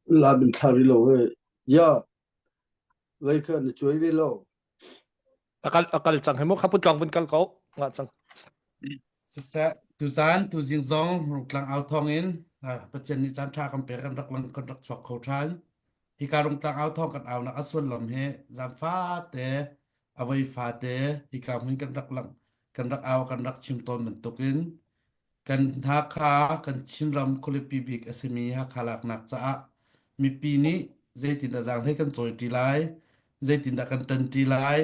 La bin thla ri lo e. Ya, vei kha na chuai ve lo. Akal akal cang he mu kha putlang vun kal ko nga cang. Siseh, tuzan tuzing zong rungtlang au thawng in Pathian nih caan ṭha kan pek kan rak lang kan rak chuak kho ṭhan. Hika rungtlang au thawng kan aunak a sullam hi zaangfate a voi fate hika hmun kan rak lang kan rak au kan rak chim tawn bantukin kan Hakha kan Chinram khualipi bik a simi Hakha laknak caah mipi nih zeitindah zaanghlei kan cawiṭi lai, zeitindah kan ṭanṭi lai,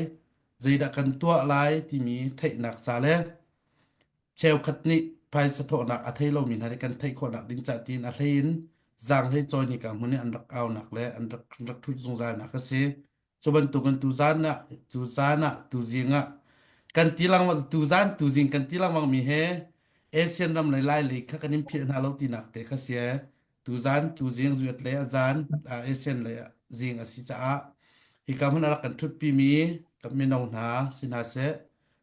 zeidah kan tuah lai timi theihnak ca le cheukhat nih phaisa thawhnak a thei lomi hna nih kan theih khawhnak ding ca tiin a hlei in zaanghlei cawi nika hmun i an rak aunak le an rak an rak ṭhut zungzalnak a si. Cu bantukin tuzan ah tuzan ah tuzing ah kan ti lengmang tuzan tuzing kan ti lengmang mi he Asian ram lei lai lei kha kan in philh hna lo tinak te kha si ee. Tuzan tuzing zuat le a zan Asian lei zing a si caah hika hmun a rak kan ṭhutpi mi kan mino hna si hna seh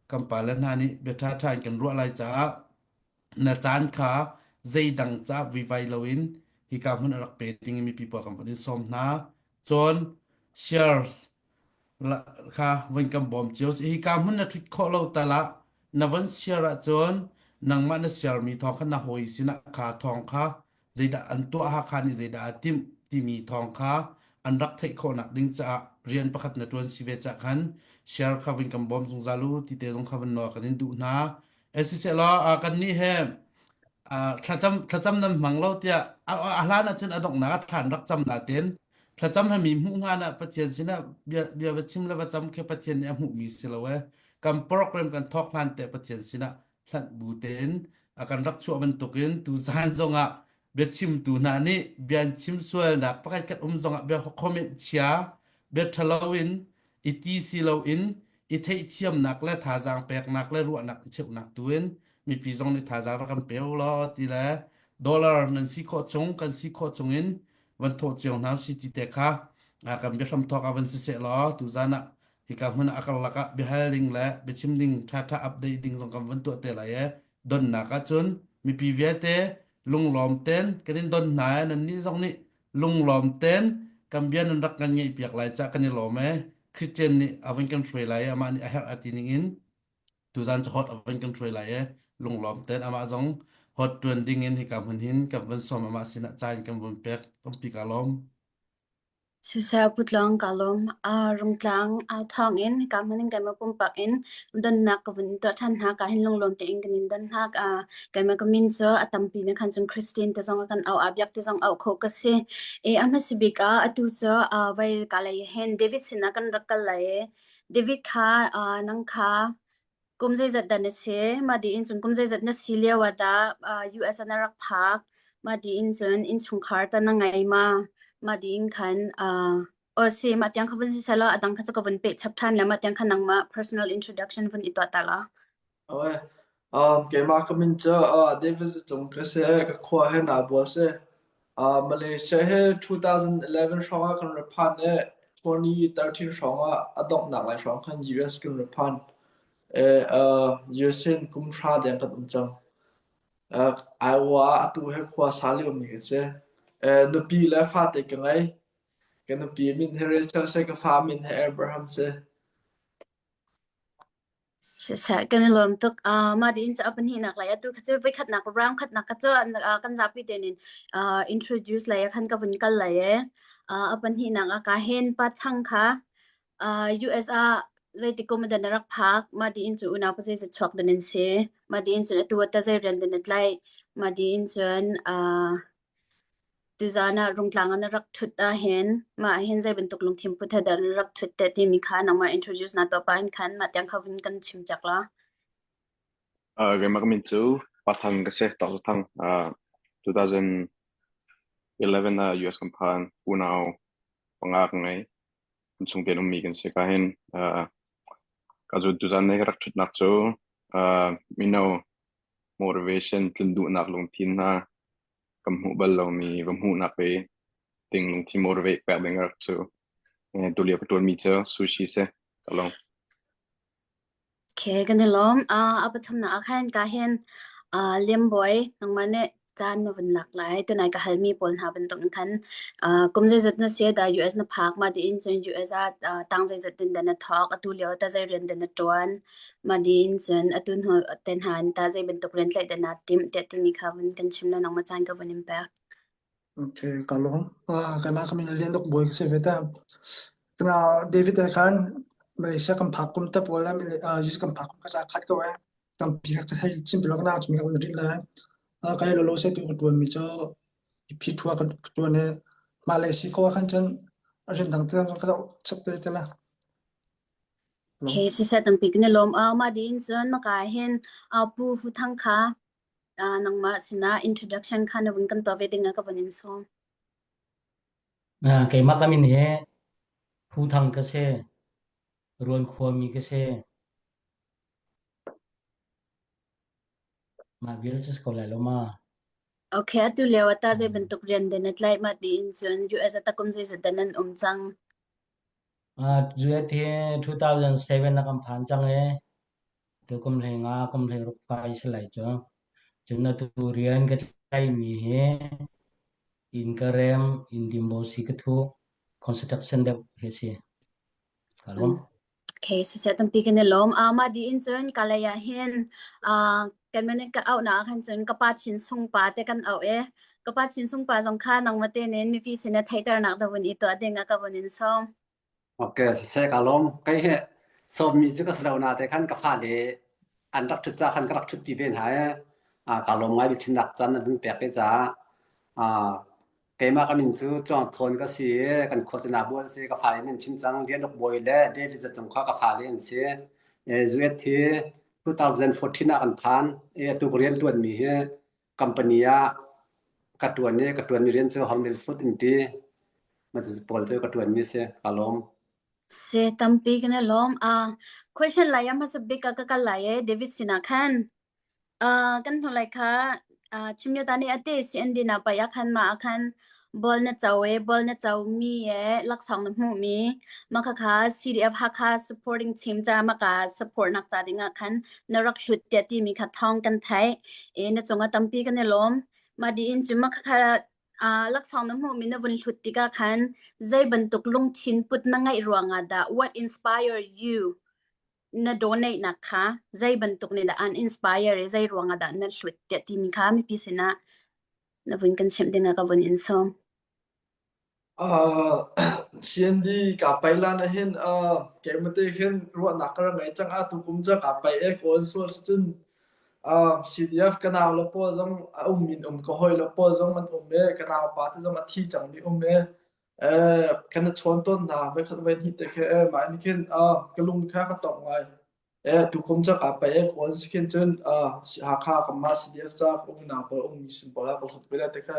kan pale hna nih bia ṭhaṭha in kan ruah lai caah na caan kha zeidang caah vuivai loin hika hmun a rak pe ding in mipi pawl kan von in sawm hna. Cun shares kha von kan bawm cio. Hika hmun na ṭhut khawh lo tal ah na von share ahcun nangmah na share mi thawng kha na hawi sinah kha thawng kha zeidah an tuah Hakha nih zeidah aa timh timi thawng kha an rak theih khawhnak ding caah rian pakhat na ṭuan si ve cah khan share kha vun kan bawm zungzal u ti te zong kha vun nawl kan in duh hna. Siselaw kannih he thlacam thlacam nan hmang lo tiah a hlan ahcun a donghnak ah thlan rak cam natin thlacam he mi hmuh hngan ah Pathian sinah bia bia va chim le va cam khi Pathian nih a hmuhmi si lo ee. Kan program kan thawk hlan te Pathian sinah hlanh bu tein a kan rak chuah bantukin tu zan zongah biachimtu hna nih bia an chim sualnak pakhat khat um zongah bia comment chia bia ṭhalo in i ti si loin i theihthiamnak le thazaang peknak le ruahnak i cheuhnak tu in mipi zong nih thazaang rak kan pe u law ti le dollar nan si khawh chung kan si khawh chung in van thawh cio hna si ti te kha kan biahram thawk ah van si seh law tuzan ah hika hmun ah a karlak ah biahal ding le biachim ding ṭhaṭha update ding zong kan van tuah te lai e donnak ahcun mipi vialte lunglawm ten kan in don hna e nan nih zong nih lunglawm ten kan bia nan rak kan ngeih piak lai cah kan i lawm e Christian nih a vun kan hruai lai amah nih a herh a ti ning in tuzan cu hot a vun kan hruai lai e lunglawm ten amah zong hot tuan ding in hika hmun hin kan vun sawm amah sinah caan kan vun pek tampi ka lawm. Siseh putlawng kaa lawm. Rungtlang aa thawng in hika hmun in keimah pumpak in donnak ka vun tuah ṭhan hna. Ka hin lunglawm tein kan in don hna. Keimah ka min cu a tampi na khan cun Christine te zong a kan auh, Biak te zong auh khawh ka si. I a hmasa bik ah atu cu vai ka lei hin David sinah kan rak kal lai i David kha nang kha Kum zeizat dah na si? Mah tiin cun kum zeizat na si lio ah dah US ah na rak phak? Mah tiin cun innchungkhar tah na ngei ma? Mah tiin khan aw si mah tiang kha vun si selaw a dang kha cu ka vun peh chap ṭhan le mah tiang kha nangmah personal introduction vun i tuah ta law. Okay. Keimah ka min cu David Zacung ka si. Ka khua he naa bual si. Malaysia hi 2011 hrawng ah kan ra phan i 2013 hrawng ah a donghnak lai hrawng khan US kan ra phan. US in kum hra deng kan um cang. Iowa ah atu hi khua sa liomi kan si. Nupi le fate ka ngei. Ka nupi min hi Rachel si, ka fa min hi Abraham si. Siseh, kan i lawm tuk. Uh, mah tiin cu a pahnihnak lai atu kha cu voikhatnak round khatnak kha cu uh, kan zapi tein in uh, introduce lai ah khan ka vun kal lai e. Uh, a pahnihnak ah ka hen pa thang kha uh, US ah zeiti kum dan na rak phak mah tiin cu unau pa zei chuak dan in si mah tiin cun atu ta zei rian dan na tlai mah tiin cun uh, Tuzaan ah Rungtlang ah na rak ṭhut ahhin mah ahhin zei bantuk lungthin put he dah na rak ṭhut teh timi kha nangmah introduce naa tuah pah in khan mah tiang kha vun kan chim piak law. Keimah ka min cu Pathang ka si, Dr. Thang. 2011 ah US kan phan. Unau panga ka ngei. Kan chung tein ummi kan si ka hin. Ka cu tuzaan ni ka rak ṭhutnak cu mino motivation tlun duhnak lungthin hna kan hmuh bal lomi va hmuhnak i ting lungthin motivate pek ding rak cu tulio ka ṭuanmi cu sushi si ka lung. Okay, kan i lawm. Uh, a pathumnak ah khan ka hin uh, Liambawi nangmah nih caan na vun lak lai. Tunai ka halmi pawl hna bantuk in khan uh, kum zeizat na si dah US na phak ma tiin cun US ah uh, tang zeizat din dah na thawk atu lio ta zei rian dah na ṭuan ma tiin cun atu hnu ten han ta zei bantuk rian tlaih dah naa timh tiah timi kha vun kan chim le nangmah caan ka vun in pek. Okay, ka lawm. Ah, keimah ka min Lian Dok Bawi ka si ve ta. Kana David he khan Malaysia kan phak kum te pawl le ah US kan phak kum ka ca khat ko eh. Tampi ka thei chim ti lo kana chim lo rin le. Ah, kai lo lo se tu ka tuan mi cu phi thua ka tuan e Malaysia ko khan cun rian dang te ka zoh chap te te la. Okay, siseh tampi kan i lawm. Ah, mah ding cun maka hin ah Pu Hu Thang kha ah nangmah sinah introduction kha na vun kan tuah ve ding ah ka vun in sawm. Ah, keimah ka min hi Phu Thang ka si. Ruan khuami ka si. Mah vial cu si ko lai lo ma. Okay, atu lio ah ta zei bantuk rian den na tlaih mah tiin cun US ah takum zeizat dah nan um cang? Ah, US hi 2007 ah kan phan cang i tu kum hlei nga kum hlei ruk fai si lai cu. Cun atu rian ka tlaihmi hi inn ka rem, inn dimbo si ka thuh, construction deuh hi si. Ka lawm. Okay, siseh tampi kan i lawm. Uh, mah dih in cun kalay ah hin uh, kan min ka auh nak ah khan cun ka pa chin sung pa te kan auh i ka pa chin sung pa zong kha nangmah te nin mipi sin ah theihternak da vun i tuah ding ah ka vun in sawm. Okay, siseh ka lawm. Kei hi sawmmi cu ka si lo na te khan ka fale an rak ṭhut ca khan ka rak ṭhutpi ve hna i ah ka lawm ngai biachimnak caan an hun pek ve caah ah Keimah ka min cu Tluang Thawn ka si i kan khua cu Nabual a si. Ka fale min chim cang. Lian Uk Bawi le David Za Cung kha ka fale an si. US hi 2014 ah kan phan i atu ka rian ṭuanmi hi company ah ka ṭuan i ka ṭuanmi rian cu Hormel Food in ti. Mah cucu pawl cu ka ṭuanmi a si. Ka lawm. Si tampi kan i lawm. Uh, question lai ah hmasa bik ah ka kal lai i David sinah khan Uh, kan hnulei kha uh, Chimyota nih a te CND na pai ah khan mah ah khan ball na co i ball na co mi e laksawng na hmuh mi mah khakha CDF Hakha supporting team ca maka support nak ca ding ah khan na rak hlut tiah ti mi kha thawng kan theih i na cung ah tampi kan i lawm mah di in cu mah khakha uh, laksawng na hmuh mi na vun hlut tikah khan zei bantuk lungthin put na ngeih ruangah dah what inspire you Na donate nak kha zei bantuk nih dah an inspire i zei ruangah dah na hlut tiah timi kha mipi sinah na vun kan chimh dingah ka vun in sawm. Uh, CND ka pai lan ahhin uh, keimah te khin ruahnak ka rak ngei cang a tukum cu ka pai e kawl sual cun uh, CDF ka nau le pawl zong a um min um ka hoi le pawl zong an um e ka nau pa te zong a thi cang mi um e Eh, kan i chawn tawn hna. Voikhat voihnih te khi eh, mah nih khin ah ka lung kha ka tongh ngai. Eh, tukum cu kaa paih eh kawl si khin cun ah Hakha kanmah CDF ca ka umnak pawl ummi sin pawl ah ka hlut ve lai te kha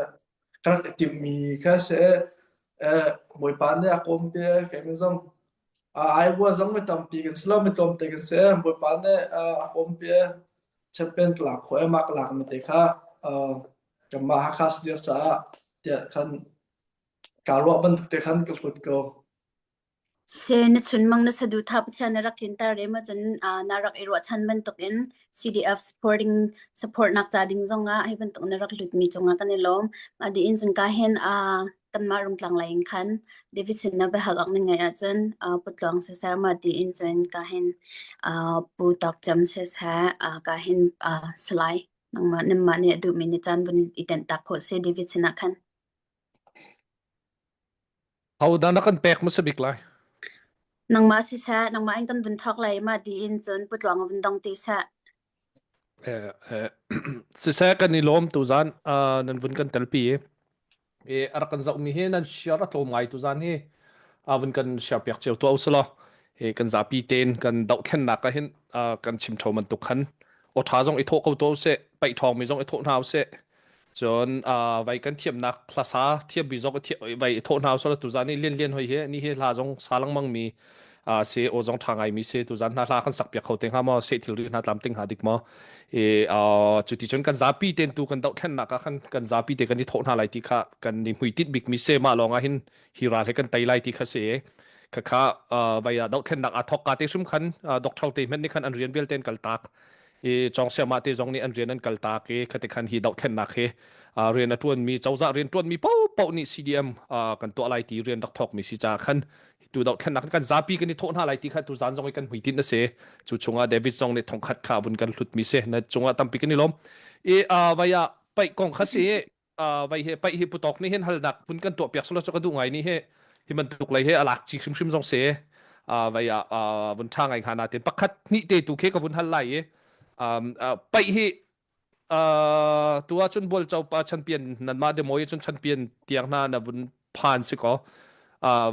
ka rak i timhmi kha si eh. Eh, Bawipa nih a kawm te keimah zong ah Aiwa zong mi tampi kan si lo mi tlawmte kan si eh. Bawipa nih ah a kawm te champion ka lak khawh eh mah ka lak mi te kha ah kanmah Hakha CDF caah tiah khan Kaa ruah bantuk te khan ka hlut ko. Si na chunmang na saduhthah Pathian na rak tlinter re maw cun uh, na rak i ruahchan bantukin CDF supporting support nak ca ding zongah hi bantuk na rak hlutmi cungah kan i lawm. Mah diin cun ka hin uh, kanmah rungtlang lei in khan David sin na biahal awk nan ngeih ahcun uh, putluang siseh mah diin cun ka hin uh, Pu Tawk Cem siseh uh, ka hin uh, Salai nangmah nanmah nih a duhmi ni caan vun i tenh tak khawh si David sinah khan. Hodah na kan pek hmasa bik lai? Nangmah siseh, nangmah in kan vun thawk lai mah tiin cun putluang vun dong ti seh. Eh, eh, siseh kan i lawm tuzan uh, nan vun kan telpi i i a rak kan zohmi hi nan share a tlawm ngai tuzan hi a vun kan share piak cio tuah usulaw hi kan zapi tein kan dohthlennak ah hin uh, kan chim tho bantuk khan aw tha zong i thawh ko tuah usih paih ṭhawng mi zong i thawh hna usih Cun uh, vai kan thiamnak hlasa thiammi zong vai i thawh hna usula tuzan i lian lian hoi hi ni hi hla zong sa lengmang mi uh, se aw zong ṭha ngai mi se tuzan hna hla kan sak piak kho te hnga maw se thilri hna tlam ting hnga dik maw e uh, cu ti cun kan zapi ten tu kan dohthlennak ah khan kan zapi te kan i thawh hna lai ti kha kan ni hmuitinh bik mi se mah lawng ah hin hi ral he kan tei lai ti kha si khakha uh, vai ah dohthlennak aa thawk ka te hrim khan uh, doctor te hmenh nih khan an rian vialte an kal tak. I Chong Siama te zong nih an rian an kal tak i khati khan hi dohthlennak hi rian a ṭuanmi cozah rian ṭuanmi paohpaoh nih CDM kan tuah lai ti rian rak thawkmi si caah khan tu dohthlennak kan zapi kan i thawh hna lai ti kha tu zan zong i kan hmuitinh a si. Cu chungah David zong nih thongkhat kha vun kan hlutmi si. Na cungah tampi kan i lawm. I vai ah paih kong kha si vai he paih hi putok nih hin halnak vun kan tuah piak solo cu ka duh ngai ni he hi bantuk lei he alak chi hrimhrim zong se vai ah vun tha ngai hnga na tin pakhat hnih te tu khe ka vun hal lai i paih hi tu ah cun bual cho pa champion nan mah demo i cun champion tiang hna na vun phan si ko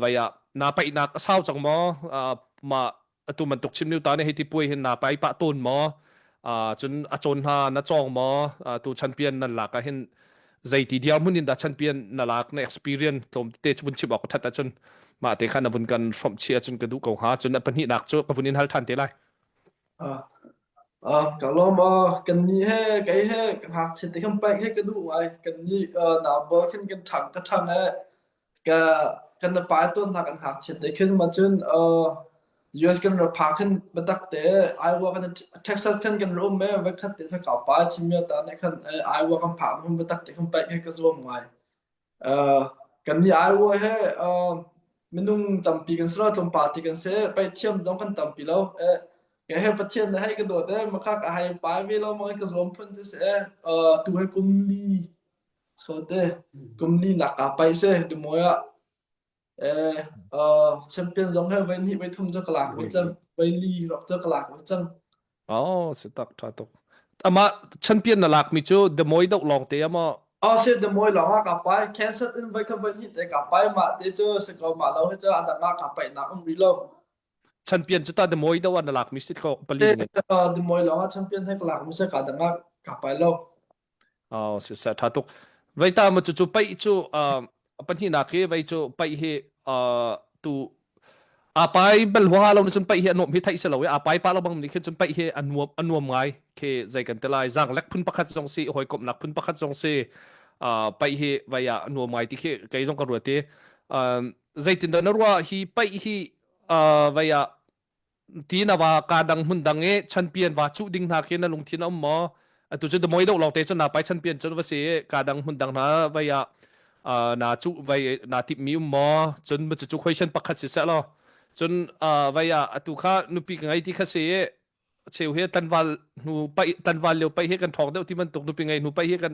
vai ah na paih nak a sau cang maw ma atu bantuk chim niu ta ne hei ti puai hin na pai pah tawn maw cun a cawn hna na cawng maw tu champion nan lak ah hin zeiti dirhmun in dah champion na lak na experience tlawm te vun chim awk that ahcun mah te khan na vun kan hrawmh chih ahcun ka duh ko hnga cun a pahnihnak cu ka vun in hal than te lai Ah, ka lawm kan nih he kei he ka ngakchia te khan paih he ka duh ngai kan nih nau khin kan ṭhang ka ṭhang e ka kan na pai tawn hna kan ngakchiat te khin ma cun US kan ra pha khin biatak te Iowa kan Texas khan kan ra um e va khat te sa ka pa chimia ta ne khan Iowa kan phak hum biatak te khan paih he ka zuam ngai kan ni Iowa he minung tampi kan si lo tlawmpal ti kan si paih thiam zong kan tampi lo ke he Pathian na hei ka dawt e makak a hai pai ve lo ma ka zuam phun cu si e tu he kum li Sote kum li nak kaa pai si dumawi ah eh uh, champion zong he voi hnih voi thum cu ka lak ve cang voi li rok cu ka lak ve cang Oh, si tak tha tuk. Ama champion na lak mi cu The Moi doh lawng te ama Oh si the moi lawng ah ka pai Kansas in voi kha voi hnih te ka pai mah te cu si ko mah lo hi cu adang ah ka pai nak um rih lo champion cu ta The Moi doh ah na lak mi si ko pali nge The Moi lawng ah champion he ka lak mi si ka dang ah ka pai lo Oh, si sa tha tuk. Vei ta ma cu cu paih cu uh, pahnihnak hi vei cu paih hi uh, tu a pai bal huaha lo ni cun paih hi a nuam hi theih si lo i a pai pa lo bang nih khin cun paih hi a nuam a nuam ngai khi zei kan te lai zang lek phun pakhat zong si hawikomhnak phun pakhat zong si uh, paih hi vei ah a nuam ngai ti khi kei zong ka ruat i um, zeitin dah na ruah hi paih hi uh, vei ah ti na va ka dang hmun dang i chanpian va cuh ding hna khi na lungthin a um maw atu cu moi deuh lawng te cun na pai chanpian cun va si i ka dang hmun dang hna vai ah na cuh vai na timh mi um maw cun cu cu question pakhat si seh law cun vai ah atu kha nupi ka ngei ti kha si i cheu hi tanval hnu pai tanval lio pai hi kan thawk deuh ti bantuk nupi ngei hnu pai hi kan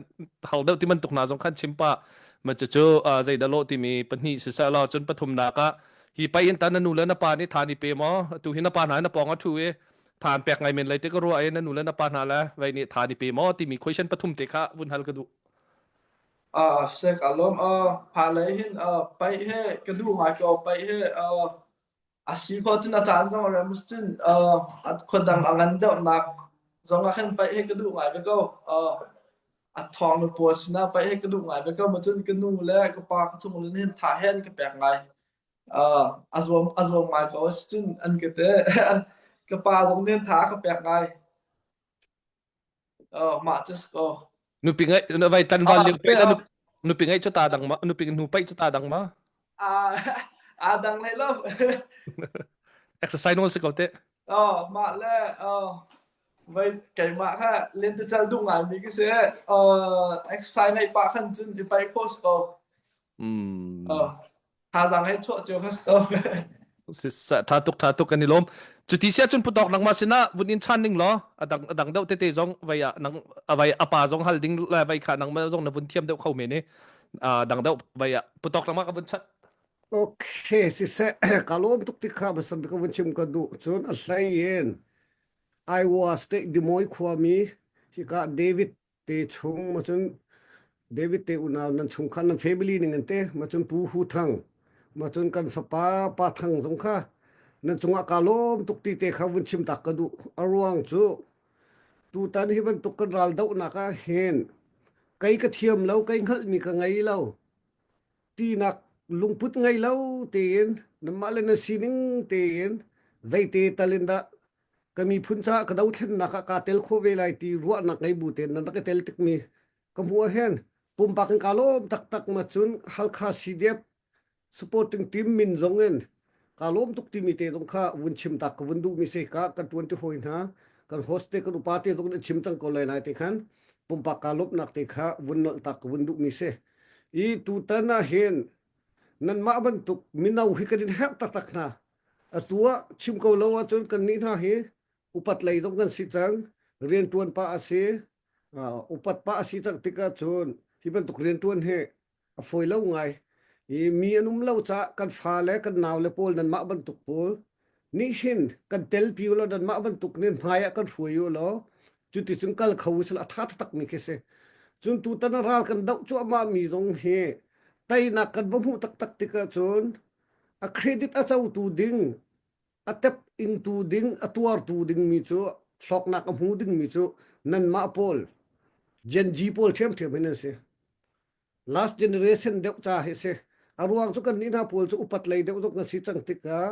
hal deuh ti bantuk hna zong khan chim pa ma cu cu zeidah lawh timi pahnih si seh law cun pathumnak ah Hi pai in ta na nu le na pa nih tha ni pe maw? Atu hi na pa hna na pawng a ṭhu i tha an pek ngai men lai te ka ruah i na nu le na pa hna le vei nih tha ni pe maw timi question pathum te kha vun hal ka duh. Ah, sek alom ah pha lei hin ah pai he ka duh ngai ko pai he ah a si ko cun a caan zong a rem cun ah a khuadang a ngan deuh nak zong ah khan pai he ka duh ngai ve ko ah a thawng na pawl sinah pai he ka duh ngai ve ko ma cun ka nu le ka pa ka chung le hin tha hen ka pek ngai uh, a zuam a zuam ngai ko cun an ka te ka pa zong nih tha ka pek ngai uh, mah cu ko nupi ngai vai tan val liu pe nupi ngai chu ta dang ma nupi nu pai chu ta dang ma a a dang lai lo exercise nol si ko te oh mah le oh Vai keimah kha lentecelh duh ngaimi ka si. Uh, exercise ngeih pah khan cun i paih khawh si ko. Mm. Uh, thazaang hei chuah cio kha si ko. Si sa tha tuk tha tuk kan i lawm. Cuti sia cun putok nangmah sinah vun in chan ning law adang adang deuh tete zong vai ah nang avai apa zong hal ding le vai kha nangmah zong na vun thiam deuh kho men i dang deuh vai ah putok nangmah ka vun chat Okay, siseh ka lawm tuk ti kha basam ka vun chim ka duh cun a hlei in Iowa State Des Moines khuami hika David te chung macun David te unau nan chungkhar nan family ning an te macun Pu Hu Thang macun kan fapa Pa Thang zong kha nan cungah ka lawm tuk ti te kha vun chim tak ka duh a ruang cu tutan hi bantuk kan ral dohnak ah hin kei ka thiam lo kei hngalhmi ka ngei lo tinak lungput ngei lo tein nanmah le nan sining tein zeite tal in dah ka miphun caah ka dothlennak ah kaa tel khawh ve lai ti ruahnak ngei bu tein nan rak i tel tikmi ka hmuh ah hin pumpak in kaa lawm taktak ma cun Halkha CDF supporting team min zong in kaa lawm tuk timi te zong kha vun chim tak ka vun duhmi si ka kan tuan ti hawi hna. Kan host te kan upa te zong nih chim cang ko lai nai te khan pumpak ka lawmhnak te kha vun nolh tak ka vun duhmi si. I tutan ah hin nanmah bantuk mino hi kan in herh taktak hna. Atu ah chim ko lo ahcun kan nih hna hi upat lei zong kan si cang. Rianṭuan pah a si. Uh, upat pah a si cang tik ahcun hi bantuk rianṭuan hi a fawi lo ngai. I mi an um lo caah kan fale kan naule pawl nanmah bantuk pawl nih hin kan telpi u law nanmah bantuk nih hmai ah kan hruai u law cuticun kal kho u sila a ṭha taktak mi khi si. Cun tutan a ral kan doh cuahmah mi zong hi teinak kan va hmuh taktak tikah cun a credit a cotu ding a tep ingtu ding a tuartu dingmi cu hlawknak a hmu dingmi cu nanmah pawl Gen Z pawl ṭhiamṭhiam hin an si. Last generation deuh ca hi si. A ruang cu kan nih hna pawl cu upat lei deuh zong kan si cang tikah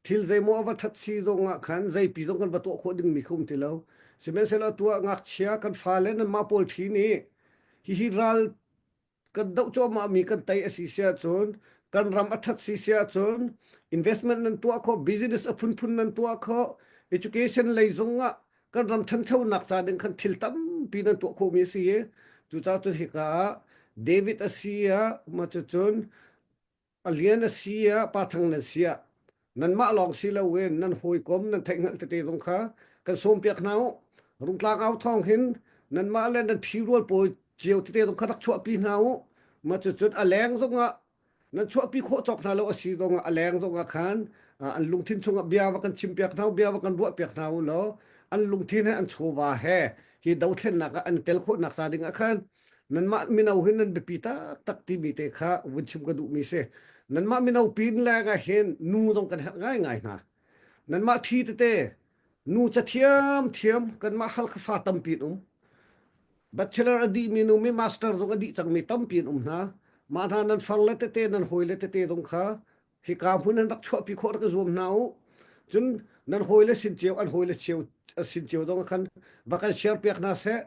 thil zeimaw a va ṭhat si zong ah khan zeipi zong kan va tuah khawh dingmi kha um ti lo. Sihmanhsehlaw atu ah ngakchia kan fale nanmah pawl ṭhi nih hihi ral kan doh cuahmah mi kan tei a si si ahcun kan ram a ṭhat si si ahcun investment nan tuah khawh business a phunphun nan tuah khawh education lei zong ah kan ram ṭhanchonak ca ding khan thil tampi nan tuah khawhmi a si i cucaah cun hika ah David a si ah ma cucun a lian a si ah pa thang nan si ah nanmah lawng si loin nan hawikom nan theihhngalh tete zong kha kan sawmpiak hna u rungtlang au thawng hin nanmah le nan ṭhirual pawl cio tete zong kha rak chuahpi hna u ma cucun a leng zongah nan chuahpi khawh cawk hna lo a si zongah a leng zongah khan an lungthin chungah bia va kan chimpiak hna u bia va kan ruahpiak hna u law an lungthin he an chawva he hi dothlennak ah an tel khawhnak ca ding ah khan nanmah mino hin nan biapi taktak timi te kha vun chim ka duhmi si nanmah mino pin leng ah hin nu zong kan herh ngaingai hna nanmah ṭhi tete nu cathiam thiam kanmah Halkha fa tampi an um bachelor a dihmi nu mi master zong a dih cangmi tampi an um hna mah hna nan far le tete nan hawi le tete zong kha hika hmun an rak chuahpi khawh rak i zuam hna u cun nan hawile sin cio an hawile cio sin cio zong khan va kan share piak hna seh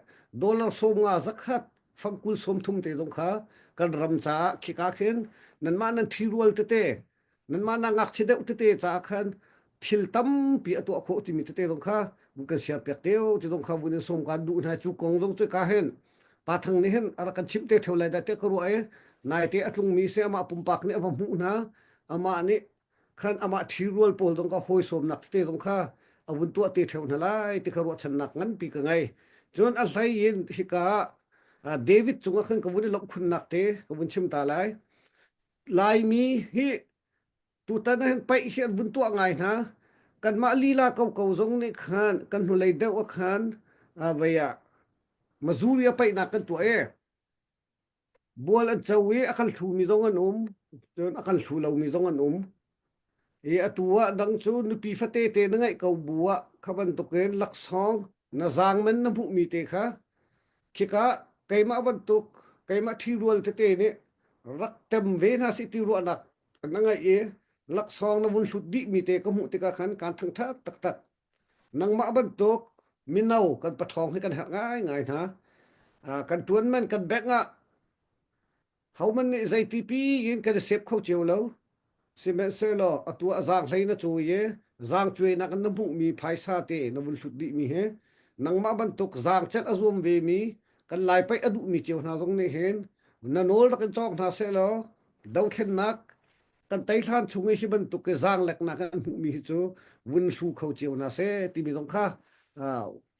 dollar 50 zakhat fangkul 30 te zong kha kan ram caah khika khin nanmah nan ṭhirual tete nanmah na ngakchia deuh tete caah khan thil tampi a tuah khawh timi tete zong kha vun kan share piak teo ti zong kha vun in sawm kan duh hna cu kong zong cu ka hin Pa Thang nih hin a rak kan chimh te theo lai dah tiah ka ruah i naite a tlungmi si amah pumpak nih a va hmuh hna amah nih khan amah ṭhirual pawl zong kha hawi sawmnak tete zong kha a vun tuah te theo hna lai ti kha ruahchannak nganpi ka ngei cun a hlei in hika ah David cungah khan ka vun i lawmh khunnak te ka vun chim ta lai Laimi hi Tutan ah hin paih hi an vun tuah ngai hna. Kanmah lila koko zong nih khan kan hnulei deuh ah khan vei ah Missouri ah paihnak kan tuah i bual an co i a kan hlumi zong an um, cun a kan hlu lomi zong an um. I atu ah dang cu nupi fate te na ngeih ko bu ah kha bantukin laksawng na zaangman na hmuhmi te kha khika keimah bantuk keimah ṭhirual tete nih rak tem ve hna sih ti ruahnak na ngaih i laksawng na vun hlut dihmi te ka hmuh tikah khan kaan thangṭhat taktak. Nangmah bantuk mino kan paṭhawng hi kan herh ngaingai hna. Kan ṭuan man kan bank ah homan nih zeiti pi in kan i sep kho cio lo. Sihmanhsehlaw atu ah zaanghlei na cawi i zaangcuainak in na hmuhmi phaisa te na vun hlut dihmi hi nangmah bantuk zaangcelh a zuam vemi kan Lai paih a duhmi cio hna zong nih hin na nawl rak in cawk hna sehlaw dothlennak kan tei hlan chung i hi bantuk i zaangleknak an hmuhmi hi cu vun hlu kho cio hna seh timi zong kha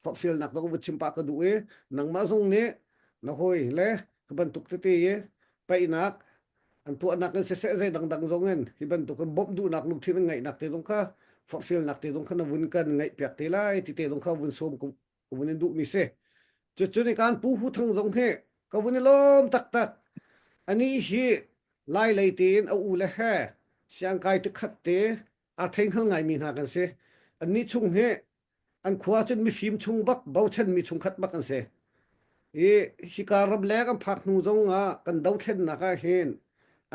forhfialnak zong vun chim pah ka duh i nangmah zong nih na hawi le ka bantuk tete i paihnak an tuahnak in siseh zei dangdang zong in hi bantuk in bawmh duhnak lungthin an ngeihnak te zong kha forhfialnak te zong kha na vun kan ngaih piak te lai ti te zong kha vun sawm ka vun in duhmi si. Cucun i kan pu Hu Thang zong hi ka vun i lawm taktak. Ani hi Lai lei tein a u le he siangkai tikhat te aa thei hngal ngaimi hna kan si. Annih chung hi an khua cun mifim chung bak bochanmi chungkhat bak an si. I hika ramleng an phak hnu zong ah kan dothlennak ah hin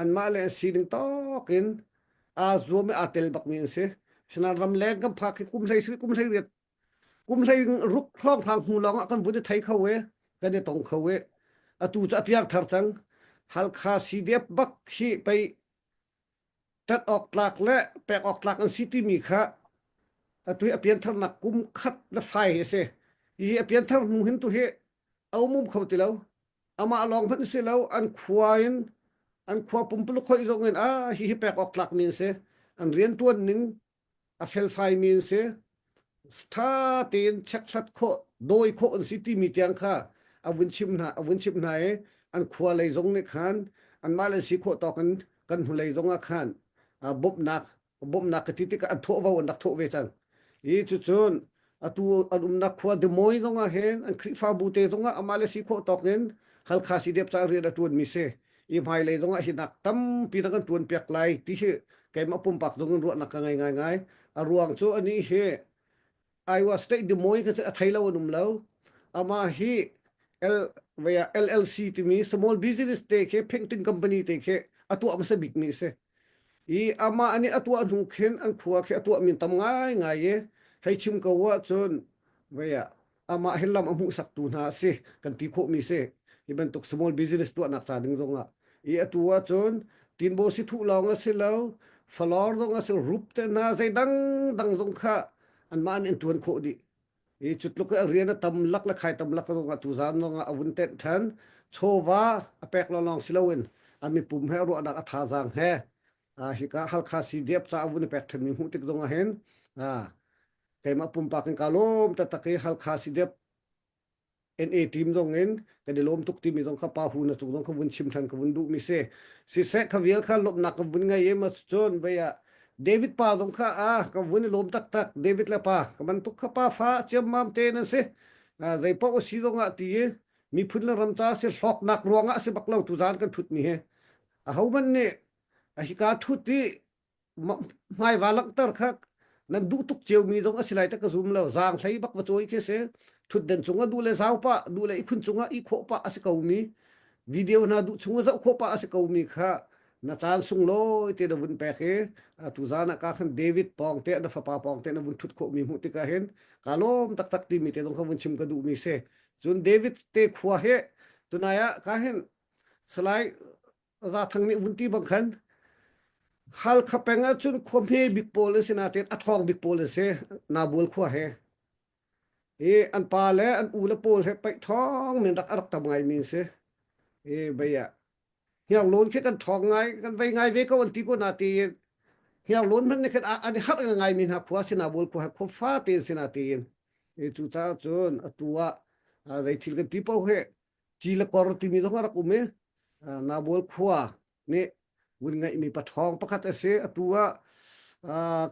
anmah le an sining tawk in aa zuam i aa tel bakmi an si. Sinain ramleng kan phak hi kum hlei kum hlei riat kum hlei ruk hrawnghrang hnu lawng ah kan vun i thei kho i kan i tong kho i atu cu a piang thar cang Halkha CDF bak hi pei ṭat awk tlak le pek awk tlak an si timi kha. Atu hi a piantharnak kum khat le fai hi a si. Hi a pianthar hnu hin tu hi a um um kho ti lo. Amah lawng hmanh si lo, an khua in an khua pumpuluk hoih zong in ah hi hi pek awk tlak mi an si. An riantuan ning a felfai mi an si. Tha tein chekhlat khawh, dawi khawh an si timi tiang kha a vun chim hna, a vun chim hna i an khua lei zong nih khan anmah le si khawh tawk in kan hnulei zong ah khan bawmhnak bawmhnak ka ti tikah an thawh vo an rak thawh ve cang. I cucun atu an umnak khua Des zong ah hin an Khrihfabu te zong ah amah le si khawh tawk in Halkha CDF ca rian a ṭuanmi si. I hmailei zong ah hi nak tampi na kan ṭuan piak lai ti hi keimah pumpak zong in ruahnak ka ngei ngaingai. A ruang cu anih hi Iowa State Des Moines kha a thei lo an um lo. Amah hi L, LLC timi small business te khi painting company te khi a tuah hmasa bikmi a si. I amah nih a tuah hnu khin an khua khi a tuah min tam ngaingai i hei chim ko ahcun vei ah amah hi lam a hmuhsaktu hna a si kan ti khawhmi si. Hi bantuk small business tuahnak ca ding zong ah. I atu ahcun tinbaw si thuh lawng a si lo, falor zong a si, rup te hna zeidang dang zong kha anmah nih an tuan khawh dih. I cu tluk i rian a tam lak le khai tam lak zong ah tuzaan zong ah a vun tenh ṭhan. Chawva a pek lawnglawng si loin a mipum he a ruahnak a thazaang he hika Halkha CDF ca a vun i pek ṭhanmi hmuh tik zong ah hin keimah pumpak in kaa lawm taktak i Halkha CDF NA team zong in kan i lawm tuk timi zong kha pa hu na cung zong kha vun chim than ka vun duh mi si siseh kha vial kha lawmhnak ka vun ngei i ma cun vei ah David pa zong kha a ka vun i lawm taktak David le pa ka bantuk kha pa fa ciammam te nan si zei paoh a si zong ah ti i miphun le ram ca si hlawknak ruangah si bak lo tu zan kan thut mi hi a ho man nih a hika thut i hmaiva langhter kha nan duh tuk ciomi zong a si lai tak ka zum lo zaang hlei bak va cawi khi si thutden cungah duh le zau pah duh le ikhun cungah i khawh pah a si ko mi video hna duh chung zoh khawh pah a si ko mi kha na caan sunglawi te na vun pek i tu zan ah ka khan David pawng te na fapa pawng te na vun thut khawh mi hmuh tikah hin ka lawm taktak timi te zong kha vun chim ka duh mi si cun David te khua he tunai ah ka hin salai Zathang nih vun ti bang khan Halkha peng ahcun khua hme bik pawl an si nain a ṭhawng bik pawl an si Nabual khua he. I an pa le an u le pawl he paih ṭhawng men rak a rak tam ngaimi an si. I bei ah hniarlawn khi kan ṭhawng ngai kan vei ngai ve ko an ti ko na tiin hniarlawn hmanh nih khan an i harh ngaimi hna khua si Nabual khua he khua fate an si na tiin. I cucaah cun atu ah zei thil kan ti paoh hi Ci le kor timi zong a rak um i Nabual khua nih vun ngeihmi paṭhawng pakhat a si. Atu ah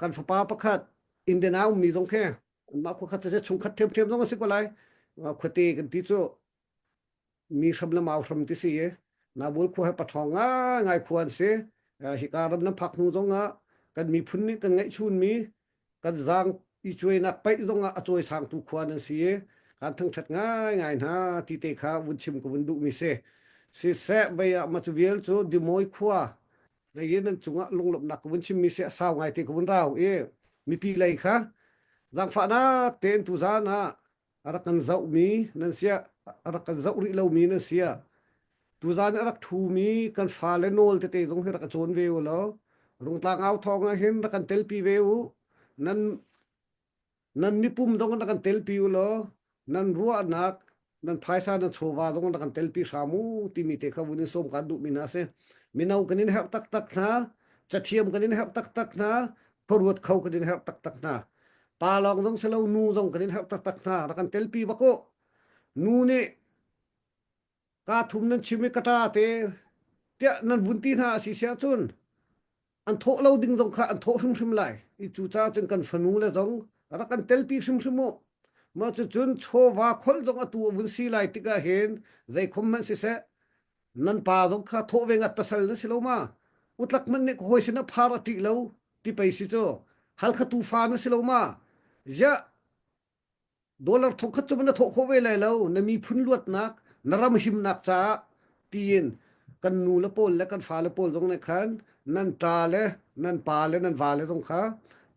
kan fapa pakhat Indiana ummi zong khi anmah khua khat a si, chungkhat ṭhiamṭhiam zong a si ko lai. Khuate kan ti cu mi hram le mau hram ti si i Nabual khua he paṭhawng ngaingai khua an si. Hika ram nan phak hnu zong ah kan miphun nih kan ngeihchunmi kan zaang i cuainak paih zongah a cawisangtu khua nan si i kan thangṭhat ngaingai hna ti te kha vun chim ka vun duhmi si. Siseh bei ah ma cu vial cu Dimoy khua lei in nan cungah lunglawmhnak ka vun chimmi si a sau ngai te ka vun rau i mipi lei kha zaangfahnak tein tuzaan ah a rak kan zohmi nan sia a rak kan zoh rih lomi nan sia tuzaan a rak ṭhumi kan fale nawl tete zong hi rak ka cawn ve u law rungtlang au thawng ah hin rak kan telpi ve u nan nan mipum zong rak kan telpi u law nan ruahnak nan phaisa nan chawva zong rak kan telpi hram u timi te kha vun in sawm kan duhmi hna si mino kan in herh taktak hna cathiam kan in herh taktak hna khuaruat kho kan in herh taktak hna Pa lawng zong si lo nu zong kan in herh taktak hna rak kan telpi bak u. Nu nih ka thum nan chim i ka ṭa te tiah nan vun ti hna a si siah cun an thawh lo ding zong kha an thawh hrimhrim lai. I cu caah cun kan fanu le zong rak kan telpi hrimhrim u. Mah cucun chawva kholh zong atu a vun si lai tikah hin zeikhom hmanh siseh nan pa zong kha thawh ve ngat pasal na si lo ma utlak man nih ka hawi sin ah phar a ṭih lo ti pei si cu halkha tufa na si lo ma ziah dollar thongkhat cu na thawh khawh ve lai lo na miphun luatnak na ram himnak caah tiin kan nu le pawl le kan fale pawl zong nih khan nan ṭa le nan pa le nan va le zong kha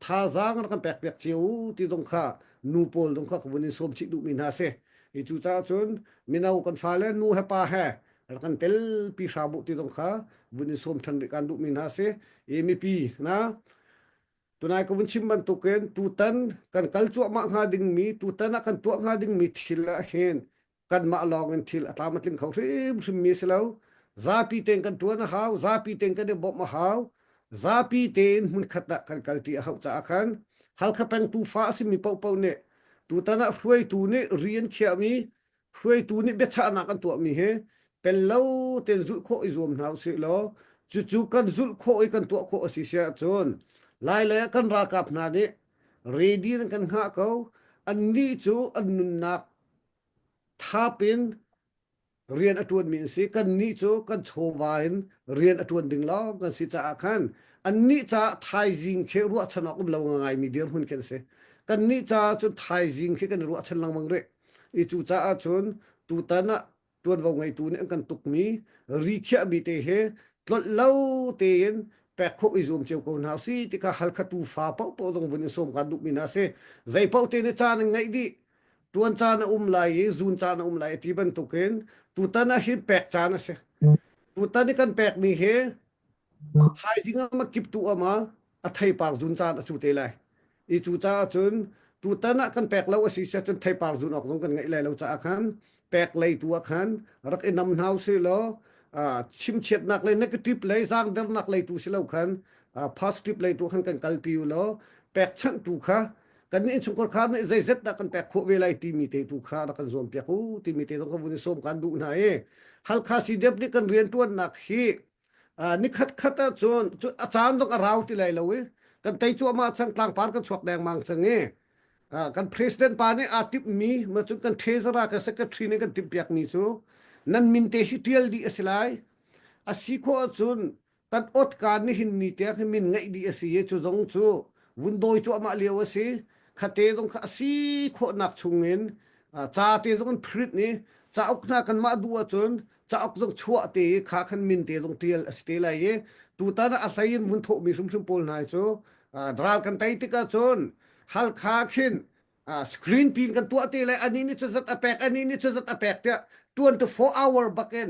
thazaang rak kan pek piak cio u ti zong kha nu pawl zong kha ka vun in sawm chih duhmi hna si i cucaah cun mino kan fale nu he pa he rak kan telpi hram u ti zong kha vun in sawm ṭhan rih kan duhmi hna si i mipi na. Tunai ka vun chim bantukin tutan kan kal cuahmah hnga dingmi tutan ah kan tuah hnga dingmi thil ah hin kanmah lawng in thil a tlam a tling kho hrimhrim mi si lo. Zapi tein kan ṭuan a hau, zapi tein kan i bawmh a hau, zapi tein hmunkhat ah kan kalṭi a hauh caah khan Halkha peng tufa a simi paohpaoh nih tutan ah hruaitu nih ri an khiahmi hruaitu nih biachahnak an tuahmi hi pel lo tein zulh khawh i zuam hna usih law cucu kan zulh khawh i kan tuah khawh a si si ahcun lai lei ah kan ralkap hna nih ready in kan hngah ko annih cu an nunnak thap in rian a ṭuanmi an si. Kannih cu kan chawva in rian a ṭuan ding lawng kan si caah khan annih caah thaizing khi ruahchan awk um lo ngaimi dirhmun khi an si. Kannih caah cun thaizing khi kan i ruahchan lengmang rih. I cu caah cun tutan ah ṭuanvo ngeitu nih an kan tukmi ri khiahmi te hi tlolh lo tein pek khawh i zuam cio ko hna usih ti kha Halkha tufa paohpaoh zong vun in sawm kaan duhmi hna a si. Zei paoh te nih caan an ngeih dih. Tuan caan a um lai i zun caan a um lai ti bantukin tutan ah hin pek caan a si. Tutan i kan pekmi hi thaizing ah ma kip tu ama a theipar zun caan a cu te lai. I cu caah cun tutan ah kan pek lo a si sia cun theipar zun awk zong kan ngeih lai lo caah khan pek lei tu ah khan rak i nam hna usih law chimchiatnak lei negative lei zaangdernak lei tu si lo khan positive lei tu khan kan kalpi u law pekchanh tu kha kan innchungkhar kha nih zeizet dah kan pek khawh ve lai timi te tu kha rak kan zuam piak u timi te zong ka vun i sawm kan duh hna i Halkha CDF nih kan riantuannak hi nikhat khat ah cun a caan zong a rau ti lai lo i kan tei cuahmah cang tlangpar kan chuak dengmang cang i kan president pa nih aa timhmi ma cun kan treasurer kan secretary nih kan timhpiakmi cu nan min te hi tial dih a si lai a si khawh ahcun kan awtka nihin ni tiang hi min ngeih dih a si i cu zong cu vun dawi cuahmah lio a si khate zong kha a si khawhnak chungin ca te zong an print i cauk hna kanmah duh ahcun cauk zong chuah te i kha khan min te zong tial a si te lai i tutan ah a hlei in vun thawhmi hrimhrim pawl hna cu ral kan tei tikah cun Halkha khin screen pin kan tuah te lai ani nih cu zat a pek ani nih cu zat a pek tiah 24 hour bakin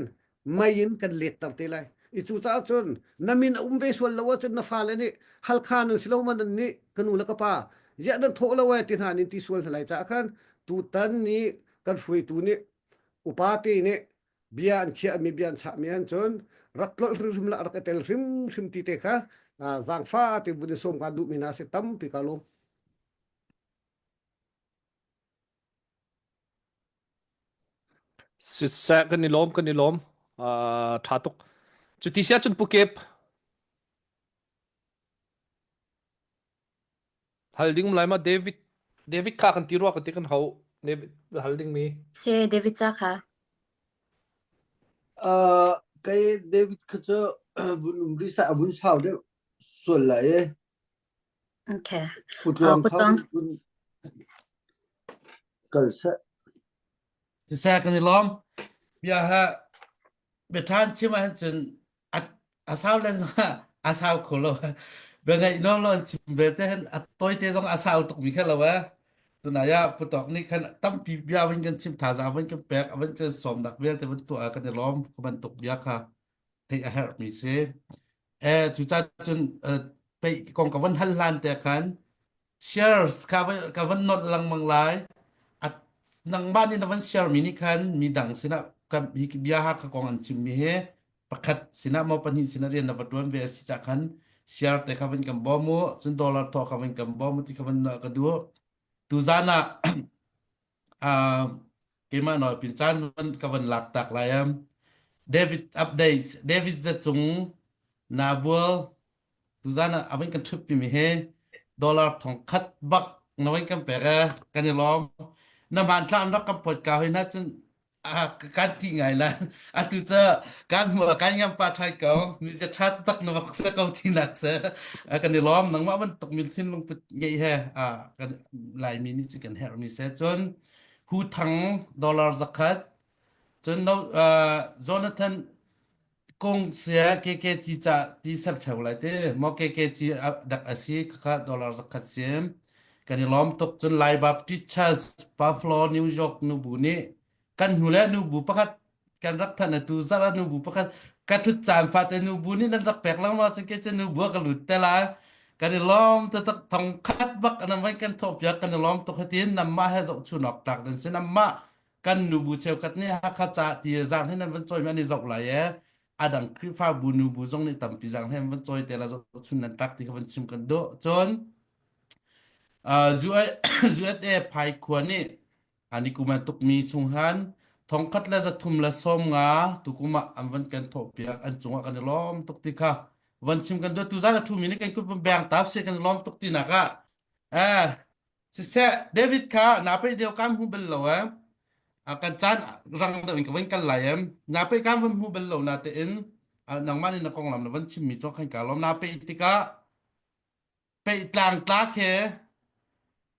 mei in kan letter te lai i cu caah cun na min a um ve sual lo ahcun na fale nih Halkha nan si lo ma nan nih ka nu le ka pa ziah nan thawh lo ai ti hna nin ti sual hna lai caah khan tutan ni kan hruaitu nih upa te nih bia an khiahmi bia an chahmi an cun rak tlolh hrimhrim la rak i tel hrimhrim ti te kha zaangfa te vun i sawm kaan duhmi hna si tampi ka lawm. Siseh kan i lawm kan i lawm. Uh, ṭha tuk. Cuti si ahcun Pu Kep hal ding um lai ma David David kha kan ti rua kan ti kan hau David hal ding mi. Si David ca kha. Uh, kei David kha cu vun um rih sah a vun sau deuh sual lai e. Okay. Pu Tluang Pu kha Tluang. vun kal seh. Siseh kan i lawm. Bia ha bia ṭhan chim ahhin cun a a sau len zongah a sau kho lo. Bia ngaih nuam lo an chim ve te hin a tawite zong a sau tukmi kha lo eh. Tunai ah Putok nih khan tampi bia vun kan chim thazaang vun kan pek a vun kan sawmnak vialte vun tuah ah kan i lawm ka bantuk bia kha theih a herhmi si. Eh cucaah cun pei kong ka van hal hlan te khan shares ka ka van nolh lengmang lai. A nangmah nih na van share mi nih khan mi dang sinah ka hi bia ha ka kong an chim mi hi pakhat sinah maw pahnih sinah rian na va tuan ve a si cah khan share te kha van kan bawm u cun dollar thawh kha van kan bawm u ti kha van ka duh. Tuzan ah uh, keimah nawl pin caan van ka van lak tak lai am David updates David zacung Nabual tuzan ah avin kan thup mi he dollar thong khat bak na van kan pek e kan i lawm na man thla an rak kan phot ka hoi na cun kan ti ngai la atu ca kan hmu kan ngam pa thai ko mi ze tha tak na vak se ko ti nak se kan i lawm nangmah bantuk mi thinlung put ngei he a kan laimi nih cu kan herh mi se cun hu thang dollar zakhat cun no Jonathan kong sia KKG ca ti ser theu lai te mo KKG dak asi khakha dollar zakhat sim kan i lawm tuk cun Lai Baptist Church Buffalo New York nubu nih kan hnu le nubu pakhat kan rak than atu zarh ah nubu pakhat ka thut caan fate nubu nih nan rak pek lengmang cun ke cu nubu ah ka lut te la. Kan i lawm taktak thong khat bak nan van kan thawhpiak kan i lawm tuk hitin nanmah he zohchun awk tlak nan si nanmah kan nubu cheukhat nih Hakha ca ti zaang hin nan van cawi an i zoh lai e a dang Khrihfabu nubu zong nih tampi zaang hin van cawi te la zohchun nan tlak ti kha van chim kan duh cun USA phai khua nih Ani kum an tukmi chung han thongkhat le 350 tukum ah an van kan thawhpiak an cungah kan i lawm tuk ti kha van chim kan duh tuzan a ṭhumi nih kan kut van beng ta se kan i lawm tuk ti nak ah eh siseh David kha na pei deu kan hmu bel lo eh a kan caan rang deuh in ka van kal lai em na pei kan van hmu bel lo na te in nangmah nih na konglam na van chimmi cu khan ka lawm na pei tikah Peihtlang tlak he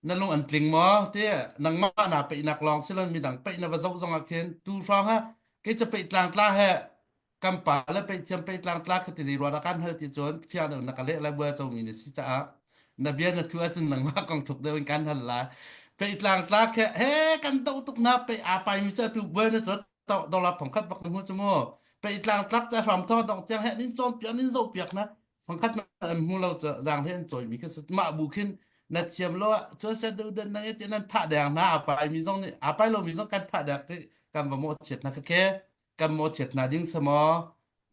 na lung an tling maw? Ti nangmah naa peihnak lawng si loin midang peih na va zoh zong ah khin tu hrawng ha kei cu peihtlang tla he kan pa le peihthiam peihtlang tla kha ti zei ruah dah kan hal ti cun fiang deuh na ka leh lai bual comi na si caah na bia na thu ahcun nangmah kong thuk deuh in kan hal lai. Peihtlang tla khe he kan doh tuk na pei aa paimi cu atu bual na cu dollar thongkhat bak na hmu cu mu. Peihtlang tlak ca hram thong dong tiang he nin cawnpiak nin zohpiak na Fangkhat an hmu lo cu zaang hlei an cawimi khi mah bu khin na thiam lo cu se du den nang ti nan thah deng hna a pai mi zong nih a pai lo mi zong kan thah dek ti kan va mo chiat na khe kan mo chiat na ding samo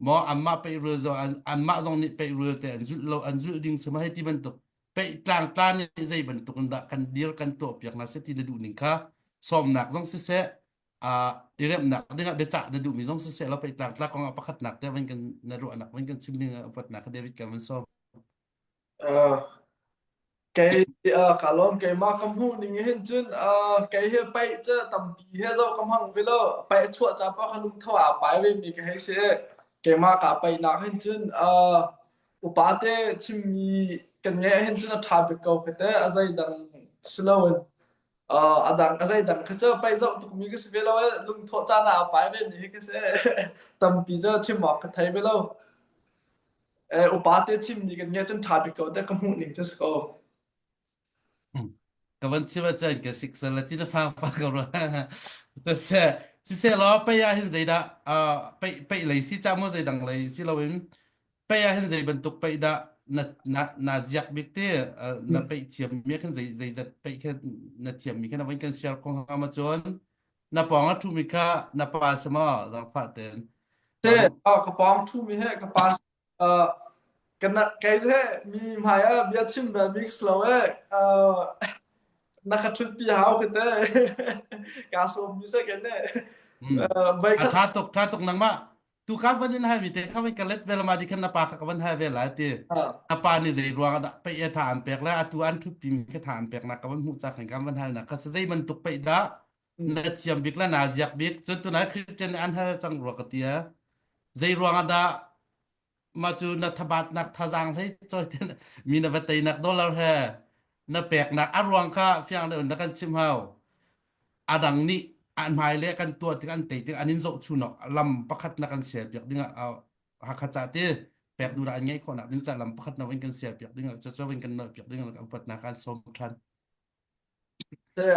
mo amma pe rul zo anmah zong nih pe rul te an zulh lo an zulh ding sama hei ti bantuk pe tlang tla nih zei bantuk in dah kan dir kan tuah piak na se ti na duh ning kha sawmnak zong siseh i remnak dingah biacah na duhmi zong siseh law pei tlangtlak kong ah pakhatnak te van kan na ruahnak van kan chim ding upatnak David kan van sawm. Kei ka lawm keimah ka hmuh ning hin cun kei hi paih cu tampi he zo ka hmang ve lo paih chuah ca pa ka lungtho aa pai ve mi ka hei si keimah ka paihnak hin cun upa te chimmi kan ngeih hin cun a ṭha bik ko ka te a zei dang si loin a dang a zei dang kha cu paih zoh tukmi ka si ve lo i lungthawh caan ah a pai ve mi hi ka si. Tampi cu chim awk ka thei ve lo. Eh, upa te chimmi kan ngeih cun ṭha bik ko te ka hmuh ning cu si ko. Ka van chim ahcun ka sik sal ti na fang fa ko rua. Ta se siseh law pei ah hin zeidah pei pei lei si cha mu zei dang lei si loin Peih ah hin zei bantuk peih dah na na na ziak bik te na peih thiam mi khin zei zeizat peih khin na thiam mi khin na van kan share kho hnga ma cun na pawng a ṭhumi kha na pa si maw zaangfah tein Te ka pawng ṭhumi he ka pa kana kei he mi hmai ah bia chim bel mix lo e na ka ṭhut pi hau ka te ka sawm mi se ke ne vai khat ṭha tuk ṭha tuk nangmah tu ka van in hai mi te kha van ka let vel ma di khan na pa kha ka van hai ve lai ti na pa nih zei ruang ah dah pei e tha an pek le atu an thut pi mi kha tha an pek na ka van hmuh cha khan ka van hal na kha zei bantuk pei dah na thiam bik la na ziak bik cun tunai Christian an hal cang rua ka tia zei ruang ah dah mah cu na thabatnak thazaang hlei choi ten mi na va teinak dollar he na peknak a ruang kha fiang deuh na kan chim hau a dang nih an hmai le kan tuah tik an tei tik an in zohchunok lam pakhat na kan sial piak ding ah Hakha ca te pek duh an ngeih khawhnak ding ca lam pakhat na vin kan sial piak ding ah cu vin kan nolh piak ding ah upatnak kan sawm than Te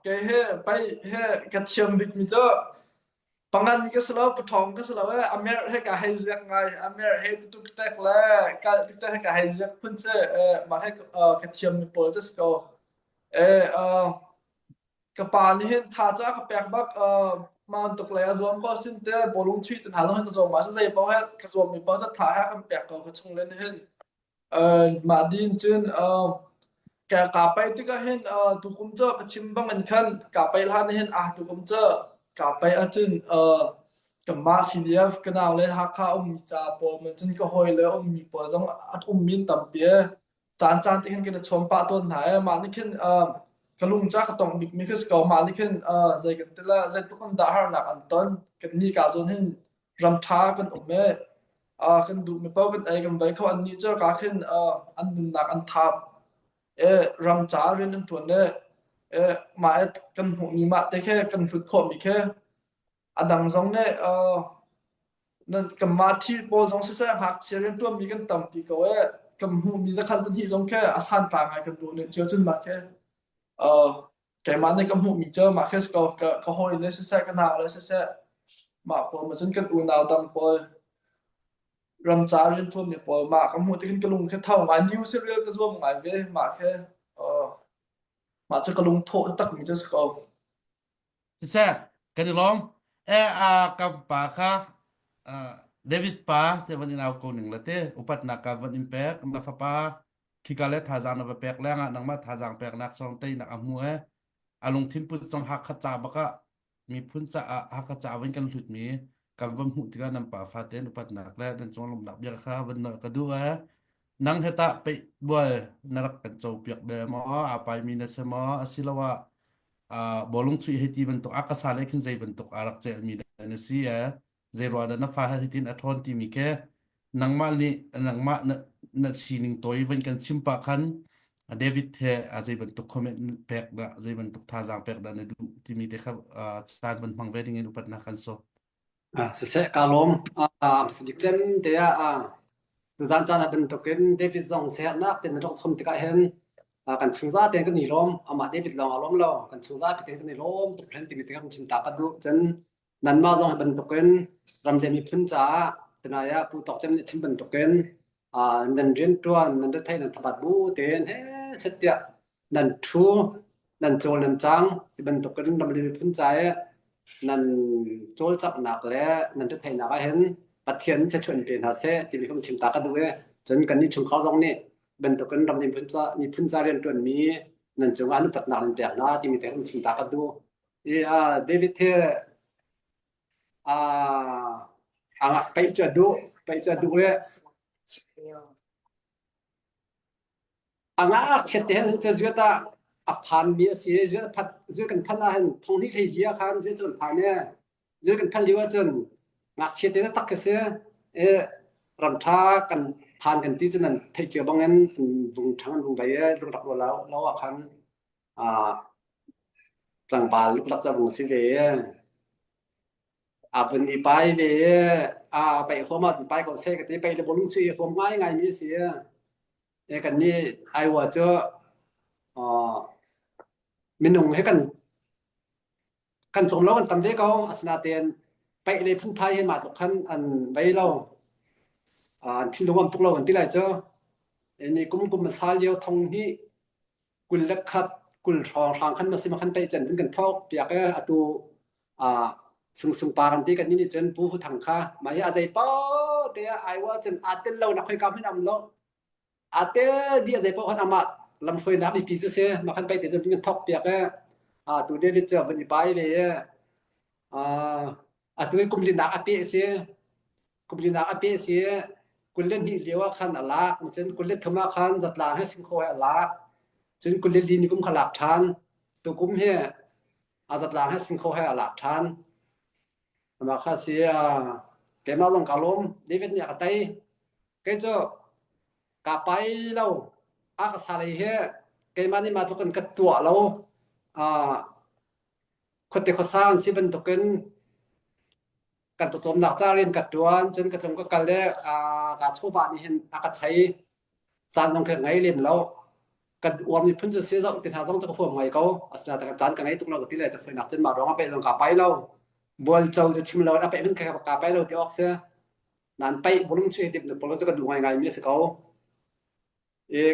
kei he pai he ka thiam bik mi cu pangan ka si lo pathawng ka si lo e amer he ka hei ziak ngai amer he tuk tek le kal tuk tek he ka hei ziak phun che mah he ka thiam mi pawl cu si ko e ka pa nih hin tha ca ka pek bak maan tuk lei a zuam ko sin te bawlung chuih te hna zong hin ka zuam ma zei paoh he ka zuam mi paoh cu tha he kan pek ko ka chung le nih hin mah din cun ka ka pai tikah hin tukum cu ka chim bang in khan ka pai hlan hin ah tukum cu ka pai ahcun kanmah CDF ka nau le Hakha ummi ca pawl man cun ka hawi le ummi pawl zong an ummi tampi caan caan te khin kan i chawm pah tawn hna i mah nih khin ka lung ca ka tongh bikmi khi si ko mah nih khin zei kan ti la zeitluk in dah harnak an ton kan ni ka zawn hin ram ṭha kan um i kan duhmi paoh kan ei kan vei kho an nih cu ka khin an nunnak an thap i ram ca rian an ṭuan i mah kan hmuhmi mah te khi kan hlut khawhmi khi A dang zong nih nan kanmah thil pawl zong siseh ngakchia rianṭuanmi kan tampi ko i kan hmuhmi zakhat zahnih zong khi a santla ngai kan ruah nih cio cun mah khi keimah nih ka hmuhmi cu mah khi si ko ka, ka hawi le siseh ka nau le siseh mah pawl ma cun kan unau dang pawl. Ramca rianṭuanmi pawl mah ka hmuh tikin ka lung khi tho ngai. News hi rel ka zuam ngai ve. Mah khi uh, mah cu ka lung thawh takmi cu si ko. Siseh, kan i lawm. E a kan pa kha uh, David pa te van in au ko ning la te upatnak ka van in pek na fapa khika le thazaang na va pek lengah nangmah thazaang peknak song teinak a hmu e a lungthin put cang Hakha ca baka miphun caah Hakha ca van kan hlutmi kan van hmuh tikah nan pa fate upatnak le nan cung lawmhnak bia kha van nolh ka duh e nang he tah peih bual na rak kan co piak be maw a paimi na si maw asiloah bawlung chuih hei ti bantuk a ka sa le khin zei bantuk a rak celmi na si e zei ruah dah na fa he hitin a ṭhawn timi ke nangmah nih nangmah na, na sining tawi van kan chim pah khan David he a zei bantuk comment pek dah zei bantuk thazaang pek dah na duh timi te kha caan van hmang ve ding in upatnak kan sawm. Ah, siseh ka lawm. Ah, bik cem te ah ah tuzan caan ah bantukin David zong siaherhnak ten na rak chom tikah hin ah, kan chungza tein kan i lawm. Amah David lawng a lawm lo. Kan chungza tein kan i lawm tuk hlen timi tikah kan chim ta ka duh. Cun nanmah zong hi bantukin ram le miphun caah tunai ah Pu Tawk Cem nih chim bantukin ah, nan rianṭuan nan retheih nan thabat bu tein he chet tiah nan ṭhu nan cawl nan cang ti bantukin ram le miphun ca i nan cawlcanghnak le nan retheihnak ah hin Pathian thluachuah in pe hna seh timi kha chim ta ka duh i cun kannih chungkhar zong nih bantukin ram le miphun ca miphun ca rianṭuanmi nan cungah an upatnak nan pek hna timi te kha chim ta ka duh. I uh, David hi uh, a paih cu a duh paih cu a duh i a ngakchiat te hin cu zuat ah a phanmi a si i zuat a phat zuat kan phanh ah hin thong hnih hlei li ah khan zuat cu kan phan i zuat kan phanh lio ahcun ngakchia te taktak khi si i ramṭha kan phan kan ti cu nan theih cio bangin an vung ṭhang an vung vei i lungrak lo lo ah khan ah tlangval luklak cu a vung si ve i a vun i pai ve i a paih huam ah pai ko seh ka ti paih le bawlung chu i huam ngaingai mi a si i kan nih Iowa cu minung he kan kan tlawm lo kan tam ve ko asinain paih le phunphai he mah tluk khan an vei lo an thinlung am tuk lo an ti lai cu ni kum kum hmasa lio thong hnih 21 kul hrawng hrang khan ma si ma khan paih chan kan thok piak e atu sungsung pa kan ti kan ni cun pu hu thang kha mah hi a zei po te Iowa cun aa tel lo nak khoi kam hin am lo aa tel di a zei po khan amah lamhruainak mipi cu si ma khan paih te cun kan thok piak e a tu David cu van i pai ve e atu hi kum linak a pe si kum linak a pe si 22 lio ah khan a lak cun 23 ah khan zatlang he singkhaw he a lak cun 24 ni kum kha lak ṭhan tukum hi a zatlang he singkhaw he a lak ṭhan mah kha si keimah zong ka lawm David nih a ka tei kei cu ka pai lo a ka sa lei hi keimah nih mah tluk in ka tuah lo khuate khuasa an si bantukin kan pawcawmnak ca rian ka ṭuan cun ka tlung ka kal i ka chawva nih hin a ka chei caan zong ka ngei lem lo kan uarmi phun cu si zoh ti hna zong cu ka huam ngai ko asinain caan ka ngei tuk lo ka ti le cafoinak cun mah ruang ah peh zong ka pai lo bualco cu chim lo a peh hmanh ka pai lo ti awk si nan paih bulung chu dip na pawl cu ka duh ngai ngai mi a si ko i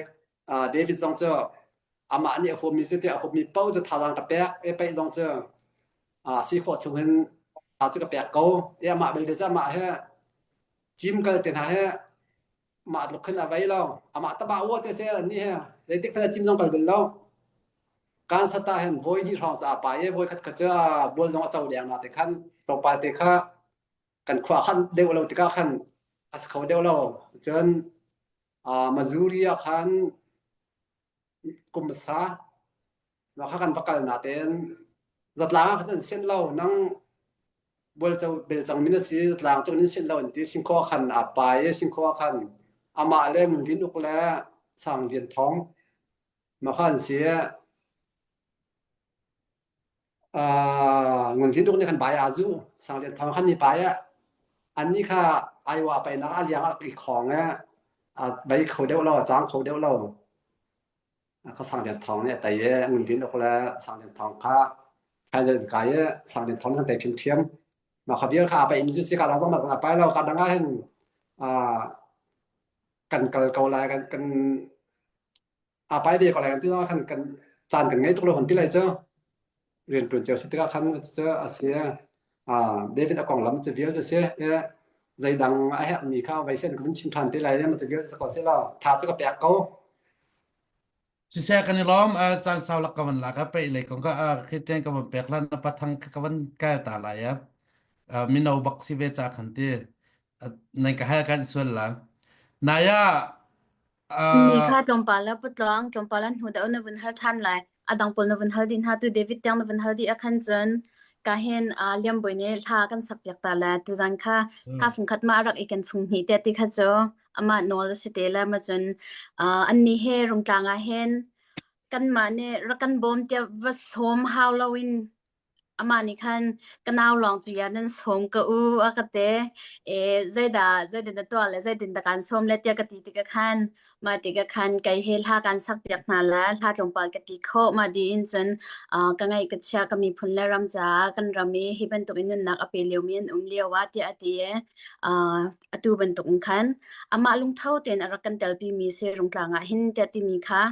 David zong cu amah nih a huammi cu tiah a huammi paoh cu thazaang ka pek i paih zong cu si khawh chung in tha cu ka pek ko i amah belte cu amah he gym kal te hna he mah tluk khin a vei lo amah taba ua te se ni he zeitik hmanh gym zong kal bel lo kan sata hen voi hnih hrawng ca pa i voi khat khat cu bual zong a co deng na te khan tlawmpal te kha kan khua khan deuh lo tikah khan a si kho deuh lo cun Missouri ah khan kum hmasa mah kha kan va kal natein zatlang ah khan an sianh lo nang bualco belcang min a si zatlang cu an sianh lo an ti singkhaw ah khan aa pai i singkhaw ah khan amah le Ngun Uk le Sang Lian Thawng mah kha an si Ngun Hlin Uk nih khan bai aa zu. Sang Lian Thawng khan ni pai ah annih kha Iowa painak a liang a rak i khawng i a bei kho deuh lo, a cang kho deuh lo. Kha Sang Lian Thawng nih a tei i Ngun Hlin Uk le Sang Lian Thawng kha final an kai i Sang Lian Thawng nih an tei ṭhiamṭhiam. Mah kha vial kha aa paihmi cu si ka dang zong a pai lo. Ka dang ah hin Ah kan kal ko lai kan kan aa pai ve ko lai kan ti khan kan caan kan ngei tuk lo kan ti lai cu rian ṭuan cio si tikah khan cu a si ah David a konglam cu vial cu si zeidang a herhmi kha vai sen ka vun chim ṭhan te lai ma cu vial cu ko si lo tha cu ka pek ko Siseh kan i lawm caan sau lak ka van lak a peih lei kong ka Christian ka van pek lan na pathang ka van kai ta lai ya mino bak si ve cha khan ti nai ka hal kan sual la naya Mi kha tlawmpal le putluang tlawmpal an hnu deuh na vun hal ṭhan lai. A dang pawl na vun hal dih hna tu David tiang na vun hal dih ahkhan cun ka hin uh, Liambawi nih hla kan sak piak ta le tuzan kha hla fungkhat ma a rak i ken fung hnih te ti kha cu amah nawl a si te le ma cun uh, annih he Rungtlang ah hin kanmah nih rak kan bawm tiah va sawm hau loin Amah nih khan ka nau lawng cu ya nan sawm ka u a ka ti. E, zeidah zeitin na tuah le zeitin dah kaan sawm le tiah ka ti tikah khan mah tikah khan kei he hla kaan sak piak hna le hla tlawmpal ka ti khawh. Mah dih in cun uh, ka ngaih ka chia ka miphun le ram caah kan ram i hi bantuk in nunnak a pe liomi an um lio ah tiah a ti i uh, atu bantuk in khan amah lungtho tein a rak kan telpi mi si Rungtlang ah hin tiah timi kha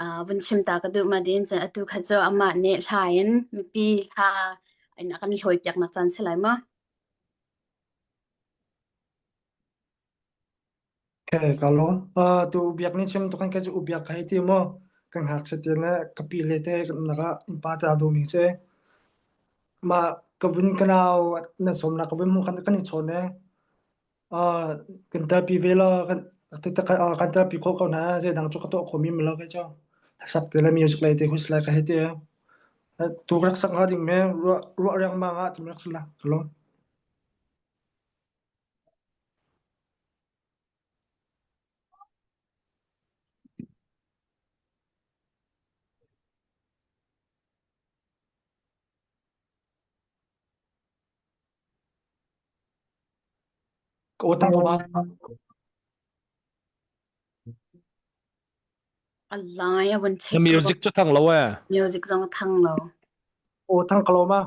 uh, vun chim ta ka duh ma din cun atu kha cu amah nih hla in mipi hla in a kan hlawi piak nak caan si lai maw? Okay, ka lawm. Uh, tu biak ni chim tu kan ka chu ubiak kai ti mo kan hak se te le ka pi le te naka pa ta do mi che ma ka vun kanau na som na ka vun mu kan kan i chon ne Kan telpi ve law kan kan telpi khawh ko hna. Zeidang cu ka tuah khawhmi ma lo kei cu. Hlasak te le music lei te hun si lai ka hei ti. Tu rak sak hnga ding me ruah ruah riangmang ah tum rak si la. Ka lawm. Ka aw thang ko ma? A lai a vun Na check music cu thang lo eh. Music zong a thang lo. Aw thang ko lo ma?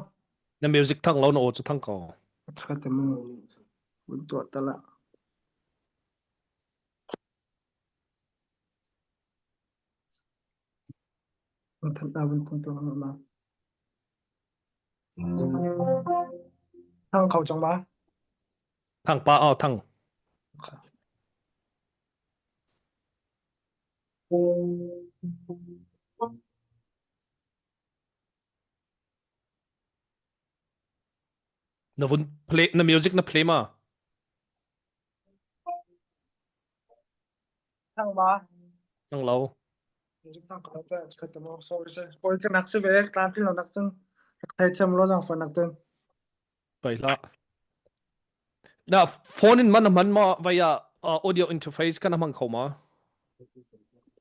Na music thang lo na aw cu thang ko. Tha te mu. Vun tuah ta la. Vun than ta vun than tuah ma. Thang kho cang ma? Thang pa aw thang. Na vun play na music na play ma? Thang ma? Thang lo. Sorry, ka nak si ve tlamtling lo nak cun theithiam lo zang fan nak cun. Pai hlah. Na phone in man man ma via uh, audio interface kan hmang kho ma?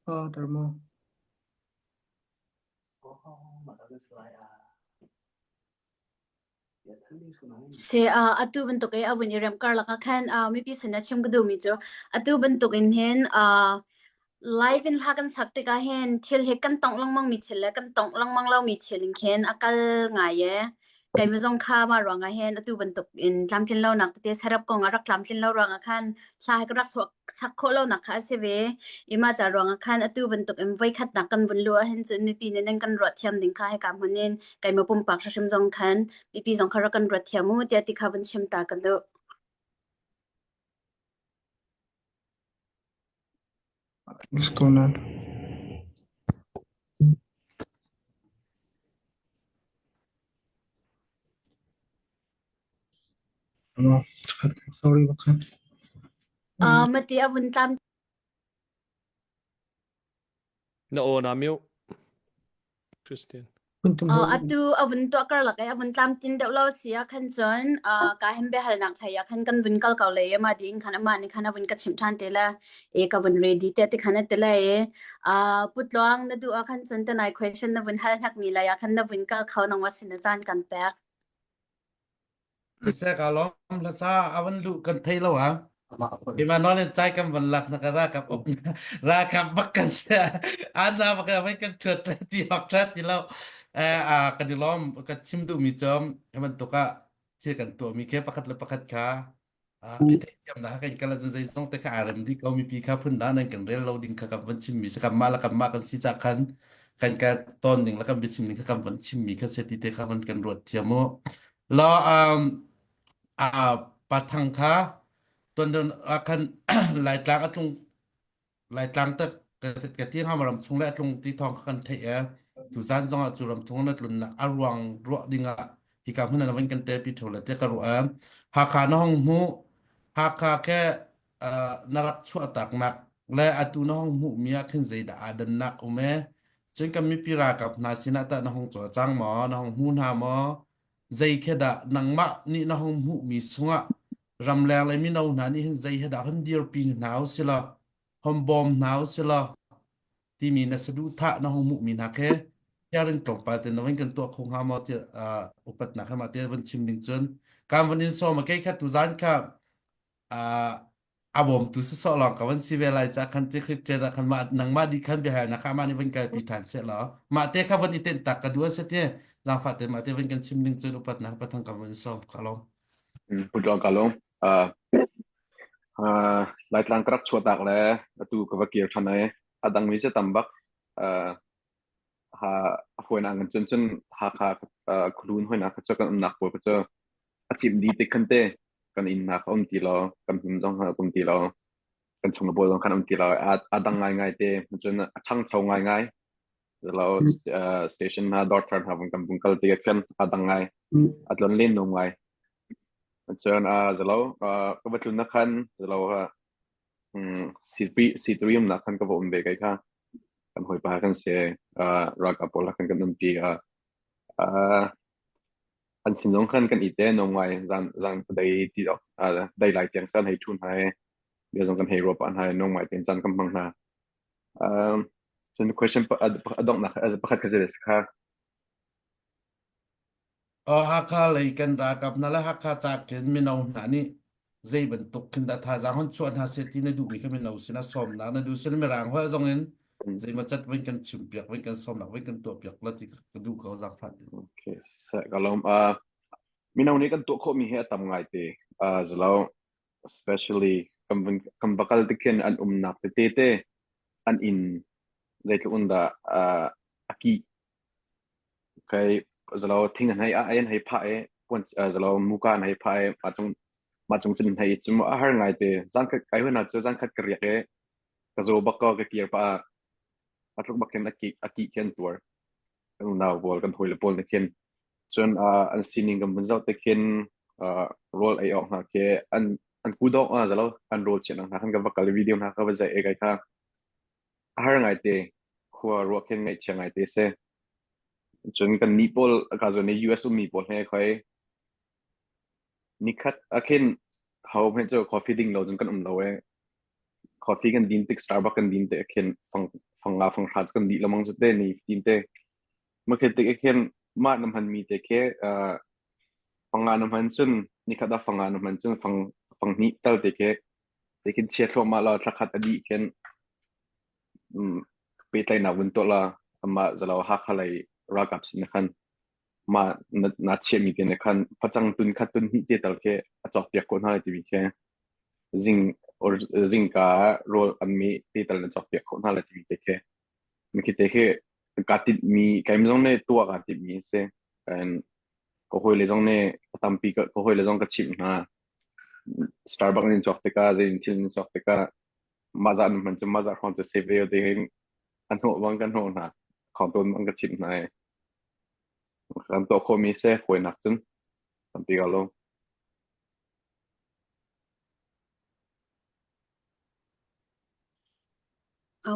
Ah, tar mo. Si uh, atu bantuk i a vun i remh karlak ah khan uh, mipi sin ah chim ka duhmi cu atu bantuk in hin uh, live in hla kan sak tikah hin thil hi kan tongh lengmang mi thil le kan tongh lengmang lomi thil in khin a kal ngai e. Keimah zong kha mah ruangah hin atu bantuk in tlamtlin lonak tete serap kong ah rak tlamtlin lo ruangah khan hla hi ka rak chuah sak khawh lonak kha a si ve. I mah ca ruangah khan atu bantuk in voikhatnak kan vun luh ahhin cun mipi nih nan kan ruah thiam ding kha hika hmun in keimah pumpak hrimhrim zong khan mipi zong kha rak kan ruat thiam u tiah ti kha vun chim ta ka duh. What's going on? Sorry bak. Uh, mati a vun tlam Na aw na mute. Christian. Uh, atu a vun tuah karlak i a vun tlamtlin deuh lo si ah khan cun uh, ka hem biahalnak hlei ah khan kan vun kal ko le ma ding khan amah nih khan a vun ka chimh ṭhan te le e ka vun ready te ti khan a ti le e uh, putluang na duh ah khan cun tanai question na vun hal hnak mi lai ah khan na vun kal kho nang wa sin na caan kan pek Siseh ka lawm hlasa a van luh kan thei lo ah. Ima nawl in cai kan van lak na ka rakap up rakap bak kan se ana bak kan kan thuat ti bak that ti lo eh a kan i lawm ka chim duh mi chom he bantuk ah thil kan tuah mi ke pakhat le pakhat kha. I theihthiamnak kan kal ahcun zeizong te kha aa rem dih ko mipi kha phun dang nan kan rel lo ding kha kan von chimmi si kanmah le kanmah kan si cah khan kan ka ton ning le kan biachim ning kha kan von chimmi kha se ti te kha von kan ruat thiam u lo um a pathang kha tuan don ah khan laitlang a tlung Laitlang tak ka ti hnga ram chung le a tlung ti thawng kha kan theih e tuzan zong ah cu ram chung na tlunnak a ruang ruah ding ah hika hmun ah van kan te pi tho le te ka ruah e Hakha na hong hmu Hakha ke na rak chuah taknak le atu na hong hmuh mi ah khin zeidah aa dannak um e cun kan mipi ralkap hna sinah tah na hong cawlcang maw na hong hmu hna maw zei khi dah nangmah nih na hong hmuh mi chungah ramleng le mino hna nih hin zei he dah hon dirpi hna u sila hon bawm hna u sila timi na saduhthah na hong hmuhmi hna khi sharing tlawmpal te na van kan tuah kho hnga maw ti upatnak he ma te van chim ding cun kan van in sawm kei kha tu zan kha a bawmtu sawsawh lawng ka van si ve lai ca khan ti Christian ah khan mah nangmah di khan biahalnak kha amah nih van kalpi ṭhan seh law mah te kha van i tenh tak ka duh a si ti zaangfah te mah te van kan chim ding cun upatnak pathang ka van sawm ka lawm. Putluang ka lawm. Uh, uh, Laitlang ka rak chuahtak le atu ka va kir ṭhan ai. A dangmi cu tam bak. Uh, ha a fawinak in cun cun Hakha uh, khualun hoinak kha cu kan umnak pawl kha cu a cimh dih tik khan te kan innnak a um ti lo, kan hmun zong a um ti lo, kan chung le pawl zong khan um ti lo. A, a dang ngaingai te, cun a ṭhangcho ngaingai. Zalo uh, station hna dawr thar hna vung kan vung kal ti khan a dang ngai. A tlon len num ngai. Cun uh, zalo uh, ka va tlun na khan zalo uh, um, C3 C3 um na khan ka va um ve kai kha. Kan hawipa kan si uh, ralkap pawl khan kan umpi uh, uh, an sin zong khan kan ite no ngai zan zan dei ti ok dei lai tiang khan hei thun hai bia zong kan hei ruah pah hna no ngai ten chan kan hmang hna um cun question a donghnak pakhat kha zei kha Oh, Hakha lei kan ralkap hna le Hakha ca khin mino hna nih zei bantuk khin dah thazaang hon chuah hna seh ti na duhmi kha mino sinah sawmnak na duh sin mirang holh zong in zeimaw cat voi kan chimpiak voi kan sawmnak voi kan tuahpiak la ti ka duh ko zaangfah te. Okay, ka lawm. Uh, mino nih kan tuah khawhmi hi a tam ngai te. Uh, zalo, especially kan kan bakal te khin an umnak tete te an inn zeitluk in dah uh, a kih Okay, zalo thing an hei a an hei phah i puan zalo muka an hei phah i mah cung mah cung cun an hei cu a har ngai te zan khat kai hun cu zan khat ka riak i ka zaw bak ko ka kir pa a tluk bak khin a ki a ki khin tuar kan unau pawl kan hawi le pawl ne khin cun an sining kan vun zoh te khin rawl ei awk hna khi an an kudok a zalo an rawl chiah hna khan ka va kal video hna ka va zai e kai kha a har ngai te khua ruah khin ngaihchia ngai te si cun kan nih pawl ka zawn i US ummi pawl he khoi nikhat a khin ho hme cu coffee ding lo cun kan um lo e coffee kan din tik Starbucks kan din te khin fang fang nga fang hra kan dih lamang cu te ni tin te ma khin tik khin mah na hman mi te khi fang nga na hman cun nikhat ah fang nga na hman cun fang fang hnih tal te khi te khin chia thluahmah la thlakhat a dih khin pehtlaihnak vun tuah la amah zalo Hakha lei ralkap sin khan mah na, na chiahmi te ne khan facang tun khat tun hnih te tal khi a cawk piak ko hna timi khi zing or zingka rawl an mi te tal na cawk piak ko hna la timi te khi mi khi te khi ka tinh mi kaim zong ne tua ka tinh mi si and ka hawi le zong ne tampi ka hawi le zong ka chimh hna Starbucks in cawk tikah zei thil in cawk tikah mah zah hman cu mah zah hrawng cu save ve te hin a hnawh bang kan hnawh hna khong tawn bang ka chimh hna i kan tuah khawhmi se hawinak cun tampi ka lo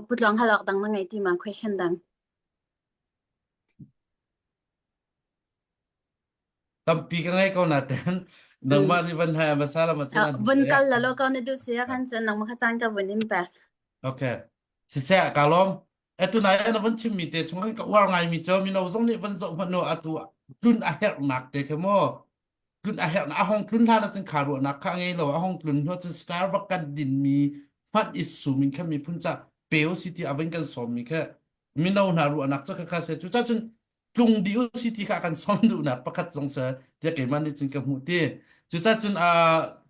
Putluang halok dang na ngei ti ma question dang Tampi ka ngei ko naten nangmah nih van hai hmasa la ma cun an Vun kal la lo ko na duh si khan cun nangmah kha caan ka vun in pek. Okay. Siseh ka lawm. Atu nai na von chimmi te chung kan ka uar ngaimi cu mino zong nih von zoh hmanh u atu tlun a herhnak te kha mu tlun a herhnak a hong tlun hlan ahcun kha ruahnak kha ngei lo a hong tlun hnu cun Starbucks kan dinmi hmanh i sum in khan miphun ca pe u si ti a van kan sawmmi kha mino hna ruahnak cu kha kha se cu cun tlung dih u si ti kha kan sawm duhnak pakhat zong se tiah keimah nih cun ka hmuh ti cucacun a.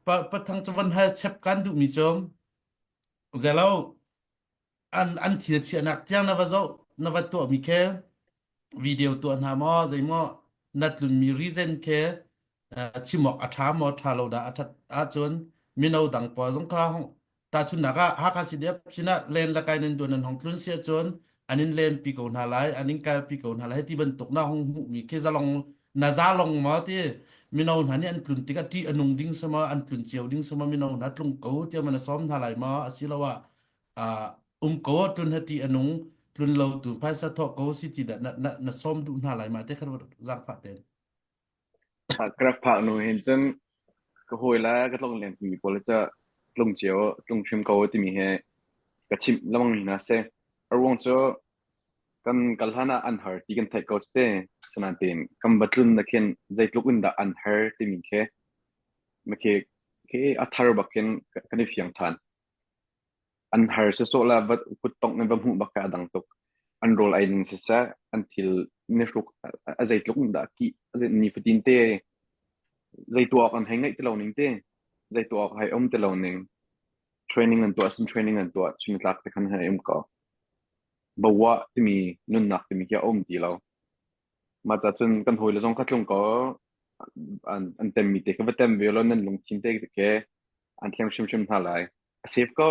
Pathang cu van hal chep kan duhmi cu zelo an an thil chiahnak tiang na va zoh na va tuahmi khi video tuah hna maw zeimaw na tlunmi reason khi chim awk a ṭha maw ṭha lo dah a ṭhat ahcun mino dang pawl zong kha tahchunhnak ah Hakha CDF sinah len le kai nan duan nan hong tlun si ahcun an in lenpi ko hna lai an in kalpi ko hna lai ti bantuk na hong hmuhmi khi zalong na za long maw ti mino hna nih an tlun tikah ṭih a nung ding sama an tlun cio ding sama mino hna tlung ko tiah man a sawm hna lai maw asiloah uh, um ko tlun ha ṭih a nung tlun lo tu phaisa thawh ko si ti dah na, na, na sawm duh hna lai ma te khan zaangfah ten Ka rak phak hnu hin cun ka hawi le ka tlongleng timi pawl cu tlung cio, tlung hrim ko timi hi ka chimh lengmang mi hna si. A ruang cu kan kal hlan ah an har ti kan theih ko te. Asinain kan va tlun na khin zeitluk in dah an har timi khi khi khi a thar bak khin kan i fiang than. An har sisawh le va kuttongh in va hmuh bak kha a dang tuk. An rawl ei ning siseh, an thil nihruk a zeitluk in dah kih, nifatin te zei tuah awk an hei ngeih ti lo ning te, zei tuah awk hei um ti lo ning. Training an tuah sin training an tuah chunitlak te khan hei um ko. Bawah timi nunnak timi khi a um ti lo. Mah ca cun kan hawile zong kha tlung ko an, an temmi te kha va tem ve law nan lungthin te khi an thleng hrimhrim hna lai. A safe ko.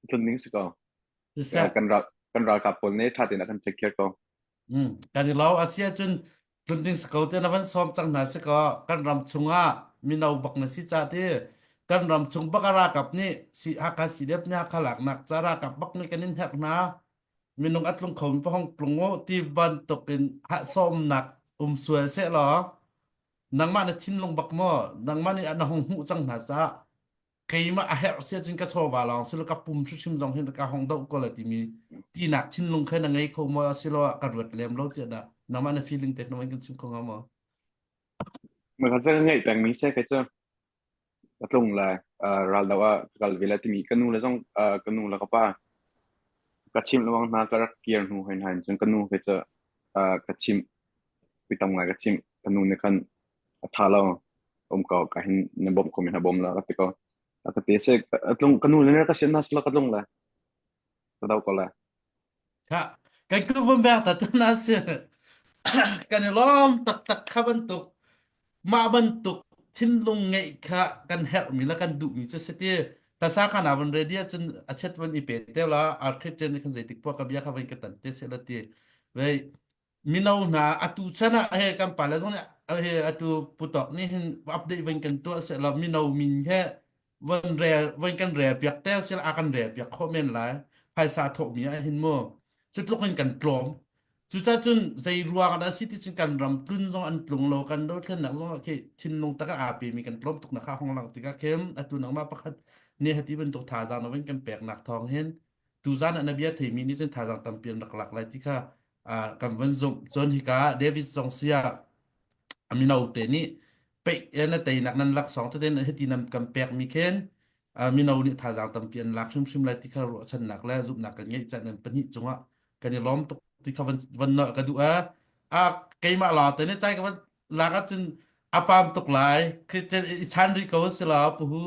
Tlun ding si ko. Siseh. Kan ral kan ralkap pawl nih ṭha tein a kan take care ko. Mm. Kan i lo a si ahcun tlun ding si ko te na van sawm cang hna si ko kan ram chungah mino bak na si ca ti kan ram chung bak a ralkap nih si Hakha CDF nih Hakha laknak ca ralkap bak nih kan in herh hna minung a tlung kho mi pahong tlung u ti bantuk in ha sawmnak um sual seh law nangmah na thinlung bak maw nangmah nih na hung hmuh cang hna caah keimah a herh si ahcun ka chawva lawng silo ka pum hrimhrim zong hin ka hong doh ko la timi tinak thinlung kha na ngei kho maw asiloah ka ruat lem lo tiah dah nangmah na feeling te na kan chim kho hnga maw Maka ca ngeih pengmi se kai cu ka tlung lai ral do ah ka kal ve lai timi ka nu le zong ka nu le ka pa ka chimh lengmang hna ka rak kir hnu hein hain cun ka nu he cu ka chimh tam ngai ka chimh ka nu nih khan a ṭha lo um ko ka hin na bawmh ko mi na bawm la ka ti ko a ka ti se tlung ka nu le ka sin na sila ka tlung la ka do ko la Ha kan ku vum bek ta tu na si kan i lawm taktak kha bantuk mah bantuk thinlung ngeih kha kan herhmi le kan duhmi cu si ti tasa kha na van ready ahcun a chet van i pe te la architect nih khan zeitik poah ka bia kha van ka tan te se la ti vei mino hna atu chan ah he kan pale zong nih he atu putok nih hin update van kan tuah se la mino min he van rel van kan rel piak te sila a kan rel piak khawh men lai phaisa thawh mi ah hin mu cu tluk in kan tlawm cucah cun zei ruang ah dah si ti cun kan ram tlun zong an tlung lo kan dothlennak zong ah khi thinlung tak ah aa pe mi kan tlawm tuk na kha hong lang tikah khin atu nangmah pakhat nih hati bantuk thazaang na van kan pek nak thawng hin tuzan ah na bia theimi nih cun thazaang tampi an rak lak lai ti kha kan van zumh cun hika David zong sia mino te nih peih na teinak nan laksawng tete hiti nan kan pek mi khin mino nih thazaang tampi an lak hrimhrim lai ti kha ruahchannak le zumhnak kan ngeih caan nan pahnih cungah kan i lawm tuk ti kha van van ka duh a a keimah la te ne chai ka van lak ahcun a pam tuk lai Christian i chan rih ko si la puhu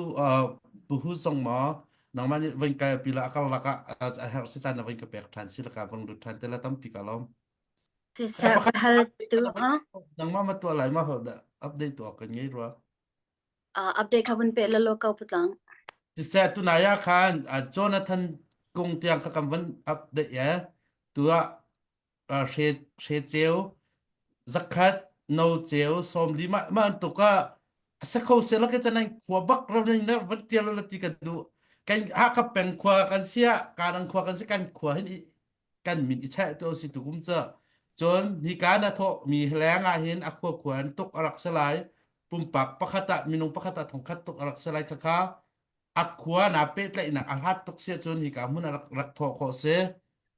puhu zong maw nangmah nih van kai pi la akar lak ah a herh si caan na van ka pek ṭhan si la ka van lut ṭhan te la tampi ka lawm Siseh ka hal tu ah nangmah ma tuah lai ma ho dah update tuah kan ngei rua update kha vun pe la lo ko putlang Siseh tunai ah khan Jonathan kung tiang kha kan van update ye tu ah hre hre ceu zakhat no ceu 40 mah mah tuk ah a se kho se la ke chanan khua bak ro ning na van tial la ti kan du kan ha ka peng khua kan sia ka dang khua kan si kan khua hin kan min i cheh to si tu kum cha cun hi ka na tho mi hleng ah hin a khua khua an tuk a rak se lai pumpak pakhat ah minung pakhat ah thongkhat tuk a rak se lai kha kha a khua naa pehtlaihnak a hlat tuk si ahcun hika hmun ah rak, rak thawh khawh si.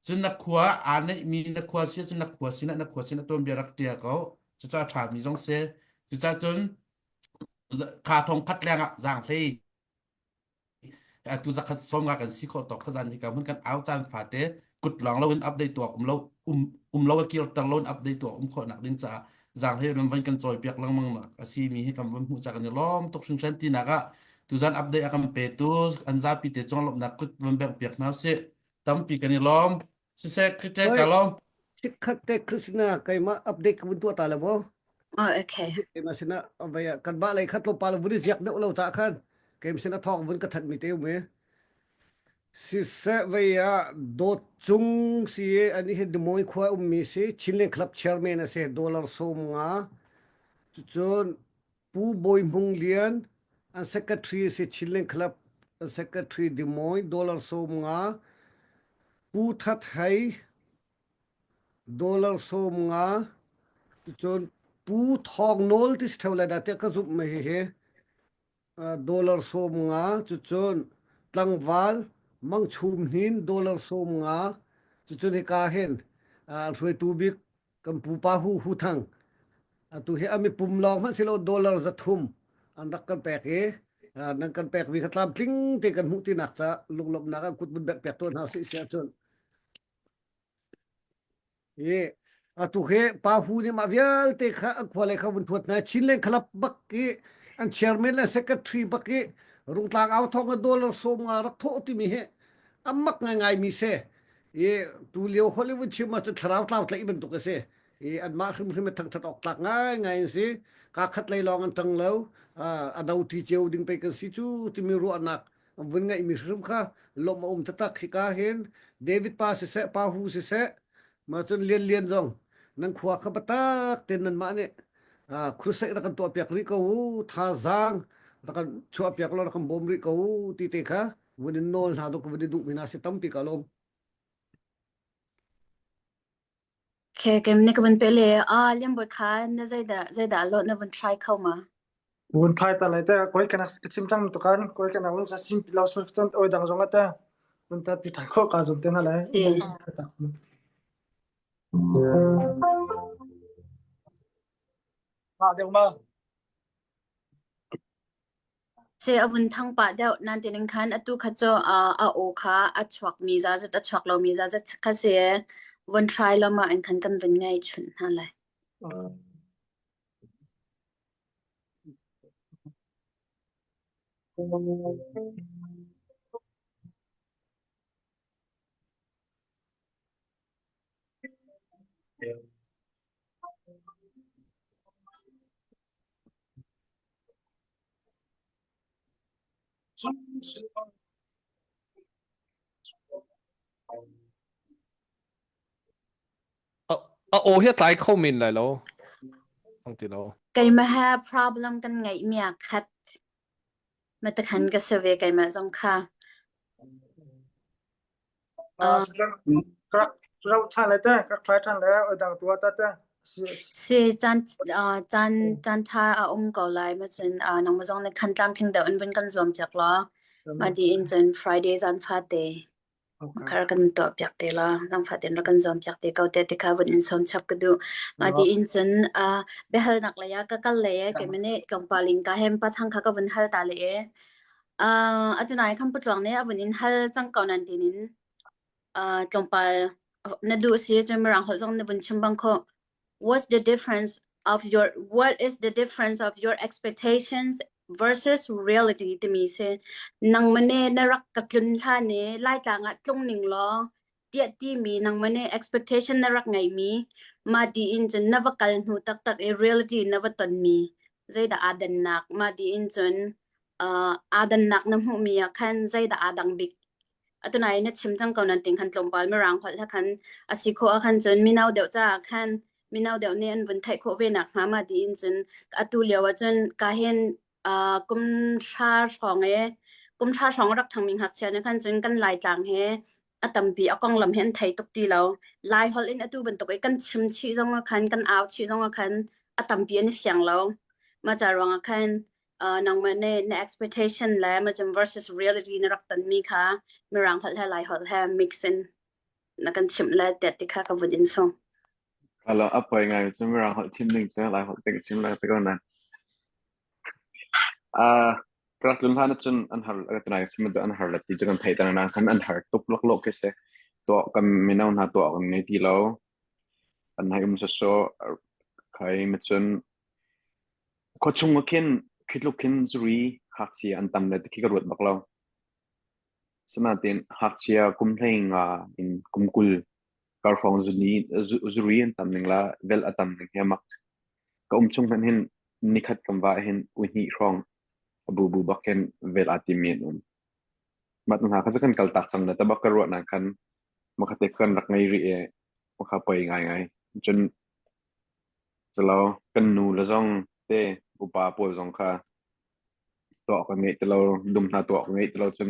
Cun na khua aa neihmi na khua si ahcun na khua sinah na khua sinah tuanbia rak ṭial ko. Cucu a ṭhami zong si. Cucaah cun kha thong khat lengah zaanghlei atu zakhat 50 kan si khawh tawk kha zan hika hmun kan au caan fate kut lawng loin update tuah um lo um um lo a kirter lo in update tuah um khawh nak ding caah zaanghlei ram van kan cawi piak lengmang nak a si mi hi kan van hmuh ca kan i lawm tuk hringhran tinak ah. Tuzan update a kan petu an zapi te cung lawmhnak kut von bengh piak hna usih. Tampi kan i lawm. Siseh Krite ka lawm. Chikkhat te Krishna keimah update ka vun tuah ta le maw? Oh, okay. Keimah sinah vei kan ba lei khat tlawmpal vun i ziak deuh lo ca khan keim sinah thawng vun ka thanh mi te um i Siseh vei ah Dawt Cung si i anih hi Demawi khua ummi si Chinland Club chairman a si dollar 50. Cucun Pu Bawi Hmung Lian an secretary si Chinland Club an secretary Demawi dollar 50. Pu That Hei dollar 50. Cucun Pu Thawng Nawl ti si theo lai dah tiah ka zumh mei hihi. Dollar 50 cucun tlangval Mang Chum Hnin dollar 50 cucun hika hin hruaitu bik kan pupa Hu Hu Thang atu hi a mipum lawng hmanh silo dollar 300 an rak kan pek i nan kan pek mi kha tlamtling te kan hmuh tinak ca lunglawmhnak ah kut vun bek piak tuah hna usih si ahcun I atu hi Pa Hu nih mah vialte kha an khua lei kha vun thuat hna. Chinland Club bak i an chairman le secretary bak i Rungtlang au thawng in dollar 50 rak thawh timi hi a mak ngaingai mi si. I tu lio Hollywood chim ahcun thlarau tlau tlaih bantuk a si. I anmah hrimhrim i thangthat awk tlak ngaingai an si. Kaa khat lei lawng an ṭang lo. A do ṭi cio ding pei kan si cu timi ruahnak vun ngeihmi hrim kha lawmh a um taktak hika hin David pa siseh pa hu siseh ma cun lian lian zong nan khua kha batak ten nan mah nih crusade rak kan tuah piak rih ko u thazaang rak kan chuah piak lo rak kan bawm rih ko u ti te kha vun in nawl hna duk vun i duh mi hna si tampi ka lawm Okay, kem ne ka vun pe le ah lian boi kha na zeidah zeidah lo na vun try kho ma? Vun try ta lai te koi kana ka chim chang to kan koi kana vun sa sim pilau su chan oi dang zong ate vun ta pi thai kho ka zum te na lai. Si. Ma deuh ma. Se a vun thang pah deuh nan ti ning khan atu kha cu a aw kha a chuak mi zazat a chuak lo mi zazat kha si vun try lo ma in khan kan vun ngai chunh hna lai. A aw hi a tlai kho men lai lo. Ang ti lo. Keimah he problem kan ngeih mi ah khat. Matakhan ka si ve keimah zong kha. Uh, rak rau ṭhan le te rak try ṭhan le dang tua ta te Si caan caan caan ṭha a um ko lai ma cun nangmah zong nih khan tlamtling deuh in vun kan zuam piak law mah dih in cun Friday zan fate khar kan tuah piak te la nang fatin rak kan zuam piak te ko te ti kha vun in sawm chap ka duh mah dih in cun biahalnak lei ah ka kal lei e keimah nih tlawmpal in ka hem pa thang kha ka vun hal ta le e Atunai khan putluang nih a vun in hal cang ko nan tinin tlawmpal na duh si cun Mirang holh zong na vun chim bang khawh. What's the difference of your what is the difference of your expectations versus reality timi si. Nangmah nih na rak ka tlun hlan i Laitlang ah tlung ning law tiah timi nangmah nih expectation na rak ngeihmi mah tiin cun na va kal hnu taktak i reality na va tonmi zeidah aa dannak mah tiin cun uh, aa dannak na hmuhmi ah khan zeidah aa dang bik atunai na chim cang ko nan ting khan tlawmpal mirang holh he khan a si khawh ah khan cun mino deuh caah khan mino deuh nih an vun theih khawh ve nak hnga ma tiin cun atu lio ah cun ka hin uh, kum hra hrawng e kum hra hrawng rak ṭhangmi ngakchia nih khan cun kan Laitlang he a tampi a konglam hi an thei tuk ti lo. Lai holh in atu bantuk i kan chim chih zong ah khan kan au chih zong ah khan a tampi an i fiang lo. Mah ca ruang ah khan uh, nangmah nih na expectation le macam versus reality na rak tonmi kha Mirang holh he Lai holh he mix in na kan chimh le tiah ti kha ka vun in sung. Alo a poi ngai cu Mirang holh chim ning cu Lai holh te ka chim lai te ko nan. Uh, ka rak tlun hlan ahcun an har ka tunai chim an har la ti cu kan theih tan na khan an har tuk laklawh khi si. Tuah kan mino hna tuah kan ngei ti lo. An hai um so khai ma cun khuachung ah khin Khi tluk khin zuri ngakchia an tam le ti khi ka ruat bak lo. Sinain ngakchia kum 15 in kum 20 kar hrawng zuni zuri an tam ning la vel a tam ning hi a mak. Ka um chung hmanh hin nikhat kan va hin ui hnih hrawng a bu bu bak hin vel aa tim mi an um. Mah hna kha cu kan kal tak cang na tabak ka ruah nak khan makate kan rak ngei rih i makha poi ngai ngai. Cun Calo kan nu le zong te upa pawl zong kha tuah kan ngeih ti lo, dum hna tuah kan ngeih ti lo cun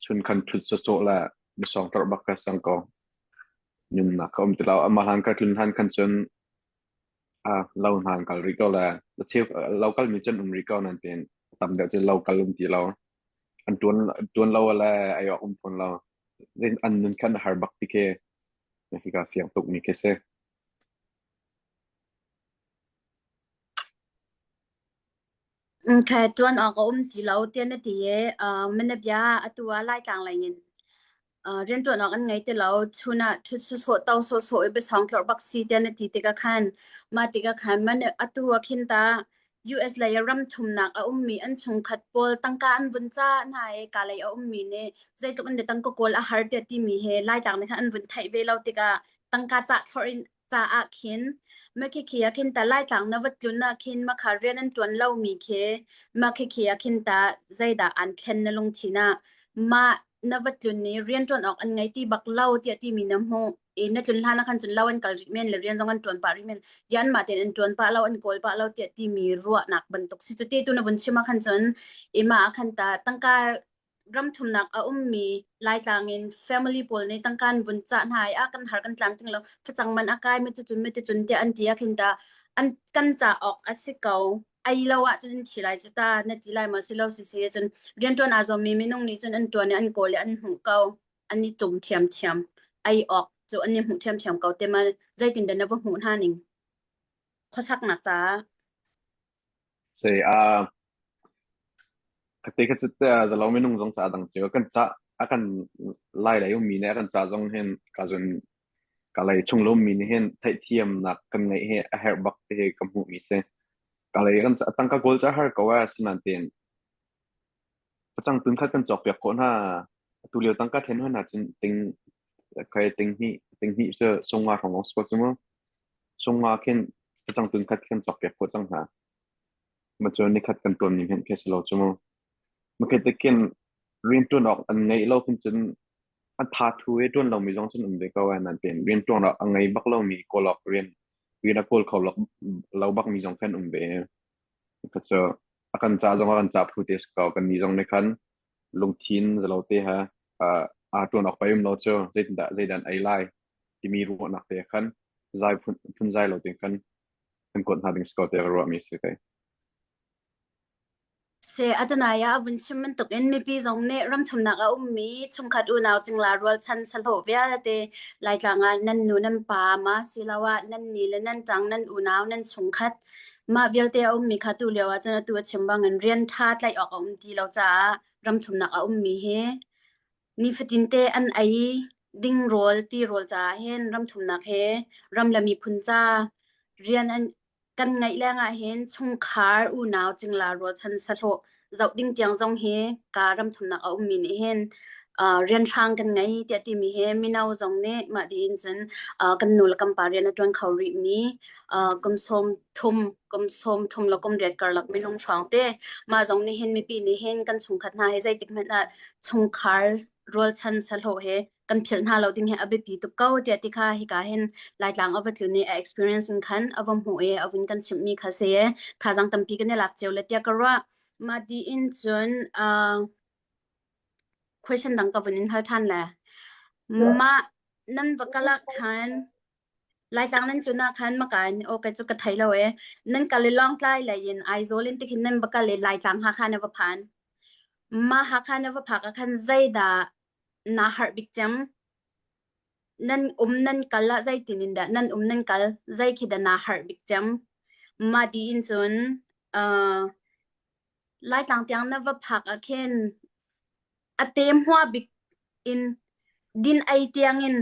chun khan ṭhut sawsawh le misawng tlorh bak ka sang ko. Nunnak ka um ti lo. Amah hlan ka tlun hlan khan cun ah lo hna an kal rih ko le a cheu lo kal mi cun um rih ko nan tin tam deuh cu lo kal um ti lo. An ṭuan ṭuan lo le ei awk um fawn lo. An nun khan a har bak ti khi hika fiang tuk mi khi si. Okay, ṭuan awk a um ti lo tiah na ti i uh, mana bia atu ah Laitlang lei in uh, rianṭuan awk an ngei ti lo. Chun ah ṭhut sawsawh to sawsawh i biasawng tlorh bak si tiah na ti tikah khan mah tikah khan man atu ah khin ta US lei ah ram thumnak a ummi an chungkhat pawl tangka an vun ca hna i ka lei a ummi nih zeitluk in dah tangka kawl a har tiah timi he Laitlang nih khan an vun theih ve lo tikah tangka cah thlorh in caah khin makhikhi ah khin ta Laitlang na va tlun ah khin makha rian an ṭuan lomi khi makhikhi ah khin ta zeidah an thlen na lungthin ah mah na va tlun i rian ṭuan awk an ngei ti bak lo tiah timi na hmuh i na tlun hlan ah khan cun lo an kal rih men le rian zong an ṭuan pah rih men yan mah tein an ṭuan pah lo an kawl pah lo tiah timi ruahnak bantuk si cu te tu na vun chim ah khan cun i mah ah khan ta tangka ramthumnak a ummi Laitlang in family pawl nih tangka an vun cah hna i a kan har kan tlamtling lo facang man a kai mi cucun mi ticun tiah an ti ah khin ta an kan ca awk a si ko ai lo ah cun an thi lai cu ta na ti lai maw si lo si si cun rianṭuan aa zuammi minung nih cun an ṭuan i an kawl i an hmuh ko an i tum ṭhiamṭhiam ai awk cu an i hmuh ṭhiamṭhiam ko te ma zeitin dah na va hmuh hna ning khuasaknak caah Sei a Kate kha cu te zalo minung zong ca dang cio kan ca a kan lai lei ummi nih a kan ca zong hin ka zun ka lei chung lo mi nih hin theihthiamnak kan ngeih hi a herh bak ti hi ka hmuh mi si. Ka lei kan tangka kawl ca har ko a sinan tin pacang tun khat kan cawk piak khawh hna atu lio tangka then hna cun ting kai ting hi ting hi cu sunga hrawng long si cu mu sunga khin pacang tun khat kan cawk piak khawh cang hna. Ma cu nikhat kan ṭuan ning hen khi si lo cu mu. Makhe tekin rian ṭuan awk an ngeih lo khin cun an tha thu i ṭuan lomi zong cun um ve ko ai nan tein rian ṭuan awk a ngei bak lomi kawl awk rian rian a kawl kho lo, lo bak mi zong khan um ve. Kha cu a kan ca zong a kan ca phu te si ko kan nih zong nih khan lungthin zalo te ha aa ṭuan awk pai um lo cu zeitindah zeidan ei lai timi ruahnak te khan zai phun phun zai lo te khan kan kuat hna ding si ko tiah ka ruahmi si kei. Se atanaya a vun chim bantuk in mipi zong nih ramthumnak a ummi chungkhat unau cingla rualchan sahlawh vialte Laitlang ah nan nu nan pa ma siloah nan ni le nan ṭang nan unau nan chungkhat mah vialte a ummi kha tu lio ah cun atu a chim bangin rian ṭha tlaih awk a um ti lo caah ramthumnak a ummi hi Nifatinte an ei ding rawl tirawl caah hin ramthumnak he ram le miphun ca rian an kan ngeih lengah hin chungkhar unau cingla rualchan sahlawh zoh ding tiang zong hi ka ramthumnak a ummi nih hin uh, rianhrang kan ngei tiah timi hi mino zong nih mah tiin cun uh, kan nu le kan pa rian a ṭuan kho rihmi uh, kum sawm thum kum sawm thum le kum riat karlak minung hrawng te mah zong nih hin mipi nih hin kan chungkhat hna hi zeitik hmanh ah chungkhar rualchan sahlawh he kan philh hna lo ding hi a biapi tuk ko tiah ti kha hika hin Laitlang a va tlun i a experience in khan a va hmuh i a vun kan chimhmi kha si i thazaang tampi kan i lak cio le tiah ka ruah. Mah ti in cun uh, question dang ka vun in hal ṭhan le mah nan va kal ah khan Laitlang nan tlun ah khan maka in okay cu ka thei lo e nan kal i Lawngtlai lei in Aizawl in tikhin nan va kal i Laitlang Hakha na va phan. Mah Hakha na va phak ah khan zeidah naa harh bik cem? Nan um nan kal ah zeitin in dah nan um nan kal zei khi dah naa harh bik cem? Mah ti in cun uh, Laitlang tiang na va phak ah khin a tem hua bik in din ei tiang in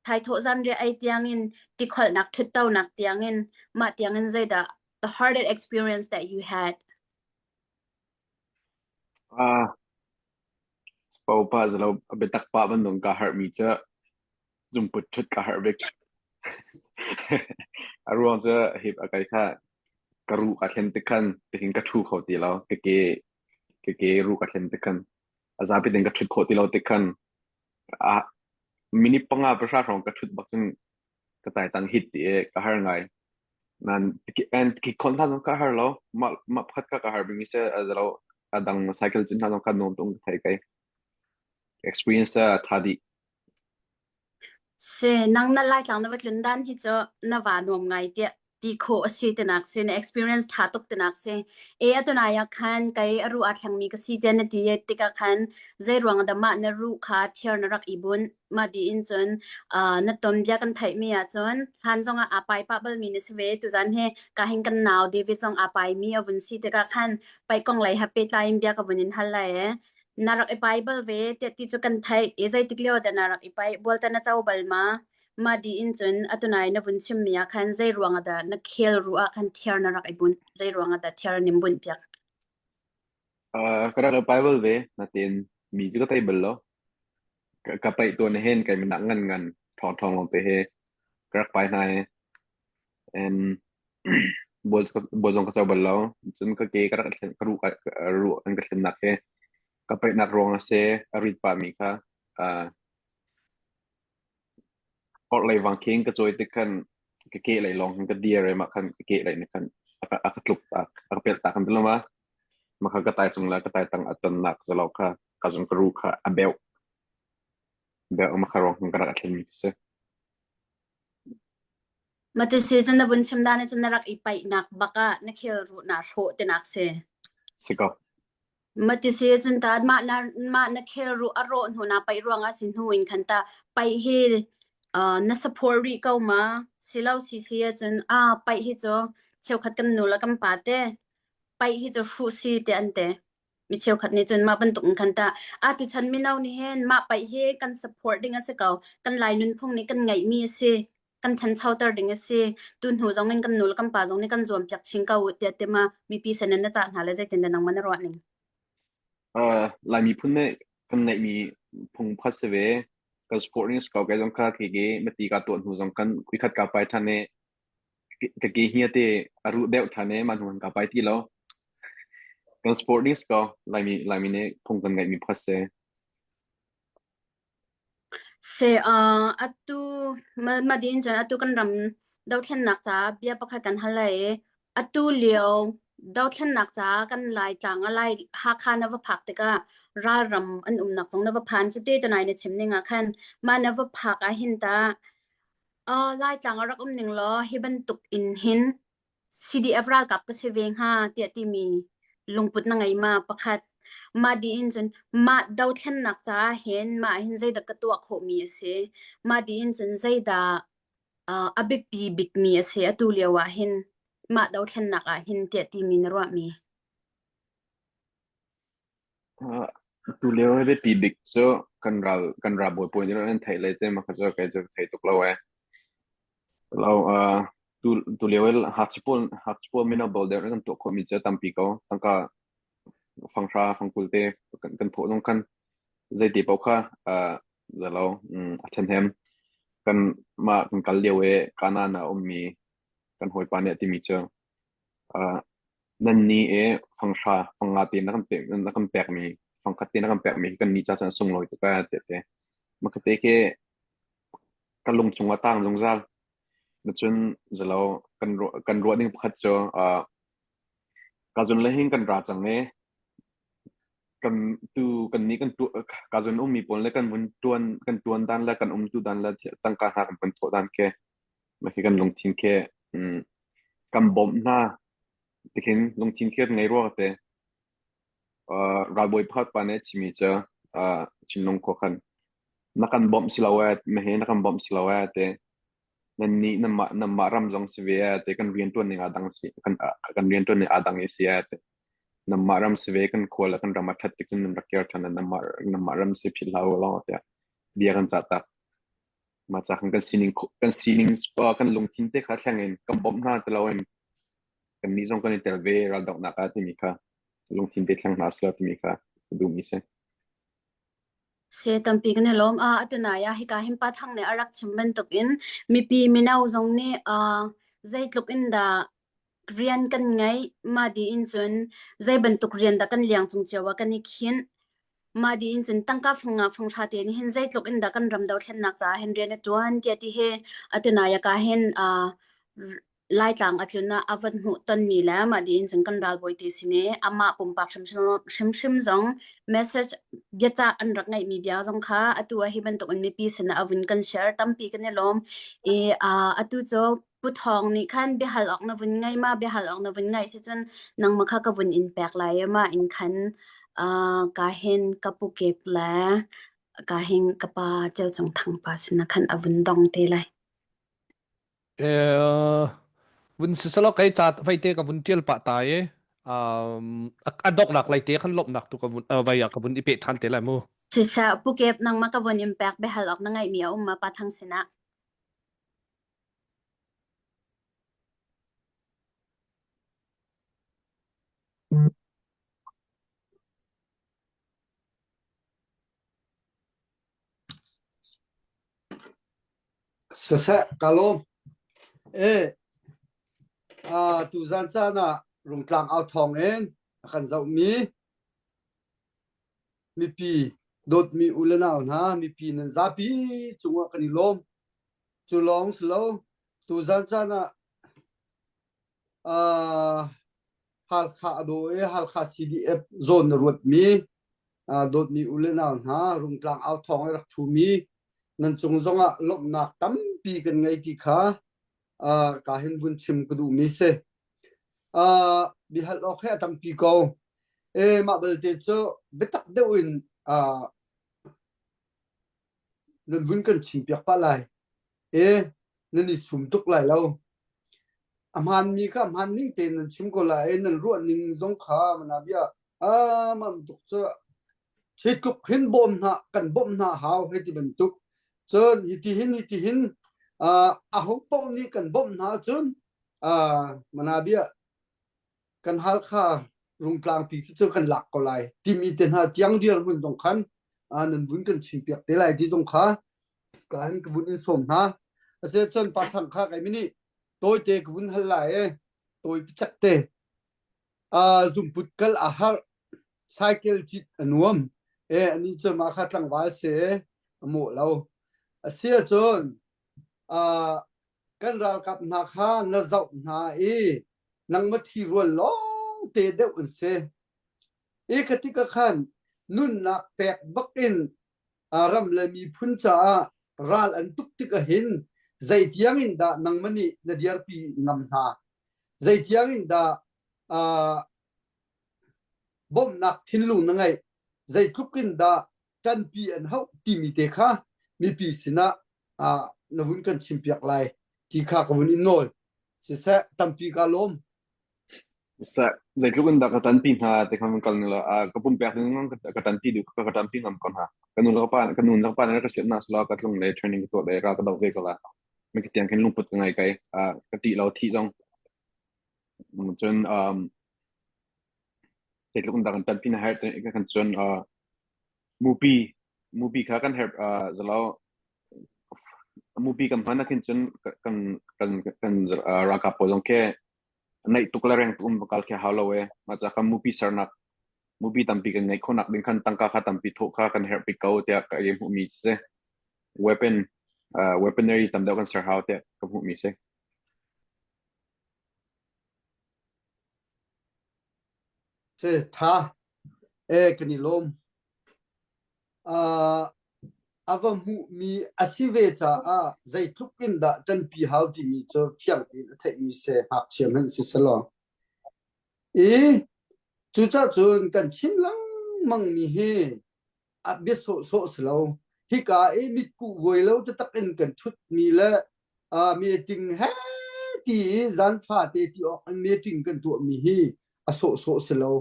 thaithawh zanriah ei tiangin tikholhnak ṭhuttonak tiangin mah tiangin zeidah the hardest experience that you had? Ah, capo pa zalo a biatak pa bantuk ka harh mi cu zungput ṭhut ka harh bik. A ruang cu hip a kai kha ka ruh ka thlen tik khan tihin ka ṭhu kho ti lo. Ka ke ka ke ruh ka thlen tik khan a zapi tein ka ṭhut khawh ti lo tik khan a minute panga pahra hrawng ka ṭhut bak cun ka taitang hit ti i ka har ngai. Nan and ki khon hna zong ka har lo. Mah mah pakhat ka ka har bimi se a zalo a dang cycle cun hna zong ka nuam tung ka thei kai. Experience a tha dih. Si, nang na Laitlang na va tlun dan hi cu na va nuam ngai tiah ti khawh a si tinak si, na experience ṭha tuk tinak si. E atunai ah khan kei a ruh aa thlengmi ka si tiah na ti tikah khan zei ruang dah mah na ruh kha thiar na rak i bunh? Mah tiin cun uh, na ton bia kan theihmi ahcun hlan zongah aa pai pah balmi na si ve. Tuzan hi ka hin kan nau David zong aa paimi a vun si tikah khan paih kong lei he pehtlai in bia ka vun in hal lai e. Na rak i pai bal ve tiah ti cu kan theih i zeitik lio dah na rak i paih? Bual ta na co bal ma? Mah dih in cun atunai na vun chimmi ah khan zei ruang ah dah na khel ruh ah khan thiar na rak i bunh? Zei ruang ah dah thiar an in bunh piak? Uh, ka rak i pai bal ve, natin mi cu ka tei bal lo. Ka, ka paih tuan hin kai minak ngan ngan ṭhawng ṭhawng lawng te he ka rak pai hna i and bual bual zong ka co bal lo. Cun ka ke ka rak thlen ka ruh ka ruh an ka thlennak he ka paihnak ruang a si a rit pahmi kha uh, orhlei vang khin ka cawi tik khan ka ke lei lawng khan ka dir i mah khan ka ke lei nih khan a ka a ka tluk tak a ka pelh tak kan ti lo ma mah kha ka tai cung le ka tai tang a tonnak zalo kha ka zung ka ruh kha a beuh beuh mah kha ruang khan ka rak a thlenmi ka si. Mah ti si cun na vun chim dan cun na rak i paihnak bak ah na khel ruh naa hrawh tinak si. Si ko. Mah ti si cun ta mah na mah na khel ruh a rawh hnu na paih ruang ah si hnu in khan ta paih hi uh, na support rih ko ma si lo si si ahcun ah paih hi cu cheukhat kan nu le kan pa te paih hi cu hruh si te an te. Mi cheukhat nih cun mah bantuk in khan tah ah tuchan mino nih hin mah paih hi kan support ding a si ko. Kan Lai nunphung nih kan ngeihmi a si. Kan ṭhanchoter ding a si. Tu hnu zong in kan nu le kan pa zong nih kan zuampiak chin ko u tiah tima mipi sin in na cah hna le zeitin dah nangmah na ruah ning? Uh, Lai miphun nih kan ngeihmi phung pakhat si ve. Kan support ning si ko. Kei zong kha khi ki mati ka tuah hnu zong kan kuikhat ka pai ṭhan i ka ke hia te a ruh deuh ṭhan i mah hnu ka pai ti lo. Kan sport ning si ko. Laimi Laimi nih phung kan ngeihmi pakhat si. Se uh, atu ma madin cun atu kan ram dothlennak caah bia pakhat kan hal lai i atu lio dothlennak caah kan Laitlang a Lai Hakha na va phak tikah ralram an umnak zong na va phan cuti tunai na chim ning ah khan mah na va phak ah hin ta Uh, Laitlang a rak um ning law hi bantuk in hin CDF ralkap ka si ve hnga tiah timi lungput na ngei ma pakhat. Mah dih in cun mah dothlennak caah hin mah hin zeidah ka tuah khawhmi a si. Mah dih in cun zeidah uh, a biapi bikmi a si atu lio ah hin mah dothlennak ah hin tiah timi na ruahmi. Uh, tu lio hi biapi bik cu kan ral kan ralbawi pawl nih an theih le te mah kha cu kei cu ka thei tuk lo ee. Lo uh, tu tu lio i Hakha pawl Hakha pawl mino bol deuh kan tuah khawhmi cu tampi ko. Tangka fanghra fangkul te kan kan thawh zong khan zeiti paoh kha uh, zalo um, a ṭhahnem. Kan mah kan kal lio i Kanan ah a ummi kan hawipa nih a timi cu uh, nan nih i fanghra fanga te na kan pek na kan pekmi fangkhat te na kan pekmi hi kan nih ca cun a sunglawi tuk ee tiah ti. Makate khi ka lung chung ah tang zungzal. Cun zalo kan ruah kan ruah ding pakhat cu uh, ka zun le hin kan ra cang i kan tu kan nih kan tu ka zun ummi pawl le kan vun tuan kan tuan dan le kan um tu dan le tangka hna kan vun thawh dan khi mah khi kan lungthin khi um, kan bawmh hna tikhin lungthin khi ngei rua te uh, ralbawi pakhat pa nih a chimmi cu uh, Chinlung khua khan na kan bawmh si lo ee mehe na kan bawmh si lo ee te nan nih nanmah nanmah ram zong si ve ee te kan rianṭuan ning aa dang si kan kan rianṭuan ning aa dang i si ee te nanmah ram si ve kan khua le kan ram a ṭhat tik cun nan rak kir ṭhan nanmah nanmah ram si philh hlah u law tiah bia kan cah tak mah ca khan kan sining kan sining kan lungthin te kha thleng in kan bawmh hna ti lo in kannih zong kan i tel ve raldohnak ah timi kha lungthin te thleng hna sila timi kha. ka duhmi si. Se tampi kan i lawm. Uh, atunai ah hika hin Pa Thang nih a rak chim bantukin mipi mino zong nih uh, zeitluk in dah rian kan ngeih, mah dih in cun zei bantuk rian dah kan liang cung cio ah kan i khinh. Mah dih in cun tangka fang nga fang hra te nih hin zeitluk in dah kan ram dothlennak caah hin rian a ṭuan tiah ti hi atunai ah ka hin uh, Laitlang a tlun ah a van hmuh tonmi le mah dih in cun kan ralbawi te sin i amah pumpak hrimhrim zong message biacah an rak ngeihmi bia zong kha atu ah hi bantuk in mipi sinah a vun kan share tampi kan i lawm i uh, atu cu Pu Thawng nih khan biahal awk na vun ngei ma biahal awk na vun ngaih si cun nangmah kha ka vun in pek lai i mah in khan uh, ka hin ka pu kep le ka hin ka pa Cel Cung Thang pa sinah khan a vun dong te lai. Eh, vun sisalo kai ca vai te ka vun tial pah ta i um, a doknak lai te khan lomnak tu ka vun uh, vai ah ka vun i pe than te lai mu. Siseh Pu Kep nangmah ka vun in pek biahal awk na ngeihmi a um ma Pa Thang sinah? Siseh ka lawm. E, uh, tuzan caan ah Rungtlang au thawng in a kan zohmi mipi dawtmi u le nau hna mipi nan zapi cungah kan i lawm. Cu lawng si lo, tuzan caan ah uh, Halkha a daw i Halkha CDF zawn na ruatmi dawtmi u le nau hna Rungtlang au thawng i rak ṭhumi nan cung zongah lawmhnak tampi kan ngei ti kha ka hin vun chim ka duhmi si. Bihal awk he a tampi ko. E mah belte cu biatak deuh in nan vun kan chim piak pah lai. E nan i sum tuk lai lo. A hmaanmi kha a hmaan ning tein nan chim ko lai i nan ruah ning zong kha mana bia ah mah tuk cu hi tluk hin bawm hna kan bawmh hna hau hei ti bantuk cun hiti hin hiti hin uh, aho paoh nih kan bawmh hna cun uh, mana bia kan Halkha Rungtlangpi khi cu kan lak ko lai timi te hna tiang dirhmun zong khan nan vun kan chim piak te lai ti zong kha ka han ka vun in sawm hna ase cun pa thang kha kai mini tawite ka vun hal lai e tawi picak te zumput kal a har cycle cit a nuam e ani cu ma kha tlangval se a mawh lo asia cun kan ralkap hna kha na zoh hna i nangmah thi rual lawng te deuh an si. I kha tik ah khan nunnak pek bak in ram le miphun caah ral an tuk tik ahhin zeitiang in dah nangmah nih na dirpi ngam hna? Zeitiang in dah uh, bawmhnak thinlung na ngeih? Zeitluk in dah ṭanpi an hauh timi te kha mipi sinah ah na vun kan chimpiak lai ti kha ka vun in nawl. Siseh tampi ka lawm. Seh zeitluk in dah ka ṭanpi hna ti kha kan kal la ka pumpek ding ka ṭanpi duh ka ka ṭanpi ngam ko hna. Ka nu le ka pa ka nu le ka pa nih ka siat na sala ka tlung le training ka tuah le ra ka do ve ko la. Mi ka tiang khin lungput ka ngei kai ka ṭih lo thi zong. Cun um zeitluk in dah kan ṭanpi na herh ka kan cun mupi mupi kha kan herh zalo mupi kan hman ah khin cun kan kan kan ralkap pawl zong khi naih tuk le reng tuk um kal khi hau lo e mah ca kha mupi sernak mupi tampi kan ngeih khawhnak ding khan tangka kha tampi thawh kha kan herh bik ko tiah ka i hmuhmi si weapon uh, weaponry tam deuh kan ser hau tiah ka hmuhmi si Si tha e kan i lawm. Uh, a va hmuhmi a si ve caah zeitluk in dah ṭanpi hau timi cu fiang tein a theihmi si ngakchia hmanh si selaw. I cucaah cun kan chim lengmangmi hi a bia sawhsawh si lo. Hika i mitkuh vuai lo taktak in kan ṭhutmi le uh, meeting he ti i zan fate ti awk in meeting kan tuahmi hi a sawhsawh si lo.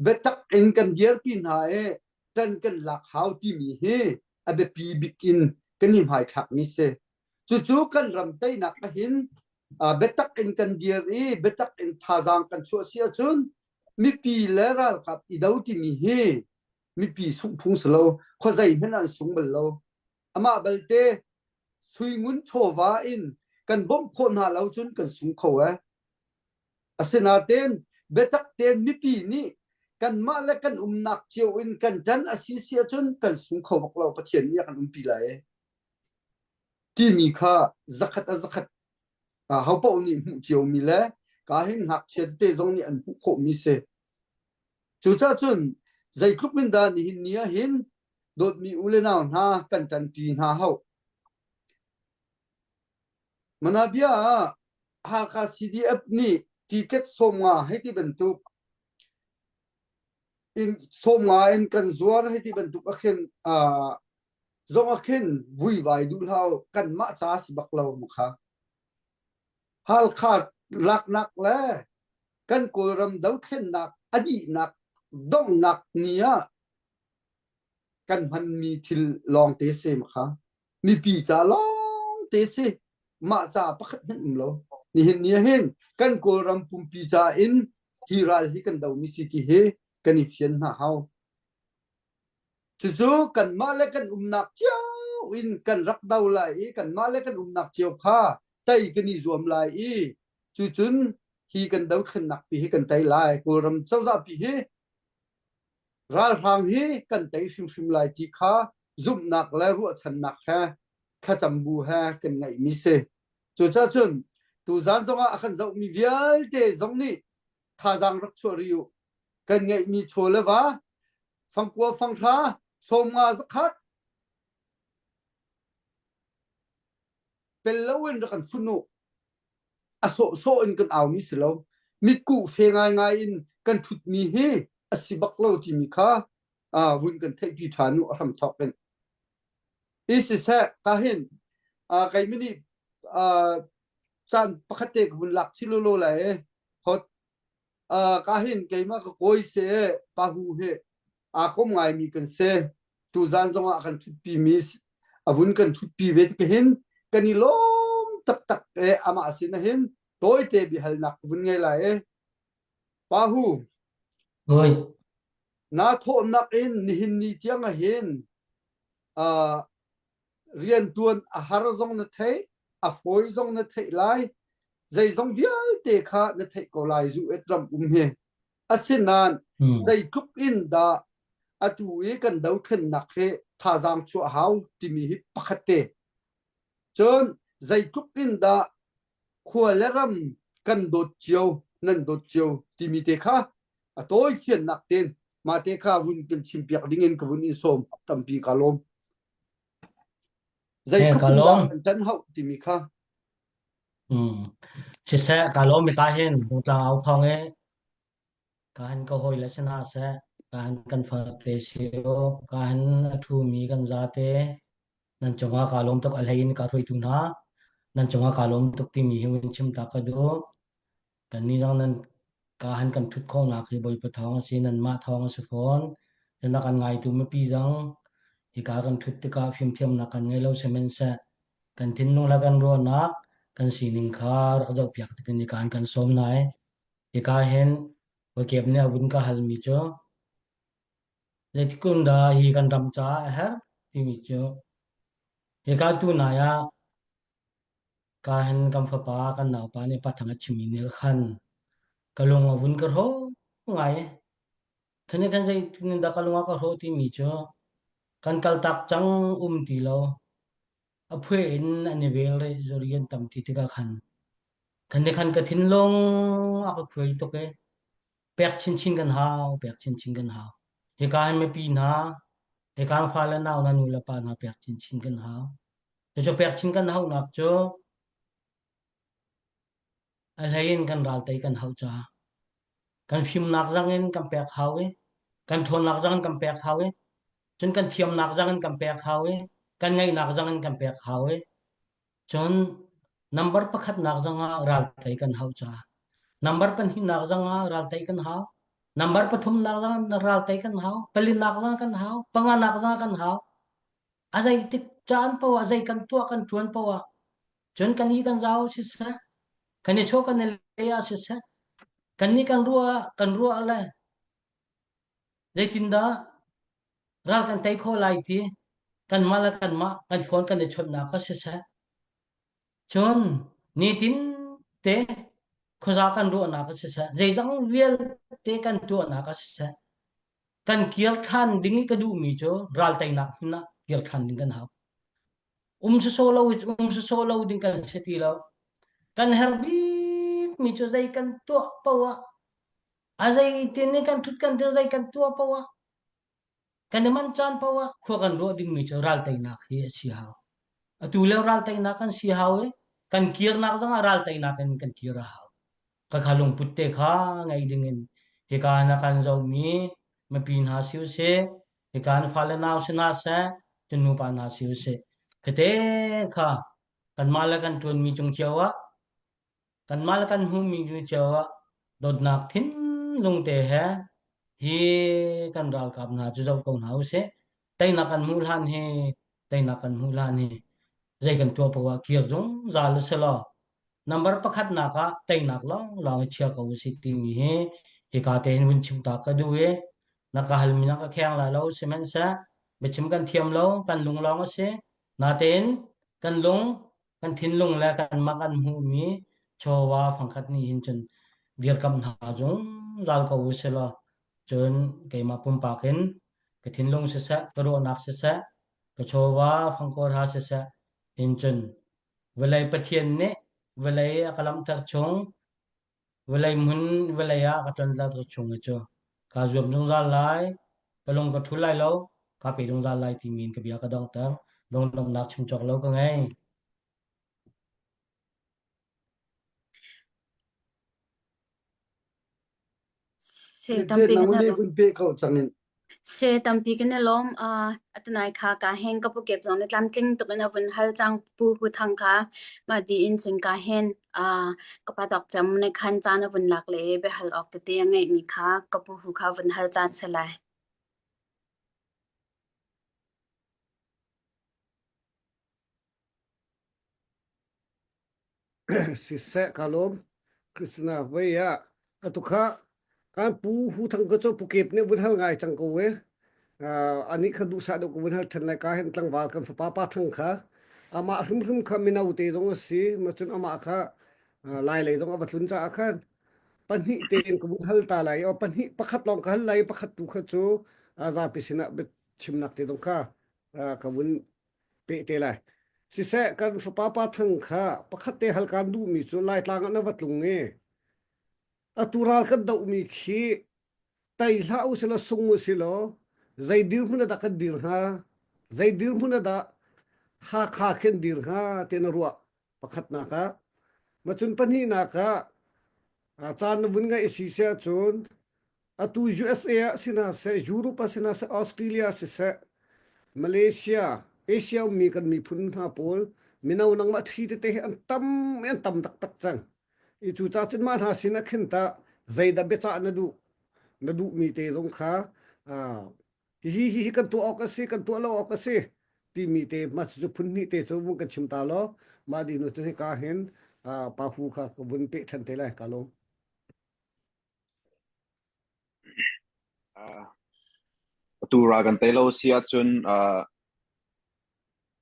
Biatak in kan dirpi hna i ṭan kan lak hau timi hi a biapi bik in kan i hmaithlakmi si. Cucu kan ram teinak ahhin uh, biatak in kan dir i biatak in thazaang kan chuah si ahcun mipi le ralkap i do timi hi. Mipi sungh phung si lo. Khuazei hmanh an sung bal lo. Amah balte suingun chawva in kan bawmh khawh hna lo cun kan sung kho eh. Asinain biatak tein mipi nih kanmah le kan umnak cio in kan ṭan a si si ahcun kan sung kho bak lo Pathian nih a kan umpi lai e. Timi kha zakhat a zakhat hopaoh nih hmuh ciomi le ka hin ngakchia tete zong nih an hmuh khawhmi si. Cucaah cun zeitluk in dah nihin ni ah hin dawtmi u le nau hna kan ṭanṭi hna hau. Manabia ah Hakha CDF nih ticket 50 hei ti bantuk in 50 in kan zuar hei ti bantuk a khin uh, zong a khin vuivai duh hlah kanmah ca si bak lo mu kha. Halkha laknak le kan Kawlram dothlennak a dihnak donghnak ni ah kan hmanmi thil lawngte si ma kha mipi ca lawngte si mah ca pakhat hmanh um lo nihin ni hin kan Kawlram pumpi ca in hi ral hi kan domi si ti hi kan i fian hna hau cucu kanmah le kan umnak cio in kan rak do lai i kanmah le kan umnak cio kha tei kan i zuam lai i cucun hi kan dothlennak pi hi kan tei lai Kawlram cozah pi hi ralhrang hi kan tei hrimhrim lai ti kha zumhnak le ruahchannak he thlacam bu he kan ngeihmi si. Cucaah cun tuzan zongah a kan zohmi vialte zong nih thazaang rak chuah rih u. Kan ngeihmi chaw le va fangkua fanghra 50 zakhat pel loin rak kan fun u. A sawhsawh in kan aumi si lo. Mitkuh fe ngaingai in kan ṭhutmi hi a si bak lo timi kha uh, vun kan theihpi ṭhan u a hramthawk in. I siseh ka hin uh, kei mini uh, caan pakhat te ka vun lak chi lolo lai hot uh, ka hin keimah ka kawi se pahu he aa kom ngaimi kan si tuzan zongah kan ṭhutpi mi a vun kan ṭhutpi ve tik hin kan i lawm taktak e amah sin hin tawite biahalnak vun ngei lai e pahu Oi. na thawhnak in nihin ni tiang ah hin uh, riantuan a har zong na theih a fawi zong na theih lai zeizong vialte kha na theih ko lai zu et ram um hi asinain zeitluk in dah atu i kan dothlennak hi thazaang chuah hau timi hi pakhat te cun zeitluk in dah khua le ram kan dawt cio nan dawt cio timi te kha a tawi fiannak ten mah te kha vun kan chimpiak ding in ka vun in sawm tampi ka lawm zeitluk in dah kan ṭan hauh timi kha Mm. Siseh ka lawm i ka hin Rungtlang au khong i ka hin ka hawi le si hna seh ka hin kan fate si u ka hin a ṭhumi kan zate nan cungah kaa lawm tuk a hlei in ka hruaitu hna nan cungah kaa lawm tuk timi hi vun chim ta ka duh. Kannih zong nan ka han kan ṭhut khawhnak hi Bawipa thawng a si, nanmah thawng a si fawn. Cun a kan ngaitu mipi zong hika kan ṭhut tikah fimthiamnak kan ngei lo sihmanhseh kan thinlung le kan ruahnak kan sining kha rak zohpiak tikin hika in kan sawm hna i hika hin Bawikep nih a vun ka halmi cu zeitik dah hi kan ram caah a herh timi cu hika tu nai ah Ka hin kan fapa kan naupa nih pathang a chimmi nih khan ka lung a vun ka hrawh ngai. Thani kan zeitin dah ka lung a ka hrawh timi cu kan kaltak cang um ti lo. A phueh in an i vel re zuri an tam ti tikah khan kan nih khan ka thinlung a ka khuai tuk i pek chinchin kan hau, pek chinchin kan hau. Hika hin mipi hna, hika hin fale nau hna nu le pa hna pek chinchin kan hau. Cucu pek chin kan hauhnak cu a hlei in kan ral tei kan hauh caah kan fimnak zang in kan pek hau i kan ṭhawnnak zang in kan pek hau i cun kan thiamnak zang in kan pek hau i kan ngeihnak zang in kan pek hau i cun number pakhatnak zang ah ral tei kan hauh caah number pahnihnak zang ah ral tei kan hau number pathumnak zang ah ral tei kan hau palinak zang kan hau panganak zang kan hau A zeitik caan paoh ah zei kan tuah kan ṭuan paoh ah cun kan i kan zau siseh, kan i chaw kan i le ah siseh, kan nih kan ruah kan ruah le zeitindah? Ral kan tei khawh lai ti kanmah le kanmah kan phone kan i chawnhnak ah siseh cun nitin te khuaza kan ruahnak ah siseh zeizong vialte kan tuahnak ah siseh kan kir ṭhan ding i ka duhmi cu ral teinak hmun ah kir ṭhan ding kan hau. Um sawsawh lo um sawsawh lo ding kan si ti lo. Kan herh bikmi cu zei kan tuah paoh ah a zeitin in kan ṭhut kan dir zei kan tuah paoh ah kan i manh caan paoh ah khua kan ruah dingmi cu ral teinak hi a si hau. Atu lio ral teinak kan si hau i kan kirnak zongah ral teinak in kan kir a hau. Khakha lungput te kha ngei dingin hika na kan zohmi mipi hna si usih, hika na fale nau si hna seh, cun nupa hna si usih. Khate kha kanmah le kan ṭuanmi cung cio ah, kanmah le kan hmuhmi cung cio ah dawtnak thinlung te he hi kan ralkap hna cu zoh ko hna usih. Teinak kan hmuh hlan hi, teinak kan hmuh hlan hi zei kan tuah paoh ah kir zungzal a si law Number pakhatnak ah teinak lawnglawng i chia ko usih timi hi hika te hin vun chim ta ka duh i na ka halmi na ka kheng lai lo sihmanhseh biachim kan thiam lo kan lung lawng a si natein kan lung kan thinlung le kanmah kan hmuhmi chawva fangkhat nih hin cun dirkamh hna zungzal ko usih law cun keimah pumpak in ka thinlung siseh ka ruahnak siseh ka chawva fangkawr ha siseh hin cun Vawlei Pathian nih vawlei a ka lamhter chung, vawlei hmun vawlei ah a ka ṭanter chung hi cu kaa zuam zungzal lai, ka lung ka ṭhul lai lo, kaa pe zungzal lai timi in ka bia ka donghter. Lunglawmhnak chim cawk lo ka ngei. Se tampi Nang kan le kun pe ko changin. Se tampi kan i lawm. Uh, atanai kha ka heng ka pu kep zong le tlamtling tuk in a vun hal cang pu hu thang kha ma di in cun ka hen uh, ka pa dok cam ne khan caan a vun lak le biahal awk tete a ngeih mi kha ka pu hu kha vun hal caan se lai. Siseh ka lawm. Krishna vei ah atu kha kan pu hu thang ka cu pukep nih vun hal ngai cang ko e. Uh, ani kha duhsah deuh ka vun hal than lai ka hen tlangval kan fapa pa thang kha amah hrimhrim kha mino te zong a si ma cun amah kha uh, lai lei zong a va tlun caah khan pahnih tein ka vun hal ta lai o pahnih pakhat lawng ka hal lai pakhat tu kha cu uh, zapi sinah chimnak te zong kha uh, ka vun peh te lai. Siseh kan fapa pa thang kha pakhat te hal kan duhmi cu Laitlang ah na va tlung i atu ral kan dohmi khi tei hlah u silaw sung u silaw zei dirhmun ah dah kan dir hnga zei dirhmun ah dah Hakha khin dir hnga ti na ruah pakhatnak ah macun pahnihnak ah caan na vun ngaih si si ahcun Atu USA ah si hna seh, Europe ah si hna seh, Australia siseh, Malaysia, Asia ummi kan miphun hna pawl mino nangmah ṭhi tete hi an tam an tam taktak cang. I cucaah cun mah hna sin ah khin tah zeidah biacah na duh na duhmi te zong kha ah, hihi hihi kan tuah awk a si kan tuah lo awk a si timi te mah cu phun hnih te cu vung kan chim ta law mah dinu cu hika hin ah, pa hu kha ka vun peh ṭhan te lai ka lawm. Uh, atu ral kan tei lo si ahcun uh,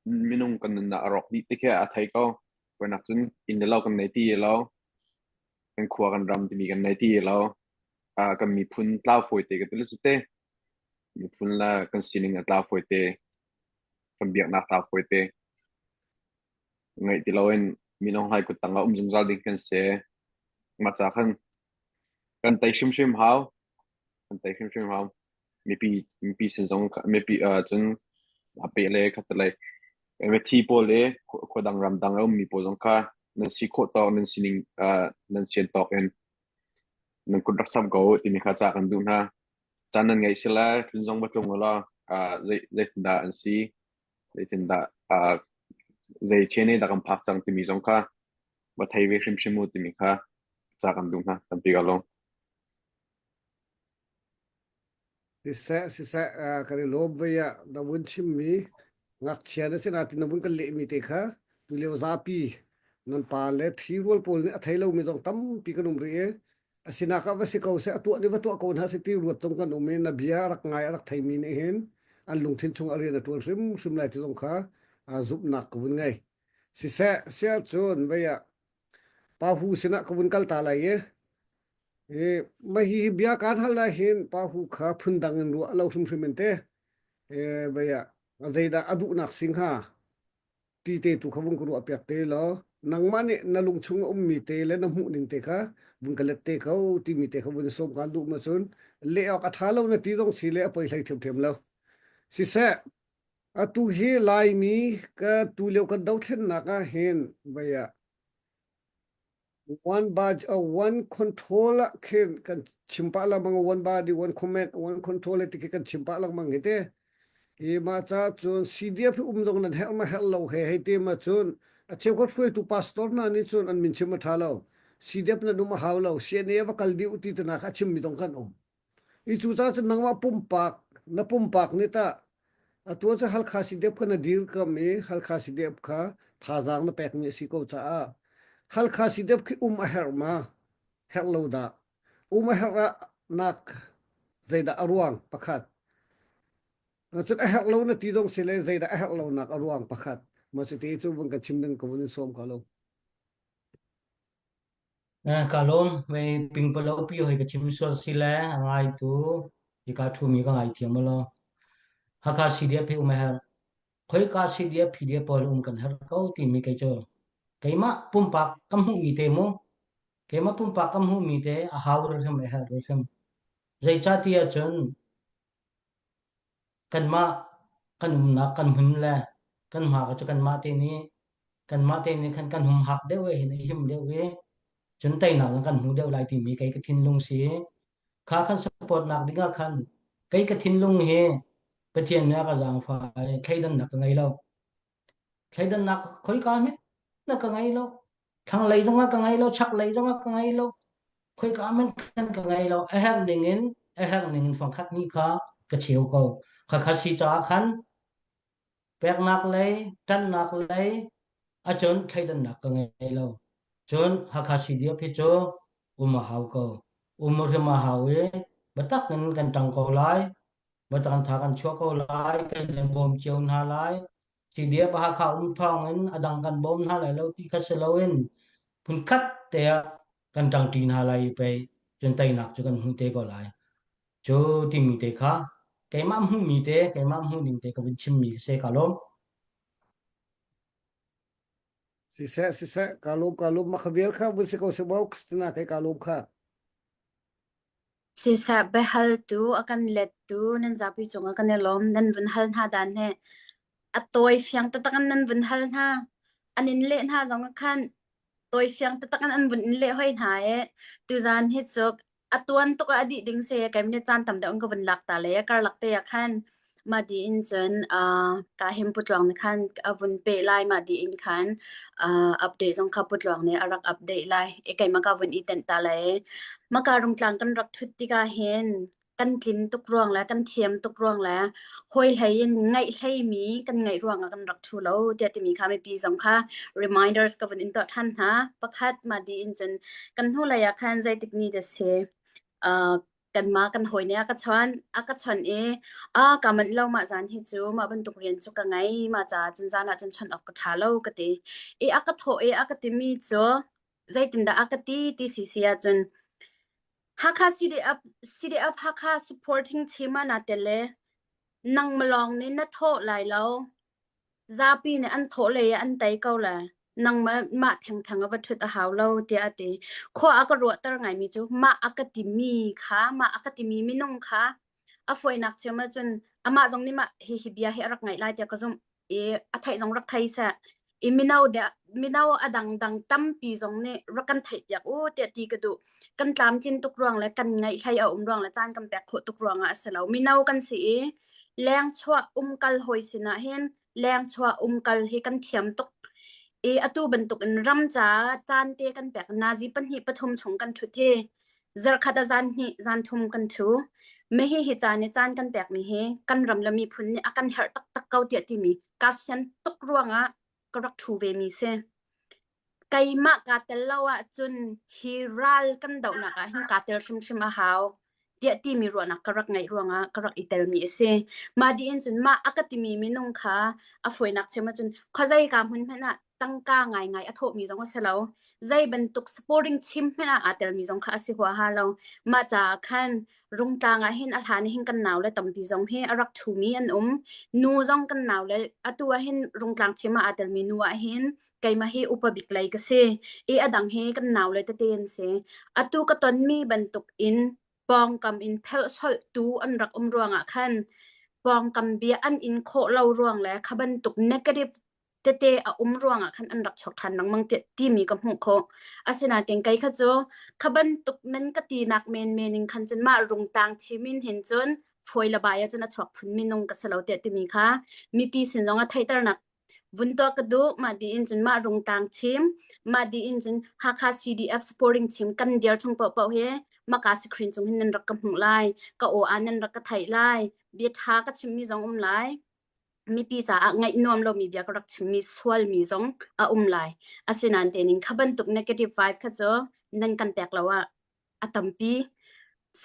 minung kan nunnak a rawk dih ti khi a thei ko. Puainak cun inn le lo kan nei ti lo, kan khua kan ram timi kan nei ti lo, uh, kan miphun tlau fawi te ka ti lu te. Miphun le kan sining a tlau fawi te, kan biaknak tlau fawi te. Ngaih ti loin minung hai kut tang ah um zungzal ding kan si. Mah ca khan Kan tei hrimhrim hau. Kan tei hrimhrim hau. Mipi mipi sin zong mipi uh, cun a peh le khat le mithi pawl le khua dang ram dang a ummi pawl zong kha nan si khawh tawk nan sining uh, nan sian tawk in nan kut rak sam ko timi kha ca kan duh hna. Caan nan ngeih sila tlun zong va tlung ulaw uh, zei zeitindah an si zeitindah uh, zei chen dah kan phak cang timi zong kha va thei ve hrimhrim u timi kha ca kan duh hna tampi ka lawm. Siseh siseh kan i lawm vei ah na vun chimmi ngakchia na si nain na vun kan lehmi te kha tulio zapi nan pa le ṭhirual pawl nih a thei lomi zong tampi kan um rih i asinak ah va si ko seh a tuah nih va tuah ko hna seh ti ruat zong kan um i na bia a rak ngai a rak theimi nih hin. an lungthin chung a rian a ṭuan hrimhrim lai ti zong kha zumhnak ka vun ngei. Siseh, siah cun vei ah Pa Hu sinah ka vun kal ta lai i i mah hi bia kaan hal lai hin Pa Hu kha phundang in ruah lo hrimhrim in te vei ah zeidah a duhnak si hnga ti te tu kha vung ka ruah piak te law nangmah nih na lung chung a ummi te le na hmuh ning te kha vung ka let te ko timi te kha vun sawm kaan duh ma cun leh awk a ṭha lo na ti zong si le a poi hlei ṭhiamṭhiam lo. Siseh, atu hi Laimi ka tu lio kan dothlennak ah hin vei ah one budget, uh, one control ah khin kan chim pah lengmang one body one command one control ti khi kan chim pah lengmang hi te i ma cha cun CDF hi um dong nan herh ma herh lo he hei te ma cun a cheukhat hruaitu pastor hna nih cun an min chim a tha lo CDF nan um a hau lo CNA va kal dih ti tana kha a chim mi dong kan um I cu ca cun nangmah pumpak na pumpak nih tah atu cu Halkha CDF kha na dirkam i Halkha CDF kha thazaang na pekmi a si ko caah Halkha CDF khi um a herh ma? Herh lo dah. Um a herh ah nak zeidah a ruang pakhat. Cun a herh lo na ti dong si le zeidah a herh lonak a ruang pakhat. Mah cu ti cu vun kan chim ding ka vun in sawm ko lo. Ka lawm. Mei pingpalo pi hoi ka chim sual si le a ngai tu hika thumi ka ngai thiam law. Hakha CDF hi um a herh. Khoika CDF PDF pawl um kan herh ko timi kei cu keimah pumpak ka hmuhmi te mu keimah pumpak ka hmuhmi te a hau hrim a herh hrim. Zeicahtiah ahcun kanmah kan umnak kan hmun le kan hma cu kanmah te nih kanmah te nih khan kan humhak deuh i hin a him deuh i cun teinak in kan hmu deuh lai timi kei ka thinlung si kha khan support nak dingah khan kei ka thinlung hi Pathian nih a ka zaangfah i thleidannak ka ngei lo thleidannak khoika hmet na ka ngei lo thlanglei zongah ka ngei lo chaklei zongah ka ngei lo khoika hmanh khan ka ngei lo a herh ning in a herh ning in fangkhat ni kha ka cheu ko khakha si caah khan peknak lei ṭannak lei acun thleidannak ka ngei lo cun Hakha CDF hi cu um a hau ko um hrim a hau i biatak in kan ṭang ko lai biatak tha kan chuah ko lai kan in bawm cio hna lai CDF Hakha um thawng in a dang kan bawm hna lai lo ti kha si loin phunkhat te ah kan ṭangṭi hna lai i pei cun teinak cu kan hmuh te ko lai. Cu timi te kha keimah hmuhmi te keimah hmuh ning te ka vun chimmi si ka lawm. Siseh siseh ka lawm ka lawm makha vial kha vun si ko se bo Christina ke ka lawm kha. Siseh biahaltu a kan lettu nan zapi cungah kan i lawm. Nan vun hal hna dan hi a tawi fiang taktak in nan vun hal hna. An in leh hna zong ah khan tawi fiang taktak in an vun in leh hoi hna i tuzaan hi cu a tuan tuk ah a dih ding si kai minute caan tam deuh in ka vun lak ta le karlak te ah khan mah di in cun uh, ka him putluang nih khan a vun peh lai mah di in khan uh, update zong kha putluang nih a rak update lai i keimah ka vun i tenh ta lai maka rungtlang kan rak thut tikah hin kan tlin tuk ruang le kan thiam tuk ruang le hawi hlei in ngaih hlei mi kan ngaih ruang ah kan rak thu lo tiah timi kha mipi zong kha reminders ka vun in tuah than hna pakhat mah di in cun kan hnu lei ah khan zeitik ni da si uh, kanmah kan hawi nih a ka chawnh a ka chawnh i a ka manh lo mah zan hi cu mah bantuk rian cu ka ngei mah caah cun zan ah cun chawnh awk ka ṭha lo ka ti i a ka thawh i a ka timi cu zeitindah a ka ti ti si si ahcun Hakha CDF CDF Hakha supporting team ah naa tel i nangmah lawng nih na thawh lai lo Zapi nih an thawh lei ah an tei ko le nangmah mah thengtheng a va ṭhut a hau lo tiah a ti. Khua a ka ruahter ngaimi cu mah a ka timi kha mah a ka timi minung kha a fawinak chim ahcun amah zong nih mah hihi bia hi a rak ngaih lai tiah ka zumh i a theih zong rak thei seh. I mino de mino a dangdang tampi zong nih rak kan theihpiak u tiah ti ka duh. Kan tlamtlin tuk ruang le kan ngaihhlei a um ruang le caan kan pek khawh tuk ruangah a si lo. Mino kan si i Lengchuah umkal hawi sinah hin lengchuah umkal hi kan thiam tuk i atu bantukin ram caah caan te kan pek. Nazi pahnih pathum chung kan ṭhut hi zarkhat ah zan hnih zan thum kan ṭhu. Mihi hi caan i caan kan pekmi hi kan ram le miphun nih a kan herh taktak ko tiah timi kaa fian tuk ruangah ka rak ṭhu vemi si. Keimah kaa tel lo ahcun hi ral kan dohnak ah hin kaa tel hrimhrim a hau. Tiah timi ruahnak ka rak ngeih ruangah ka rak i telmi a si. Mah dih in cun mah a ka timi minung kha a fawinak chim ahcun khuazei ka hmun hmanh ah tangka ngaingai a thawhmi zong a si lo. Zei bantuk supporting team hmanh ah aa telmi zong kha a si huaha lo. Mah caah khan Rungtlang ah hin a hlan hin kan nau le tampi zong hi a rak ṭhumi an um. Nu zong kan nau le atu ah hin Rungtlang team ah aa telmi nu ah hin keimah hi upa bik lei ka si. I a dang hi kan nau le tete an si. Atu ka tonmi bantuk in pawngkam in phelhsolhtu an rak um ruangah khan pawngkam bia an in khawh lo ruang le kha bantuk negative tete a um ruangah khan an rak chuak ṭhan lengmang timi ka hmuh khawh. Asinain kei kha cu kha bantuk nan ka tinak menmen in khan cun mah rungtang thim in hin cun fawi le bai ahcun a chuak phun minung ka si lo tiah timi kha mipi sin zong ah theihternak vun tuah ka duh. Mah dih in cun mah rungtang thim, mah dih in cun Hakha CDF supporting team kan dir chung paohpaoh hi maka screen cung hin nan rak ka hmuh lai. Ka aw ah nan rak ka theih lai. Bia ṭha ka chimmi zong um lai. Mipi caah ngaih nuam lomi bia ka rak chimmi sualmi zong a um lai. Asinain tein kha bantuk negative vibe kha cu nan kan pek lo ah a tampi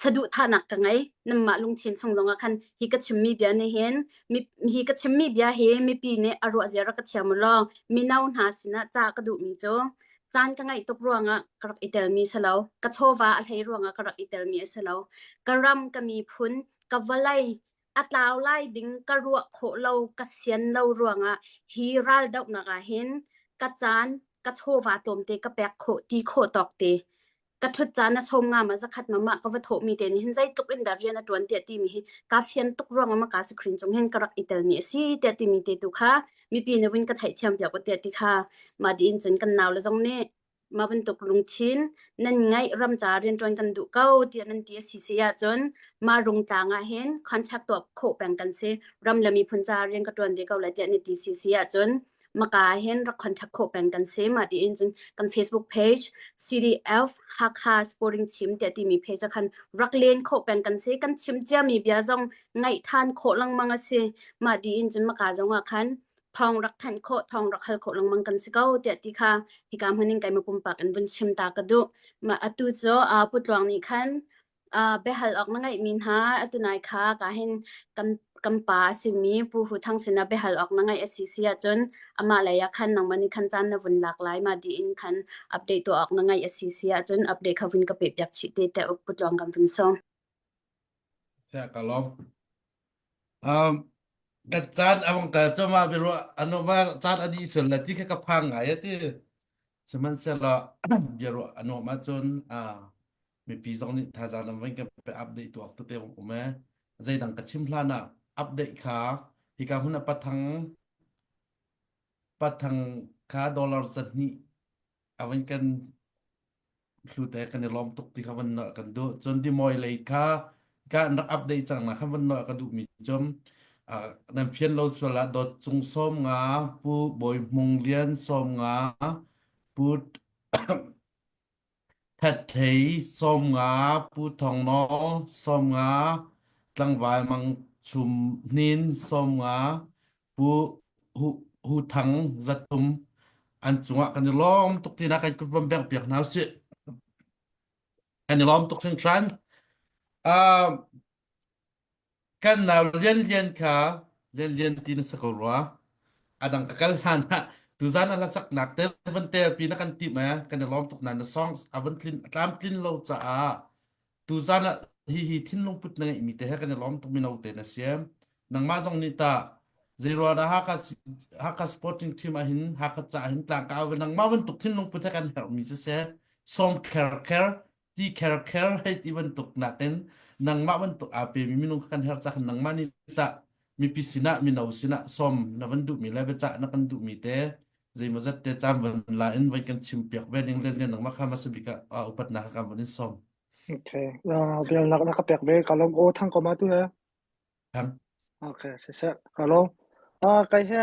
saduhthahnak ka ngei. Nanmah lungthin chung zongah khan hi ka chimmi bia nih hin hi ka chimmi bia hi mipi nih a ruah zia rak ka thiam u law mino hna sinah ca ka duhmi cu caan ka ngeih tuk ruangah ka rak i telmi si lo. Ka chawva a hlei ruangah ka rak i telmi a si lo. Ka ram, ka miphun, ka vawlei a tlau lai ding ka ruah khawh lo ka sian lo ruangah hi raldohnak ah hin ka caan ka chawva tlawmte ka pek khawh ti khawh tawk te ka ṭhut caan a som nga ma zakhat ma mah ka va thawhmi te nih hin zeitluk in dah rian a ṭuan tiah timi hi ka fian tuk ruangah ma ka screen cung hin ka rak i telmi a si tiah timi te tu kha mipi nih vun ka theihthiam piak u tiah ti kha mah dih in cun kan nau le zong nih Mah bantuk lungthin nan ngeih ram ca rianṭuan kan duh ko tiah nan ti a si si ahcun mah rungtlang ah hin contact tuah khawh peng kan si. Ram le miphun ca rian ka ṭuan ve ko lai tiah na ti si si ahcun maka ah hin rak contact khawh peng kan si. Mah tiin cun kan Facebook page CDF Hakha Sporting Team tiah timi page ah khan rak len khawh peng kan si. Kan chim ciami bia zong ngaih ṭhan khawh lengmang a si. Mah tiin cun maka zong ah khan thawng rak thanh khawh thawng rak hal khawh lengmang kan si ko tiah ti kha hika hmun in keimah pumpak in vun chim ta ka duh. Mah atu cu uh, Pu Tluang nih khan uh, biahal awk na ngeihmi hna atu nai kha ka hin kan kan pa a simi Pu Hu Thang sinah biahal awk na ngeih a si si ahcun amah lei ah khan nangmah nih khan caan na vun lak lai ma di in khan update tuah awk na ngeih a si si ahcun update kha vun ka pe piak chih te te Pu Tluang kan vun sawm. Sia ka lawm. Um, kan caan a vong kal cu ma biaruah anu ma caan a dih sual la ti kha ka phang ngai a ti. Sihmanhsehlaw biaruah a nuam ahcun ah mipi zong nih thazaang nan van kan pe update tuak tete um e. Zeidang ka chim hlan ah update kha hika hmun ah pathang pathang kha dollar 200 a van kan hlute kan i lawm tuk ti kha van nolh kan duh. Cun Dimoy lei kha ka an rak update cang na khan van nolh ka duhmi cum nan fian lo sual ah dawt cung 50 Pu Bawi Hmung Lian 50 Pu That Thei 50 Pu Thong Nawl 50 Tlangval Mang Chum Hnin 50 Pu Hu, Hu Thang 300 an cungah kan i lawm tuk tinak kan kut van bengh piak hna usih. Kan i lawm tuk hringhran. Uh, kan nau Lian Lian kha Lian Lian ti na sa ko rua. Adang ka kal hlan ah tuzan a hlasaknak te van tel pi na kan tim eh kan i lawm tuk na na song a van tlin a tlam tlin lo caah Tuzan ah hihi thinlung put na ngeihmi te he kan i lawm tuk mino te na si. Nangmah zong nih tah zeiruang dah Hakha Hakha sporting team ah hin Hakha ca hin tlangkau ve nangmah bantuk thinlung put he kan herhmi siseh sawm kher kher ti kher kher hei ti bantuk nakin nangmah bantuk aa pemi minung kha kan herh ca khan nangmah nih tah mipi sinah mino sinah sawm na van duhmi le biacah na kan duhmi te zeimawzat te caan van la in van kan chim piak ve ding le nangmah kha hmasa bik ah upatnak kha kan van in sawm. Okay. Uh, bialnak na ka pek ve ka lawm o thang ko ma tu he. Thang. Okay, se se ka lawm. Ah kai he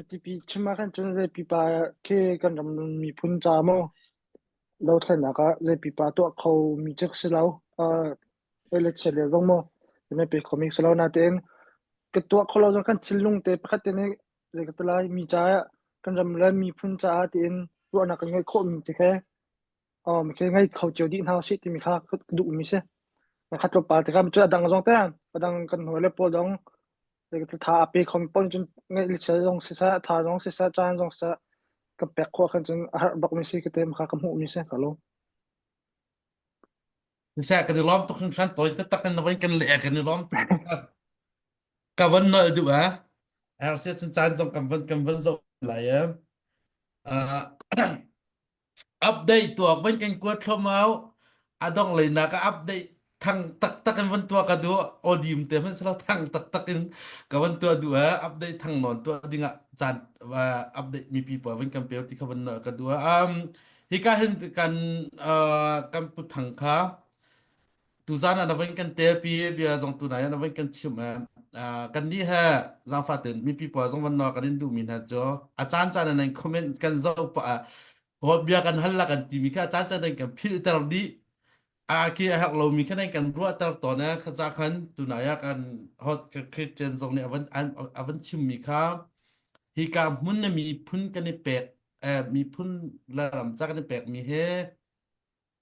tipi chim ah khan cun zei pipa khi kan ram miphun ca mo lo thlennak ah zei pipa tuah kho mi cu si lo. Uh, le chia le zong mo me pe kho mi si lo na tein ka tuah kho lo zong kan thinlung te pakhat te nih zei ka ti lai mi caah kan ram le miphun caah tiin ruahnak kan ngeih khawh mi te khe um khi ngei kho cio dih hna usih timi kha ka duhmi si. Khat tlawmpal te kha cu a dang zong te a dang kan hawi le pawl dong tha a pe khom pawl cun ngeih le chia zong siseh tha zong siseh caan zong siseh ka pek khawh khan cun a harh bak mi si ka te kha ka hmuh mi si ka lo. Siseh kan i lawm tuk hringhran tawi taktak in na voi kan le kan i lawm tuk. Ka van nolh duh a. RC cun caan zong kan van kan van zoh lai e. Uh, update tuak van kan kuat thlomau a dong lei nak ah update thang taktak in van tuah ka duh audium te hman selo thang taktak in ka van tuah duh a update thang non tuah ding ah caan update mipi pawl van kan pe ti kha van ka duh um hika hin kan kan pu thang kha tuzan ah na van kan telpi bia zong tu nai na van kan chim kan ni he zangfa ten mipi pawl zong van no kan in duh mi hna cu a caan caan in comment kan zoh pa bia kan hal la kan timi kha a caan caan in kan philter dih a ki a herh lomi kha kan ruahter tawn e khaza khan tunai ah kan host Christian zong nih avan avan chimmi kha hika hmun na miphun kan i pek miphun le ram ca kan i pek mi he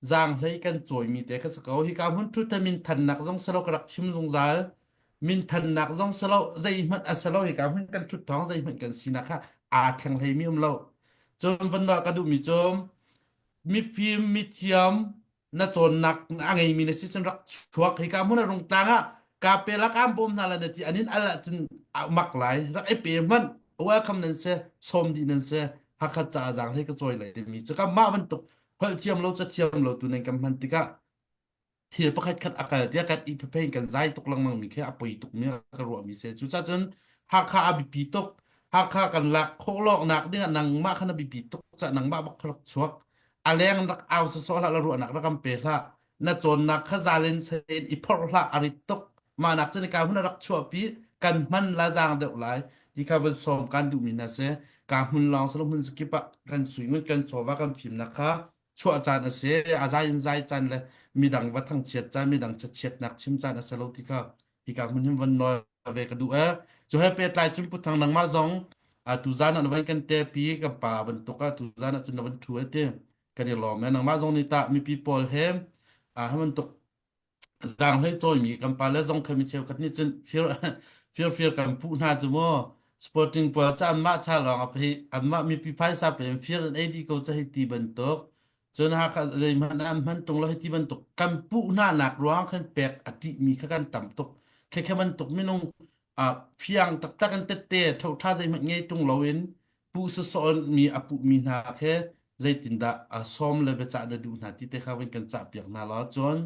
zaanghlei kan cawimi te kha si ko. Hika hmun ṭhut min thannak zong selo ka rak chim zungzal. Min thannak zong selo zeihmanh a selo hika hmun kan ṭhut thawng zeihmanh kan sinak kha aa thleng hleimi um lo. Cun van ka duhmi cu mifim mithiam na cawnnak a ngeimi na si cun rak chuak hika hmun a rungtlang ah ka pe la kaan bawm hna la na ti anin al ahcun mak lai rak i pe hmanh welcome nan si sawm dih nan si Hakha ca zaang hlei ka cawi lai timi cu ka mah bantuk holh thiam lo ca thiam lo tu nan kan hman tikah thil pakhat khat a kal tiah kan i phein kan zai tuk lengmang mi khi a poi tuk mi ka ruah mi si cucaah cun Hakha a biapi tuk Hakha kan lak khawh lawknak ding ah nangmah khan a biapi tuk ca nangmah bak rak chuak a leng rak au sawsawh hlah la ruahnak rak kan pe hlah na cawnnak kha zalen sen i phorh hlah a rit tuk mah nak cun ka hun rak chuahpi kan hman la zaang deuh lai ti kha van sawm kan duhmi hna si ka hmun lawng silo hmun zakip ah kan suingut kan chawva kan fimnak kha chuah caan a si a zai in zai caan le midang va thangchiat caan midang chiatnak chim caan a si lo ti kha hika hmun hin van nawl ve ka duh e cu he pehtlai cun puthang nangmah zong tu zan ah na van kan te pi kan pa bantuk ah tu zan ah cun na van thu e ti kan i lawm e nangmah zong nih tah mipi pawl he a he bantuk zaanghlei cawimi kan pale zong kha mi cheukhat nih cun fir fir fir kan puh hna cu mu sporting pawl cu anmah cha lawng a phi anmah mipi phaisa pe in fir an ei dih ko cu hei ti bantuk cun Hakha zeihmanh an hman tung lo hei ti bantuk kan puh hna nak ruang khan pek a ṭih mi kha kan tam tuk khe khe bantuk minung fiang taktak in tette ṭhoṭha zeihmanh ngei ṭung loin puh sawsawh mi a puhmi hna khi zeitindah sawm le biacah na duh hna ti te kha vun kan cah piak hna law cun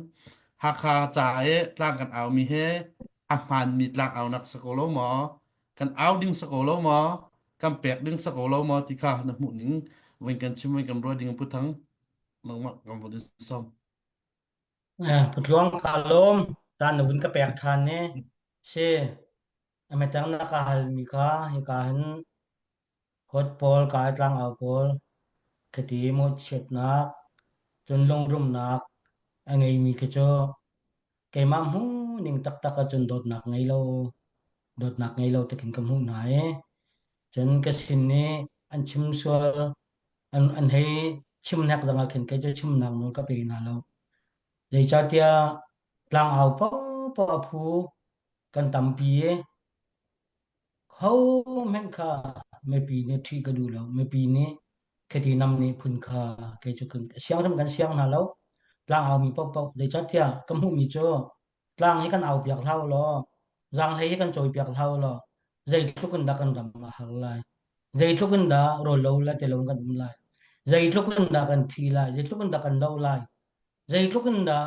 Hakha ca i tlang kan aumi hi a hmaanmi tlang aunak si ko lo maw kan au ding si ko lo maw kan pek ding si ko lo maw ti kha na hmuh ning vun kan chim vun kan ruah ding Pu Thang nangmah kan vun in sawm. Putluang ka lawm caan na vun ka pek ṭhan ne si Ametang na ka halmi kha hika hin hot pawl kai tlangau pawl khati mawhchiatnak cun lungrumnak a ngeimi khi cu keimah hmuhning taktak ahcun dawtnak ngei lo dawtnak ngei lo takin ka hmuh hna i cun ka sin nih an chim sual an, an hei chim hnek zong ah khin kei cu chimnak nawl ka pe hna lo. Zeicahtiah tlangau paohpaoh a phu kan tampi i hohmanh kha mipi nih ṭhih ka duh lo. Mipi nih khiti nam nih phun kha kei cu kan siang hrim kan siang hna lo. Tlang aumi paohpaoh zeicahtiah ka hmuhmi cu tlang hi kan au piak hlah u law zaanghlei hi kan cawi piak hlah u law zeitluk in dah kan ram a har lai. Zeitluk in dah rawl lo le ti lo in kan um lai. Zeitluk in dah kan thi lai. Zeitluk in dah kan lo lai. Zeitluk in dah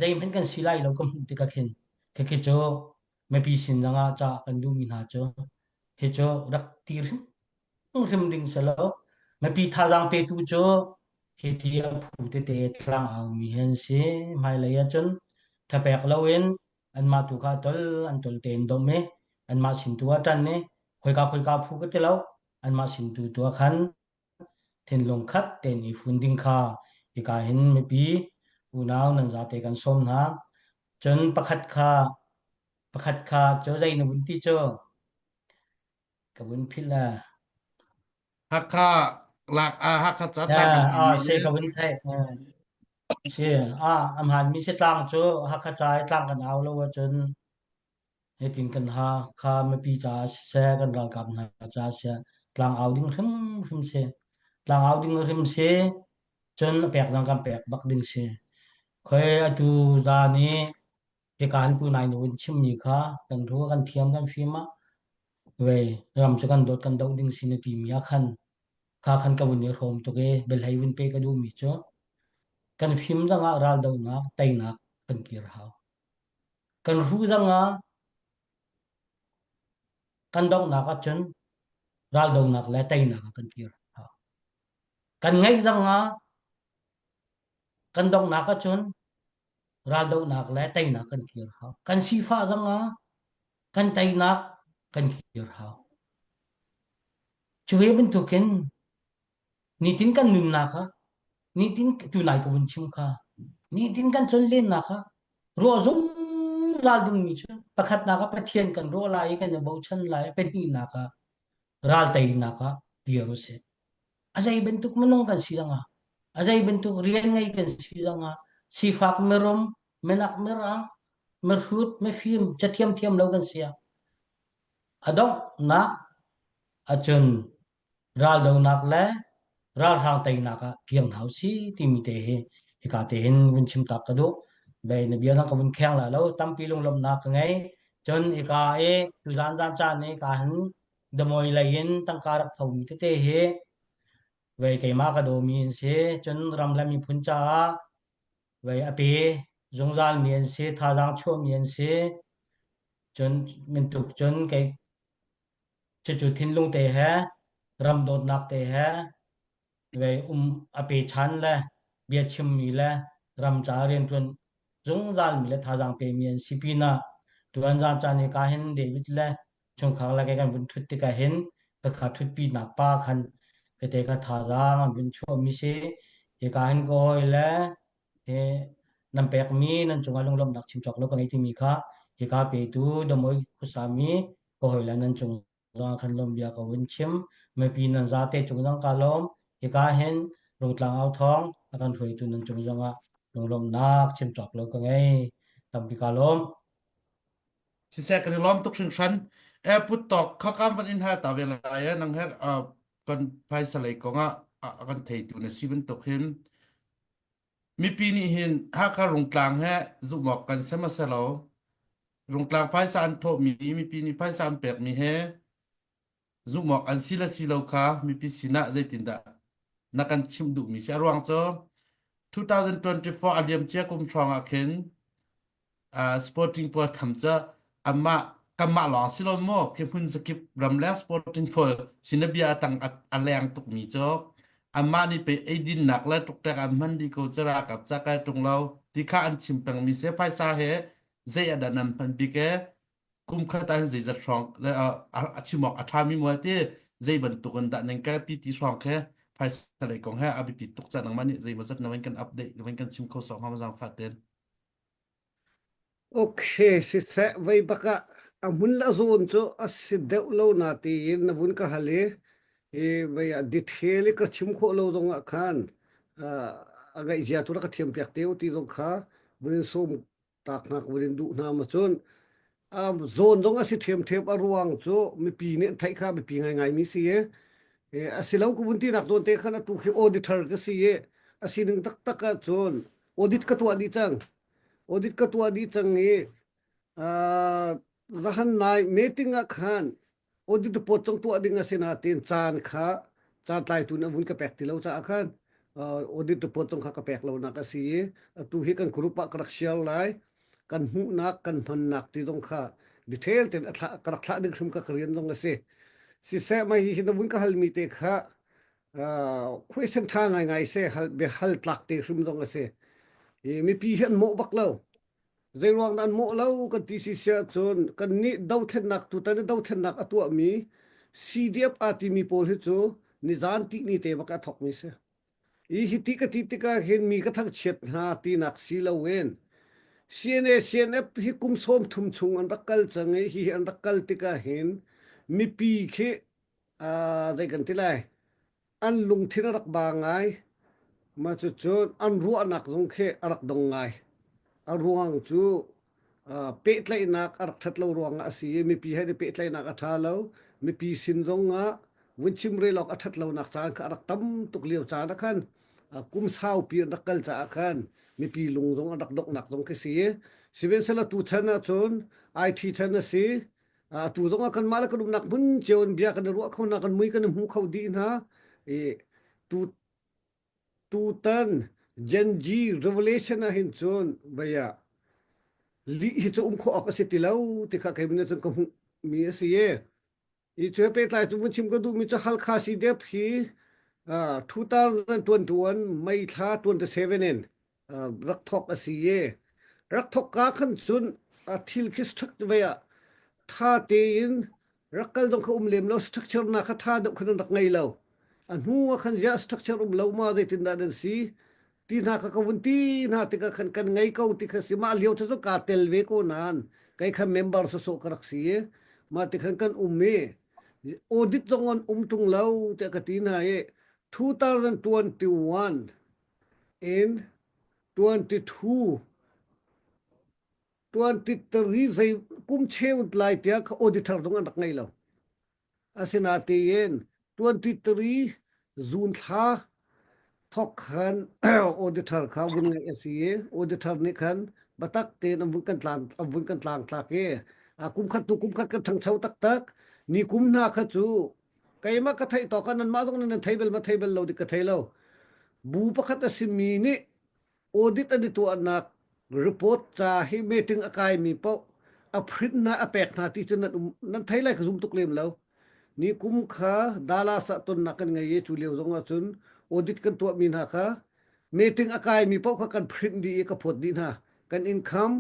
zeihmanh kan si lai lo ka hmuh tikah khin khikhi cu mipi sin zongah ca kan duhmi hna cu hi cu rak ti hrimhrim ding si lo mipi thazaang petu cu hi ti a phu tete tlang aumi hi an si hmailei ahcun thapek loin anmah tu kha tol an tol tein dom i anmah sin tu ah ṭan i khoika khoika phu ka ti lo anmah sin tu tu ah khan Thinlung khat tein i fun ding kha hika hin mipi unau nan zate kan sawm hna. Cun pakhat kha pakhat kha cu zei na vun ti cu ka vun philh le. Hakha lak ah Hakha ca tlang kan Ah, se ka vun theih. Si, ah, a hmaanmi si tlang cu Hakha ca i tlang kan au lo ahcun hitin kan ha kha mipi caah siseh, kan ralkap hna caah siseh, tlang au ding hrimhrim si. Tlang au ding hrim si, cun a pek zong kan pek bak ding si. Khoi atu zan i hika an pu nai nu in chimmi kha kan ru kan thiam kan fim ah vei ram cu kan dawt kan doh ding si na timi ah khan kha khan ka vun i hrawm tuk i biahlei vun pe ka duhmi cu kan fim zangah raldohnak teinak kan kir hau. Kan hru zangah kan donghnak ahcun raldohnak le teinak ah kan kir hau. Kan ngeih zangah kan donghnak ahcun raldohnak le teinak kan kir hau. Kan sifah zangah kan teinak kan kir hau. Cu ve bantukin nitin kan nunnak ah nitin tunai ka vun chim kha nitin kan tlonlennak ah ruah zungzal dingmi cu pakhatnak ah Pathian kan ruah lai i kan i bochan lai pahnihnak ah ral teinak ah dir usih. A zei bantuk minung kan si zongah a zei bantuk rian ngei kan si zongah sifak mirum minak mirang mihrut mifim cathiam thiam lo kan si ah A donghnak ahcun raldonak le ralhrang teinak ah kir hna usih timi te hi hika te hin vun chim tak ka duh. Bei na bia dang ka vun kheng lai lo. Tampi lunglawmhnak ka ngei. Cun hika i tuzan zan caan i ka hin damawi lei in tangka rak thomi tete hi vei keimah ka dawmi an si. Cun ram le miphun caah vei a pe zungzalmi an si, thazaang chuahmi an si. Cun mintuk cun kei cucu thinlung te he ram dawtnak te he vei um a pe chan le bia chimmi le ram ca rianṭuan zungzalmi le thazaang pemi an si pinah tuan zan caan i ka hin David le chungkhar le kei kan vun ṭhut tikah hin ka ṭhutpinak pa khan kete ka thazaang an vun chuahmi si hika hin ka hawi le hi nan pekmi nan cungah lunglawmhnak chim cawk lo ka ngei timi kha hika petu damawi khuasami ka hawi le nan cung zongah khan lawm bia ka vun chim mipi nan zate cung zong ka lawm hika hin Rungtlang au thawng a kan hruaitu nan cung zongah lunglawmhnak chim cawk lo ka ngei tampi ka lawm Siseh kan i lawm tuk hringhran. E put tawk kha kam van in hal ta ve lai e nang he kan phaisa lei kong ah a kan theitu na si bantuk hin mipi nih hin Hakha Rungtlang he zumh awk kan si hmasa lo. Rungtlang phaisa an thawhmi mipi nih phaisa an pekmi he zumh awk an si le si lo kha mipi sinah zeitindah na kan chimh duhmi si. A ruang cu 2024 a liamcia kum hrawng ah khin uh, sporting pawl tham cu amah kanmah lawng si lo maw khi hmun zakip ramleng sporting pawl sinabia tang a leng tukmi cu amah nih pe eidinnak le tuktek an hman di ko cu ralkap ca kai tung lo ti kha an chim pengmi se phaisa he zei a dan an hman bik e kum khat ah zeizat hrawng a chim awk a ṭhami mual ti zei bantuk in dah nan kalpi ti hrawng khe phaisa lei kong he a biapi tuk ca nangmah nih zei maw zat na kan update na kan chim kho sawk hnga ma zaangfah ten Okay, siseh vei bak ah a hmun le a zawn cu a si deuh lo na tiin na vun ka hal i hi vei ah detail i ka chim khawh lo zong ah khan a ngaihzia tu rak ka thiam piak te u ti zong kha vun in sawm tak hna ka vun in duh hna ma cun zawn zong a si ṭhiamṭhiam a ruang cu mipi nih an theih kha mipi ngaingai mi si i a si lo ka vun ti nak zawn te khan atu khi auditor ka si i a sining taktak ah cun audit ka tuah dih cang audit ka tuah dih cang i zahan nai meeting ah khan audit report zong tuah ding a si nain caan kha caan tlaitu nih a vun ka pek ti lo caah khan audit report zong kha ka pek lonak a si i atu hi kan group ah ka rak share lai kan hmuhnak kan hmannak ti zong kha detail ten a thlah ka rak thlah ding hrim ka ka rian zong a si siseh mai hi na vun ka halmi te kha question ṭha ngaingai se hal biahal tlak te hrim zong a si i mipi hi an mawh bak lo Zeiruang dah an mawh lo kan ti si siah cun kannih dothlennak tutan i dothlennak a tuahmi CDF aa timi pawl hi cu nizan tihni te bak a thawkmi si. I hi ti ka ti tikah hin mi ka thangchiat hna tinak si loin CNA CNF hi kum 30 chung an rak kal cang i hihi an rak kal tikah hin mipi khi uh, zei kan ti lai an lungthin a rak ba ngai. Mah cucu an ruahnak zong khi a rak dong ngai. A ruang cu pehtlaihnak a rak ṭhat lo ruangah a si i mipi he pehtlaihnak a ṭha lo. Mipi sin zongah vun chimrel awk a ṭhat lonak caan kha a rak tam tuk lio caan ah khan kum saupi an rak kal caah khan mipi lung zong an rak donghnak zong khi si. Sihmanhsehlaw tuchan ahcun IT chan a si. Atu zong ah kanmah le kan umnak hmun cio in bia kan i ruah kho hna, kan mui kan i hmu kho dih hna. I tu tutan Gen Z revelation ah hin cun vei ah lih hi cu um khawh awk a si ti lo ti kha kei min cun ka hmuh mi a si i i cu he pehtlai cu vun chim ka duh mi cu Halkha CDF hi 2021 May thla 27 in rak thawk a si i rak thawk ka khan cun a thil khi strict vei ah tha tein rak kal dong kha um lem lo structure na kha tha deuh khan rak ngei lo a hnu ah khan ziah structure um lo ma zeitin dah nan si ti hna kha ka vun ti hna tikah khan kan ngei ko ti kha si mah lio cu kaa tel ve ko nain kei kha member sawsawh ka rak si i mah ti khan kan um i audit zong on um tung lo tiah ka ti hna i 2021 in 22 23 zei kum cheu lai tiah kha auditor dong an rak ngei lo. Asinain 23 June thla thok khan auditor kha vun ngeih a si i auditor nih khan biatak tein an vun kan tlang an vun kan tlang tlak i kum khat tu kum khat kan ṭhangcho taktak ni kum hna kha cu keimah ka theih tawk ah nanmah zong nan thei bel ma thei bel lo dik ka thei lo bu pakhat a simi nih audit an i tuahnak report ca hi meeting a kaimi paoh a print hna a pek hna ti cu nan um nan thei lai ka zum tuk lem lo ni kum kha Dallas ah tonnak kan ngei i cu lio zong ah cun audit kan tuahmi hna kha meeting a kaimi paoh kha kan print dih i ka phawt dih hna kan income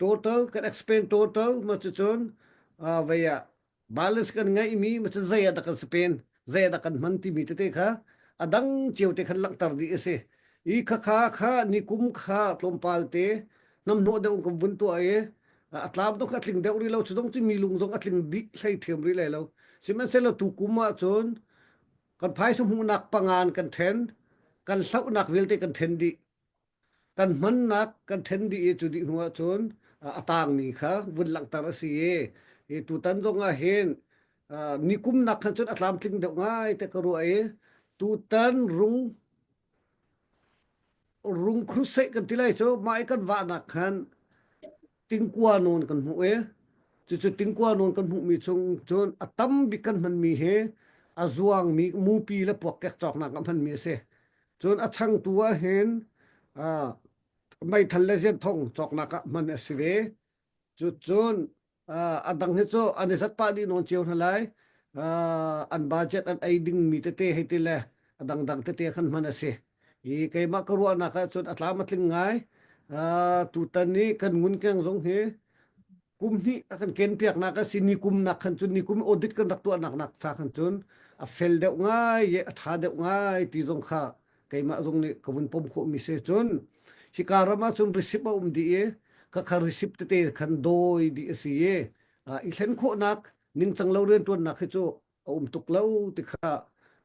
total kan expend total ma cucun vei ah balance kan ngeihmi ma cu zei ah dah kan spend zei ah dah kan hman timi tete kha a dang cio te khan langhter dih a si i khakha kha nikum kha tlawmpal te hnamhnawh deuh kan vun tuah i a tlam dong kha a tling deuh rih lo cu dong cu mi lung zong a tling dih hlei thiam rih lai lo sihmanhsehlaw tu kum ah cun kan phaisa hmuhnak pangan kan then kan hlohnak vialte kan then dih Kan hmannak kan ṭhen dih i cu dih hnu ahcun a tangmi kha vun langhter a si i hi tutan zong ah hin nikum nak khan cun a tlamtling deuh ngai te ka ruah i tutan rung rung crusade kan ti lai cu mah i kan vahnak khan tingkua nawn kan hmuh i cucu tingkua nawn kan hmuhmi chung cun a tam bik kan hmanmi hi a zuangmi mupi le puakkek cawknak ah hmanmi a si. Cun a changtu ah hin meithal le zianthong cawknak ah hman a si ve. Cucun a dang hi cu an i zat pah dih nawn cio hna lai. An budget an ei dingmi tete hei ti le a dangdang tete khan hman a si. I keimah ka ruahnak ah cun a tlam a tling ngai. Tutan i kan ngunkeng zong hi kum hnih a kan ken piaknak a si ni kum nak khan cun ni kum audit kan rak tuahnak nak cha khan cun a fel deuh ngai i a ṭha deuh ngai ti zong kha keimah zong nih ka vun pom khawhmi si cun hika ram ah cun receipt a um dih i khakha receipt tete khan dawi dih a si i i thlen khawhnak ningcang lo rianṭuannak hi cu a um tuk lo ti kha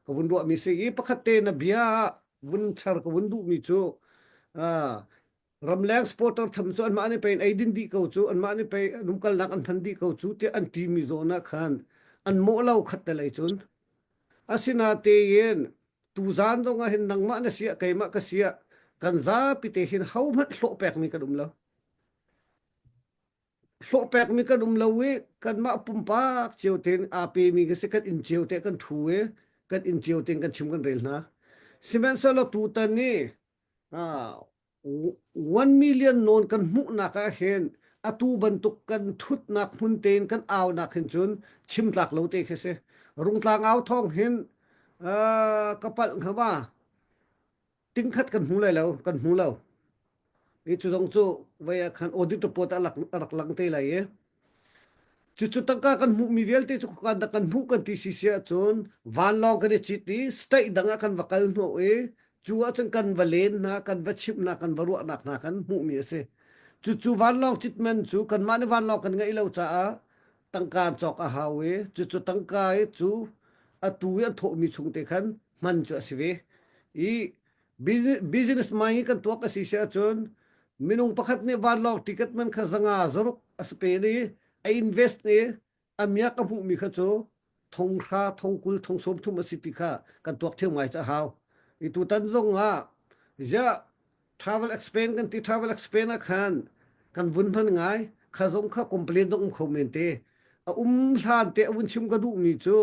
ka vun ruahmi si i pakhat te na bia vun char ka vun duhmi cu ramleng supporter tham cu anmah nih pei ei din dih ko cu anmah nih pei an umkalnak an hman dih ko cu tiah an timi zawn ah khan an mawh lo khat te lei cun asinatein tuzan zong ah hin nangmah na siah keimah ka siah kan zapi te hin hohmanh hlawh pekmi kan um lo hlawh pekmi kan um lo i kanmah pumpak cio tein aa pemi kan si kan inn cio te kan thu i kan inn cio tein kan chim kan rel hna sihmanhsehlaw tutan i 1 million nawn kan hmuhnak ah hin atu bantuk kan thutnak hmun tein kan aunak hin cun chim tlak lo te khi si rungtlang au thawng hin ka palh hnga ma tingkhat kan hmu lai lo kan hmu lo i cu zong cu vei ah khan audit report a rak lang te lai i cucu tangka kan hmuhmi vialte cu kan kan hmuh kan ti si si ahcun vanlawng kan i cit i state dang ah kan va kal hnawh i cu ahcun kan va len hna kan va chimh hna kan va ruahnak hna kan hmuhmi a si cucu vanlawng cit man cu kanmah nih vanlawng kan ngeih lo caah tangka cawk a hau i cucu tangka i cu atu i an thawhmi chung te khan hman cu a si ve i. Business mind i kan tuak a si si ahcun minung pakhat nih vanlawng ticket man kha zanga zaruk a si pen i a invest i a miak a hmuhmi kha cu thonghra thongkul thongsawm thum a si ti kha kan tuak thiam ngai cu a hau. I tutan zong ah ziah travel explain kan ti travel explain ah khan kan vun hman ngai kha zong kha complain zong um kho men te a um hlan te a vun chim ka duhmi cu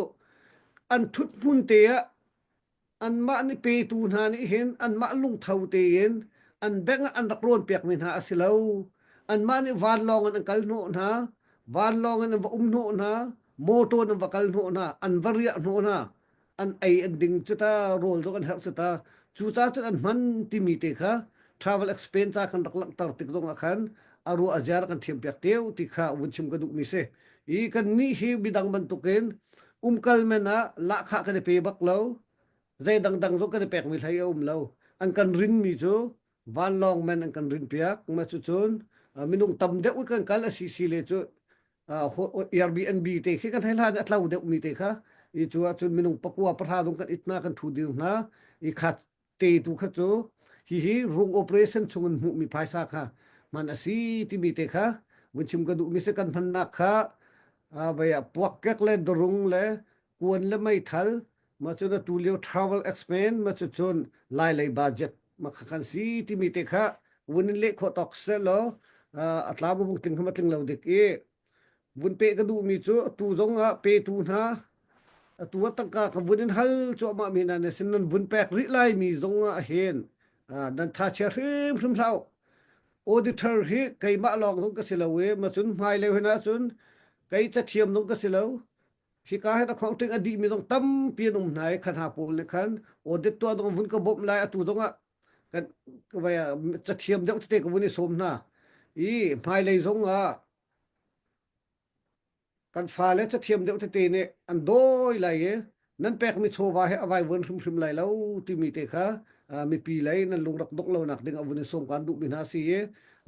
an thut hmun te ah anmah nih petu hna nih hin anmah lungtho tein an bank ah an rak rawn piakmi hna a si lo. Anmah nih vanlawng in an kal hnawh hna, vanlawng in an va um hnawh hna, motor in an va kal hnawh hna, an va riah hnawh hna, an ei an ding cu ta, rawl zong an herh cu ta. Cucaah cun an hman timi te kha travel expense ca kan rak langhter tik zong ah khan a ruah a ziar kan thiam piak teu ti kha vun chim ka duhmi si. I kannih hi midang bantukin umkal men ah lahkhah kan i pe bak lo zei dangdang zong kan i pekmi hlei a um lo an kan rinmi cu vanlawng men an kan rin piak ma cu cun minung tam deuh kan kal a si si le cu Airbnb te khi kan hei hlan a tlo deuh mi te kha i cu ahcun minung pakua pahra dong kan itna kan thu dir hna i khat te tu kha cu hihi rung operation chungin hmuhmi phaisa kha hman a si timi te kha vun chim ka duhmi si kan hmannak kha vei ah puakkek le darung le kuan le meithal ma cun atu lio travel expense ma cu cun lai lei budget ma kha kan si timi te kha vun in leh khawh tawk seh law a tlam a vung tling kha ma tling lo dik i Vun peh ka duhmi cu atu zong ah petu hna atu ah tangka ka vun in hal cuahmah mi hna na sin nan vun pek rih lai mi zong ah hin nan tha chia hrimhrim hlah u. Auditor hi keimah lawng zong ka si lo i ma cun hmailei hin ahcun kei cathiam zong ka si lo. Hika hin a accounting a dihmi zong tampi an um hna i kha hna pawl nih khan audit tuah zong vun ka bawmh lai atu zong ah kan cathiam deuh tete ka vun i sawm hna. I hmailei zong ah Kan fale cathiam deuh tete nih an dawi lai i nan pekmi chawva hi a vaivuan hrimhrim lai lo timi te kha mipi lei nan lung rak dongh lonak ding a vun i sawm kaan duhmi hna si i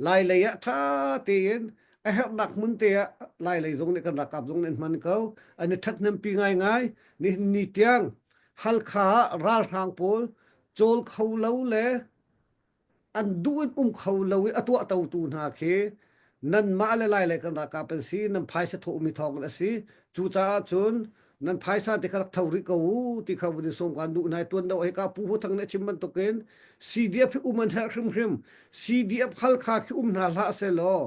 lai lei ah ṭha tein a herhnak hmun te ah lai lei zong nih kan ralkap zong nih an hman ko an i ṭhathnempi ngaingai nihin ni tiang Halkha ah ralhrang pawl cawl kho lo le an duh in um kho lo i a tuahtotu hna khi nanmah le lai le kan ralkap an si nan phaisa thawhmi thawng a si cucaah cun nan phaisa te kha rak tho rih ko u ti kha vun in sawm kan duh hna tuan do hika pu hu thang nih a chim bantukin CDF hi um an herh hrimhrim CDF Halkha khi um hna hlah seh law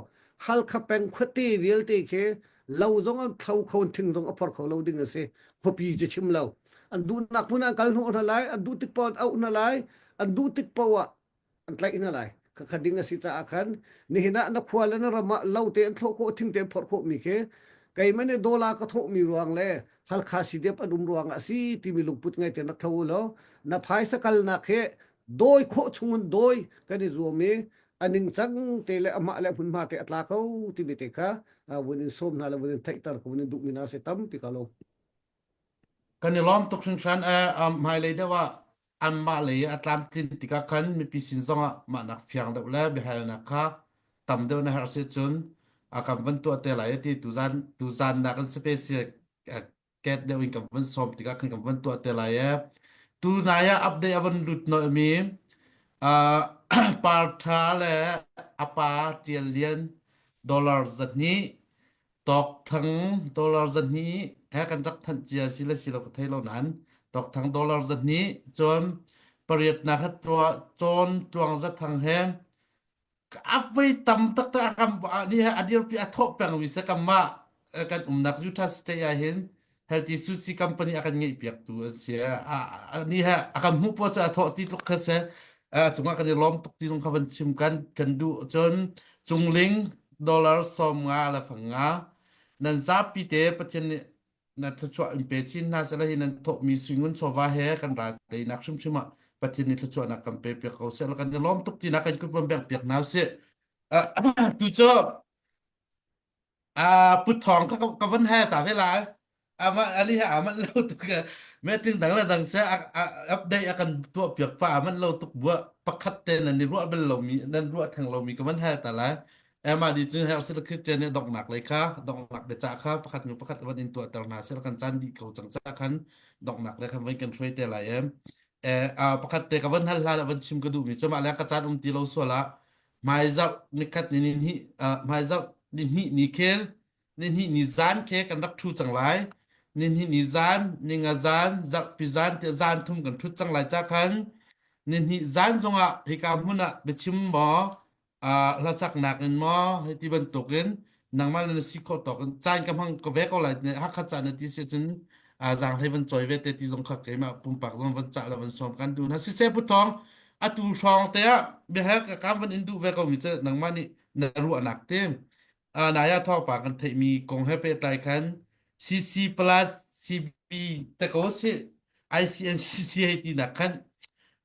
Halkha peng khuate vialte khi lo zong an thlo kho thing zong a phor kho lo ding a si khuapi cu chim lo an duhnak hmun ah an kal hnawh hna lai an duh tik paoh an auh hna lai an duh tik paoh ah an tlaih hna lai khakha ding a si caah khan nihin ah na khua le na ram ah lo te an thlawh khawh thing te an phorh khawh mi khi keimah nih dollar ka thawh mi ruang le Halkha CDF an um ruang ah si timi lungput ngai te na tho law na phaisa kalnak he dawi khawh chung in dawi kan i zuam i a ningcang te le amah le hmunhma te a tla ko timi te kha vun in sawm hna le vun in theihter ko vun in duhmi hna si tampi ka lo. Kan i lawm tuk hringhran. Hmailei deuh ah anmah lei a tlamtlin tikah khan mipi sin zongah mahnak fiang deuh le biahalnak kha tam deuh na herh si cun a kan van tuah te lai ti tuzan tuzan nak in special ket deuh in kan van sawm tikah khan kan van tuah te lai e tu nai ah update a van lut noi mi Partha le apa Tial Lian dollar zahnih Tawk thang dollar 200 he kan rak thanh cia si le si lo ka thei lo nain tawk thang dollar 200 cun pariatnak he cawn tluang zathang he a voi tam taktak a kam ni he a dirpi a thawh pengmi se kanmah kan umnak Utah State ah hin Healthy Sushi company a kan ngeih piak tu an si ni he a kan hmuh po cu a thawh ti tluk kha se cungah kan i lawm tuk ti zong kha van chim kan kan duh cun cungling dollar 50 le fanga nan zapi te Pathian nih na thluachuah in pe chin hna seh hi nan thawhmi suingun chawva he kan ral teinak hrimhrim ah Pathian nih thluachuahnak kan pe piak ko seh kan i lawm tuk ti na kan kut van bek piak hna usih tu cu Ah, Pu Thawng ka ka van he ta ve lai. Ama ali he aman lo tuk meeting dang le dang se update a kan tuah piak pa aman lo tuk bua pakhat te nan ni ruah bel lo mi nan ruah theng lo mi ka van he ta lai. Ema di cun her sil Christian ne donghnak lei kha donghnak biacah kha pakhat nu pakhat van in tuah ter hna sel kan caan dih ko cang ca khan donghnak lei khan van kan hruai te lai em. Eh, ah, pakhat te ka van hal hlan ah van chim ka duhmi cu mah le ka caan um ti lo sual ah hmaizarh nikhat ni ni hnih ah, hmaizarh ni hnih ni khel ni hnih ni zan khe kan rak ṭhu cang lai ni hnih ni zan ni nga zan zarhpi zan tiah zan thum kan ṭhut cang lai ca khan ni hnih zan zongah hika hmun ah biachim maw uh, hlasaknak in maw hei ti bantukin nangmah le na si khawh tawk in caan ka hmang ka ve ko lai Hakha caan na ti si cun uh, zaanghlei van cawi ve te ti zong kha keimah pumpak zong van cah le van sawm kan duh na siseh pu thawng atu hrawng te ah biahal ka kam van in duh ve ko mi cu nangmah nih na ruahnak te uh, naya thawngpang kan theihmi kong he pehtlai khan CC plus CB te ko si ICNCC hei ti nak khan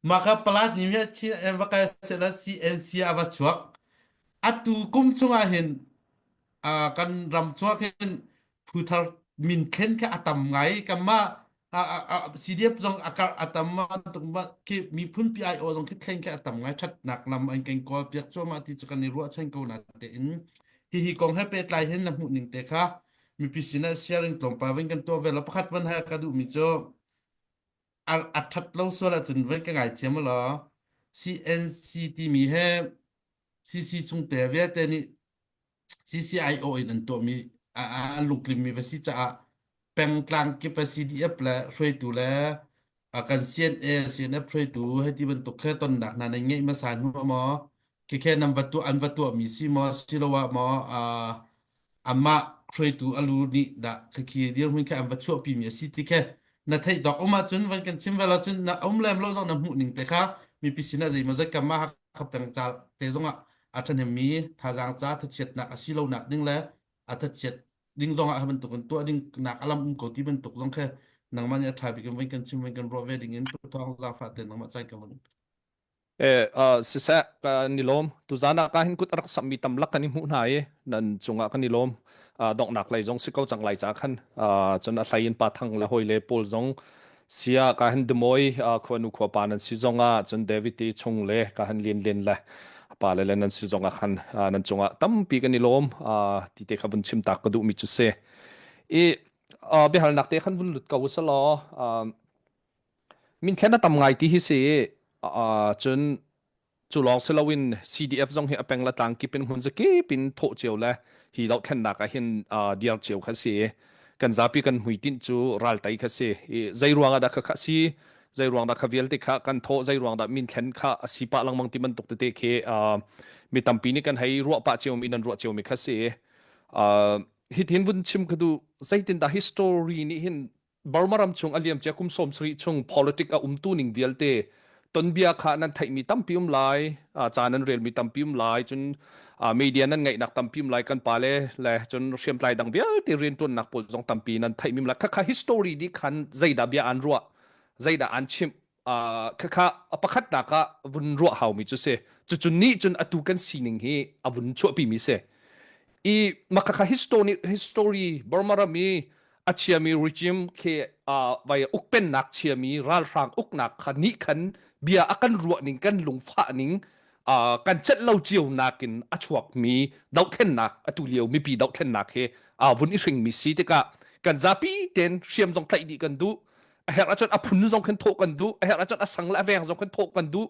mah kha palat nih mi chin va kai sehla CNC a va chuak atu kum chungah hin uh, kan ram chuak hin phu thar min thlen kha a tam ngai kanmah CDF zong a karh a tam tuk ma khi miphun pi ai o zong khi thlen khi a tam ngai thatnak lam an kan kawl piak cuahmah ti cu kan i ruahchan ko na te in hihi kong he pehtlai hin na hmuh ning te kha mipi sinah sharing tlawmpal vin kan tuah ve lo pakhat van ha ka duh mi cu a a that lo sual ahcun van ka ngaithiam law CNC timi he CC chungte vialte nih CCIO in an tuahmi an lungtlinmi va si caah pengtlang kip ah CDF le hruaitu le kan CNA CNF hruaitu hei ti bantuk khe tonnak hna nan ngeih hmasa hnu maw khikhe nan va tuah an va tuahmi si maw siloah maw amah hruaitu a lu nih dah khikhi dirhmun khe an va chuahpimi a si ti khe na theih dawk um ahcun van kan chim ve lo cun na um lem lo zong na hmuh ning te kha mipi sinah zeimaw zat kam ah Hakha peng ca te zongah a ṭhahnemmi thazaang ca thachiatnak a si lonak ding le a thachiat ding zongah hi bantukin tuah ding nak a lam um ko ti bantuk zong khe nangmah nih a ṭha bik in van kan chim van kan ruah ve ding in thawng zaangfah te nangmah caan kan van Eh, uh, siseh kan i lawm. Tuzan ah ka hin kut a rak sammi tam lak kan i hmuh hna i nan cungah kan i lawm. Uh, donghnak lei zong si ko cang lai ca khan. Uh, cun a hlei in pa thang le hawi le pawl zong sia ka hin dumawi uh, khuanu khuapa nan si zong ah cun David te chung le ka han lin lin le pa le le nan si zong ah khan uh, nan cungah tampi kan i lawm. Uh, ti te kha vun chim tak ka duh mi cu si. I uh, biahalnak te khan vun lut ko usalaw uh, Minthlen a tam ngai ti hi si uh, cun cu lawng si loin CDF zong hi a peng le tlang kip in hmun zakip in thawh cio le hi dohthlennak ah hin uh, diar cio kha si kan zapi kan hmuitinh cu raltai kha si i zei ruang ah dah kha kha si zei ruang dah kha vialte kha kan thawh zei ruang dah minthlen kha a si pah lengmang ti bantuk tete khi uh, mi tampi nih kan hei ruah pah cio mi nan ruah cio mi kha si uh, hitin vun chim ka duh zeitindah history nih hin Burma ram chung a liamcia kum 70 chung politic a umtu ning vialte tonbia kha nan theihmi tampi um lai ca nan relmi tampi um lai cun media nan ngaihnak tampi um lai kan pale le cun hriamtlai dang vialte rianṭuannak pawl zong tampi nan theihmi um lai khakha history nih khan zeidah bia an ruah zeidah an chimh khakha a pakhatnak ah vun ruah haumi cu si cucu nih cun atu kan sining hi a vun chuahpimi si i makhakha history history Burma ram i a chiami regime khi vai ukpennak chiami ralhrang uknak kha nih khan bia a kan ruah ning kan lungfah ning kan celh lo cio nakin a chuakmi dohthlennak atu lio mipi dohthlennak hi vun i hringmi si tikah kan zapi ten hriam zong tlaih dih kan duh a herh ahcun a phun zong khin thawh kan duh a herh ahcun a sang le a veng zong khin thawh kan duh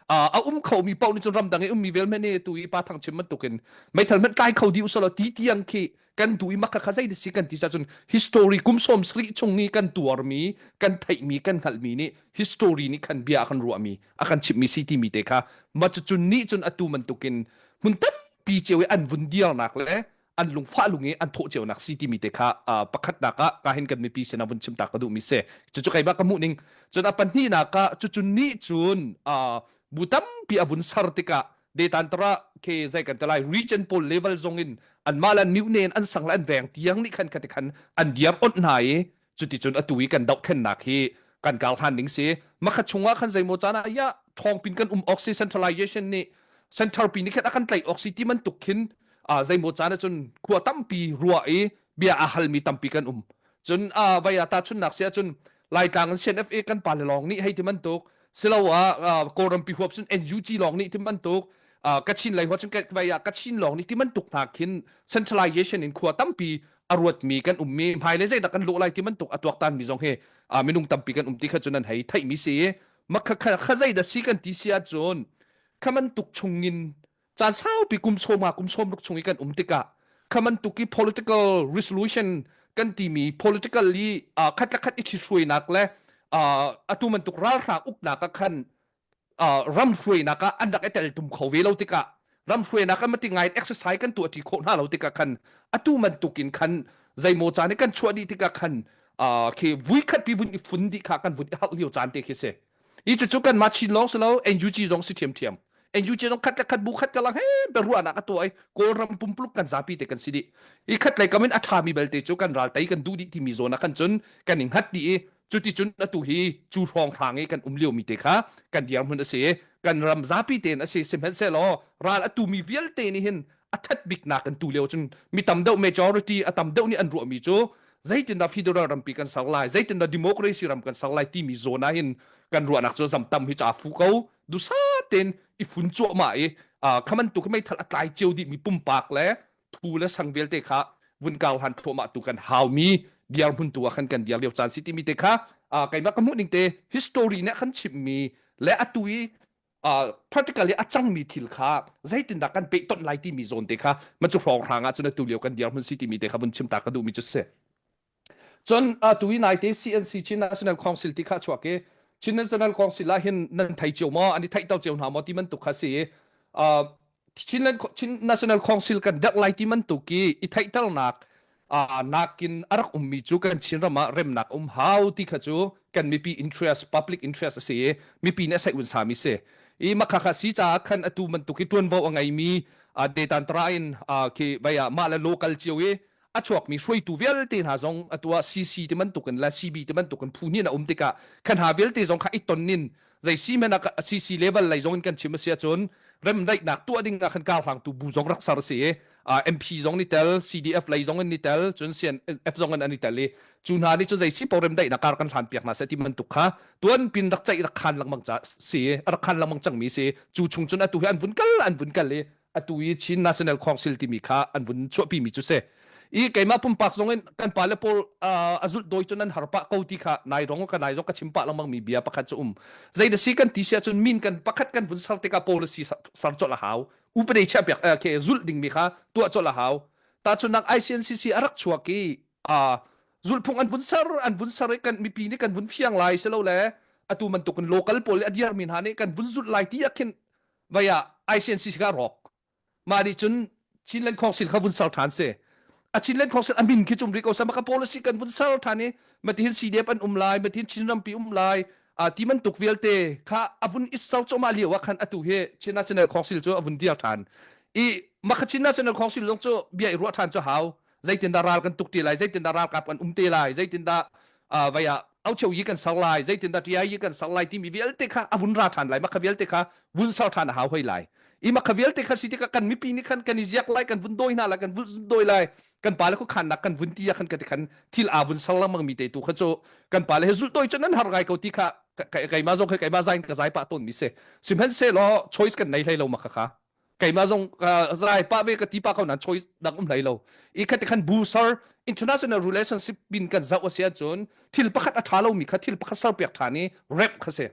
a um kho mi paoh nih cun ramdang i ummi vel hmanh tu i pa thang chim bantukin meithal hmanh tlai kho dih usalaw ti tiang khi kan duh i makha kha zei si kan ti cun history kum sawm sarih chung i kan tuarmi kan theihmi kan hngalhmi nih history nih khan bia a kan ruahmi a kan chimhmi si timi te kha ma cucun nih cun atu bantukin hmun tampi cio i an vun diarnak le an lungfah lung i an thawh cionak si timi te kha pakhatnak ah ka hin kan mipi sinah vun chim ta ka duhmi si cucu keimah ka hmuh ning cun a pahnihnak ah cucu nih cun bu tampi a vun ser tikah detantara ke zai kan te lai region pawl level zong in anmah le an mihne in an sang le an veng tiang nih khan khati khan an diar onh hna i cuticun atu i kan dohthlennak hi kan kal han ding si makha chungah khan zeimaw caan ah ya thawngpin kan um awk si centralization nih center pi nih khan a kan tlaih awk si ti bantuk khin zeimaw caan ah cun khua tampi ruah i bia a halmi tampi kan um cun vai ah tahchunnak si ahcun Laitlang in CNFA kan pale lawng nih hei ti bantuk siloah Kawlrampi huap cun NUG lawng nih ti bantuk Kachin lei huap cun vai ah Kachin lawng nih ti bantuk hna khin centralization in khua tampi a ruatmi kan ummi hmailei zeidah kan lawh lai ti bantuk a tuaktan mi zong hi minung tampi kan um ti kha cun an hei theihmi si. Ma kha kha kha zei dah si kan ti si ahcun kha bantuk chungin caan saupi kum sawm nga kum sawm ruk chung i kan um tikah kha bantuk i political resolution kan timi political i uh, khat le khat i ṭhithruainak le uh, atu bantuk ralhrang uknak ah khan uh, ram hruainak ah an rak i teltum kho ve lo tikah ram hruainak ah mati ngai exercise kan tuah ṭi khawh hna lo tikah khan atu bantuk in khan zeimaw caan i kan chuah dih tikah khan uh, khi vui khat pi vun i fun dih kha kan vun i halh lio caan te khi si i cucu kan mah Chin lawng si lo NUG zong si ṭhiamṭhiam NUG zong khat le khat bu khat ka lang he biaruahnak a tuah i Kawlram pumpuluk kan zapi te kan si dih i khat lei kam in a ṭhami belte cu kan ral tei kan duh dih timi zawn ah khan cun kan i hngat dih i cuticun atu hi cu hrawnghrang i kan um liomi te kha kan dirhmun a si i kan ram zapi tein a si sihmanhsehlaw ral a tumi vialte nih hin a that biknak kan tu lio cun mi tam deuh majority a tam deuh nih an ruahmi cu zeitindah federal rampi kan ser lai zeitindah democracy ram kan ser lai timi zawn ah hin kan ruahnak cu zam tam hi ca fu ko dusa tein i fun cuahmah i khaman tu meithal a tlai cio dih mi pumpak le thu le sang vialte kha vun kau han thluahmah tu kan haumi dirhmun tu ah khan kan dir lio caan si timi te kha keimah ka hmuh ning te history nih khan chimmi le atu i practically a cangmi thil kha zeitindah kan pehtonh lai timi zawn te kha ma cu hrawng hrang ah cun atu lio kan dirhmun si timi te kha vun chim ta ka duhmi cu si. Cun atu i naite CNC Chin National Council ti kha chuak i Chin National Council ah hin nan thei cio maw an i theihter cio hna maw ti bantuk kha si i Chin, Chin National Council kan derh lai ti bantuk i i theihternak nakin a rak ummi cu kan Chinram ah remnak um hau ti kha cu kan mipi interest public interest a si i mipi nih a saih un sami si i makha kha si caah khan atu bantuk i tuanvo a ngeimi detan tara in khi vai ah mah le local cio i a chuakmi hruaitu vialte hna zong atu ah CC ti bantuk in le CB ti bantuk in phu hnih in a um tikah khan hna vialte zong kha i ton in zei si hmanh ah CC level lei zong in kan chim a si ahcun remdaihnak tuah ding ah khan karhlangtu bu zong rak ser a si i MP zong ni tel CDF lei zong in ni tel cun CNF zong in an i tel i cu hna nih cun zei si po remdaihnak kar kan hlan piak hna seh ti bantuk kha tuan pin rak ceih rak khan lengmang ca si rak khan lengmang cangmi si cu chung cun atu hi an vun kal an vun kal i atu i Chin National Council timi kha an vun chuahpi mi cu si i keimah pumpak zong in kan pale pawl a zulh dawi cun an har pah ko ti kha nai rong ka nai zong ka chim pah lengmang mi bia pakhat cu um zei da si kan ti si ahcun min kan pakhat kan vun ser tikah policy ser colh a hau upade chiah piak ke zulh ding mi kha tuah colh a hau tahchunnak ICNCC a rak chuak i zulhphung an vun ser an vun ser i kan mipi nih kan vun fiang lai silo le atu bantuk in local pawl i a diar mi hna nih kan vun zulh lai ti ah khin vai ah ICNC ka rawk mah nih cun Chinland Council kha vun ser ṭhan si a Chinland Council a min khi cum rih ko sa maka policy kan vun ser ṭhan i matihin CDF an um lai matihin Chin rampi um lai a ti bantuk vialte kha a vun i ser cawmah lio ah khan atu hi Chin National Council cu a vun dir ṭhan i makha Chin National Council zong cu bia i ruah ṭhan cu hau zeitindah ral kan tuk ti lai zeitindah ralkap kan um te lai zeitindah uh, vai ah aucheu yi kan ser lai zeitindah TI yi kan ser lai timi vialte kha a vun ra ṭhan lai makha vialte kha vun ser ṭhan a hau hoi lai i makha vialte kha si tikah kan mipi nih khan kan i ziak lai kan vun dawi hna lai kan vun dawi lai kan pale khu khannak kan vun ti ah khan ka ti khan thil aa vun ser lengmang mi te tu kha cu kan pale he zulh dawi cu nan har ngai ko ti kha keimah zong kha keimah zain ka zai pah tawn mi si sihmanhsehlaw choice kan nei hlei lo makha kha keimah zong zai pah ve ka ti pa ko nan choice dang um hlei lo i khat khan bu sar international relationship bin kan zoh a si ahcun thil pakhat a tha lomi kha thil pakhat ser piak than i rep kha si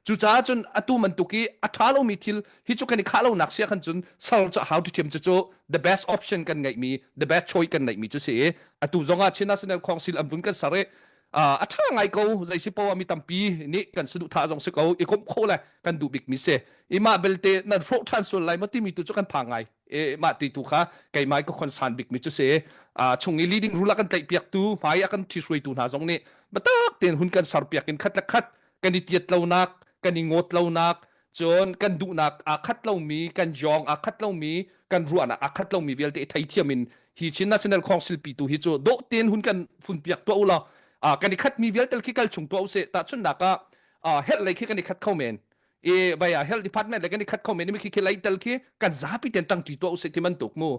cucaah cun atu bantuk i a tha lomi thil hi cu kan i khah lonak sia khan cun ser cu how to thiam cu cu the best option kan ngeihmi the best choice kan ngeihmi cu si i atu zong ah Chin National Council an vun kan ser i a ṭha ngai ko zei si poah mi tampi nih kan saduhthah zong si ko i komh khawh le kan duh bik mi si i mah belte nan hrawh ṭhan sual lai maw timi tu cu kan phang ngai e mah ti tu kha keimah ka concern bik mi cu si chung i leading rule a kan tlaih piak tu hmai a kan ṭhihruaitu hna zong nih biatak tein hun kan ser piak in khat le khat kan i tiat lonak kan i ngawt lonak Cun kan duhnak aa khat lomi, kan jawng aa khat lomi, kan ruahnak aa khat lomi vialte i theithiam in hi Chin National Council pi tu hi cu dawh tein hun kan fun piak tuah u law kan i khatmi vialte khi kal chung tuah u sih. Tahchunhnak ah health lei khi kan i khat kho men. I vai ah health department lei kan i khat kho men mi khi khi lei tel khi kan zapi ten tangṭi tuah u sih ti bantuk mu.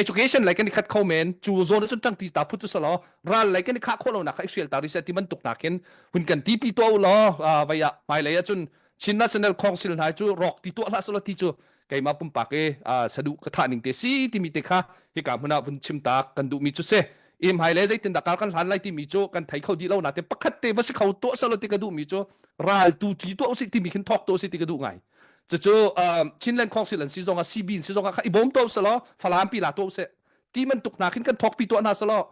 Education lei kan i khat kho men. Cu zawn ah cun tangṭi ta phut cu selaw ral lei kan i khah khawh lonak kha i hrial ta rih seh ti bantuk nakin hun kan tipi tuah u law vai ah hmailei ah cun Chin National Council hna cu rawk ti tuah hlah selaw ti cu keimah pumpak i saduh ka thah ning te si timi te kha hika hmun ah vun chim tak kan duhmi cu si. I hmai le zeitin dah kar kan hlan lai timi cu kan thei kho dih lo na te pakhat te va si kho tuah salo ti ka duh mi cu ral tu ṭi tuah usih timi khin thawk tuah usih ti ka duh ngai. Cucu Chinland Council an si zong ah CB in si zong ah kha i bawm tuah usih law Falam pi la tuah usih. Ti bantuk hna khin kan thawk pi tuah hna selaw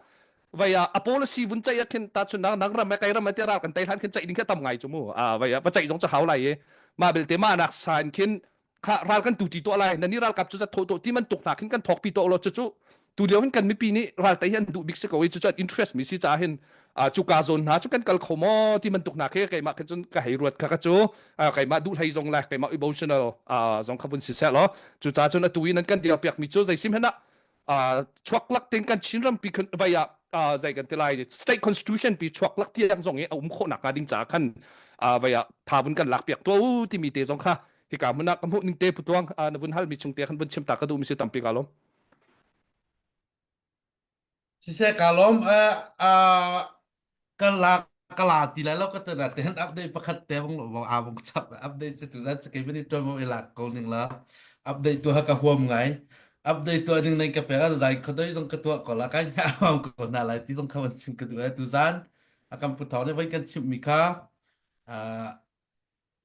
vai ah a policy vun ceih ah khin ta chun nang nang ram kai ram te ral kan tei hlan khin ceih ding kha tam ngai chu mu a vai ah va ceih zong cha hau lai i ma belte ma nak san khin kha ral kan tu ti to lai nani ralkap cu za tho to ti man tuk hna khin kan thawk pi to lo chu chu tu lio hin kan mipi nih ral tei hi an duh bik si ko i chu chu an interest mi si cha hin chu ka zone hna chu kan kal kho maw ti man tuk hna khi keimah khin cun ka hei ruat kha ka chu keimah duh hlei zong le keimah emotional zong kha vun si seh law cu cha cun atu in an kan dir piak mi cu zei sim hen ah chuak lak ten kan Chin rampi vai ah zei kan ti lai state constitution pi chuak lak tiang zong i a um khawh nak hnga ding ca khan vai ah tha vun kan lak piak to u timi te zong kha hika hmun ah ka hmuh ning te putuang na vun hal mi chung te khan vun chim ta ka duh mi si tampi ka lom Siseh ka lawm. Uh, uh, ka la ka la ti lai lo ka te na ten update pakhat te bong bong a bong chap update che tu zan che ke bani tuan mo i lak ko ning la update tu ha ka huam ngai update tu ding nei ka pe ka zai khodoi zong ka tua ko la kai nga am ko na lai ti zong kha van chim ka du tu zan akam pu thong ne voi kan chim mi kha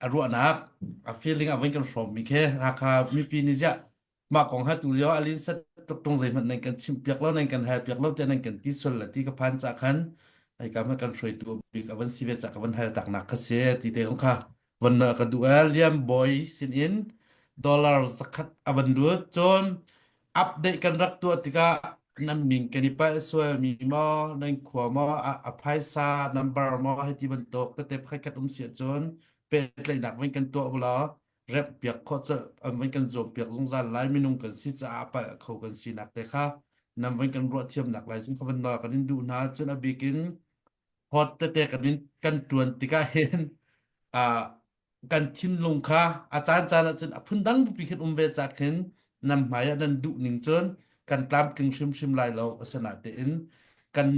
a ruahnak a feeling a voi kan hrawm mi khe Hakha mipi nih ziah mah kong ha tu lio alin sat tuk tung zeihmanh nan kan chimh piak lo nan kan hal piak lo tiah nan kan ti sual la ti ka phan ca khan ai kam kan hruaitu bik avan si ve ca ka van hal tak nak kha si ti te kong kha von na ka du el liam boy sin in dollar zakhat avan lut cun update kan rak tuah tikah nan min kan i palh sual mi maw nan khua maw a phaisa number maw hei ti bantuk tete pakhat khat um si ahcun pehtlaihnak van kan tuah ulaw remh piak khawh cu an van kan zuam piak zungzal lai minung kan si caah palh kho kan sinak te kha nan van kan ruah thiamnak lai cun ka van nawl kan in duh hna cun a bik in hot tete kan in kan tuan tikah hin ah kan thinlung kha a caan caan ah cun a phundang pipi khin um ve cak hin nan hmai ah nan duh ning cun kan tlamtling hrimhrim lai lo asana tein kan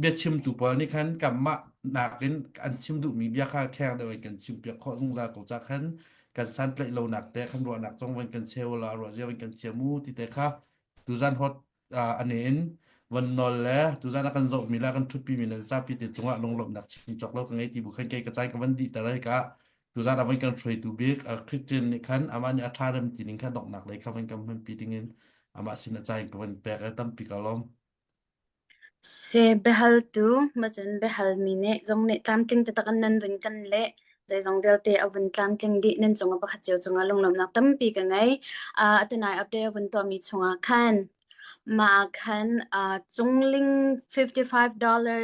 biachimtu pawl nih khan kanmah nakin an chim duhmi bia kha kheng deuh in kan chim piak khawh zungzal ko ca khan kan santlaih lonak te khan ruahnak zong van kan cheu la ruah zia van kan thiam u ti te kha tuzan hot ane in van nawl le tuzan a kan zohmi la kan ṭhutpi mi nan zapi te cungah lunglawmhnak chim cawk lo ka ngei ti bu khan kei ka cai ka van dih ter ai ka tuzan a van kan hruaitu bik Christian nih khan amah nih a ṭha rem ti ning kha donghnak lei kha van kan hmanpi ding in amah sin a cai ka van pek e tampi ka lawm Se biahaltu macun biahalmi nih zong nih tlamtling taktak in nan vun kan leh. Zeizong vialte a vun tlamtling dih nan cungah pakhat cio cungah lunglawmhnak tampi ka ngei. Uh, atunai update a vun tuahmi chungah khan mah ah khan uh, cungling $55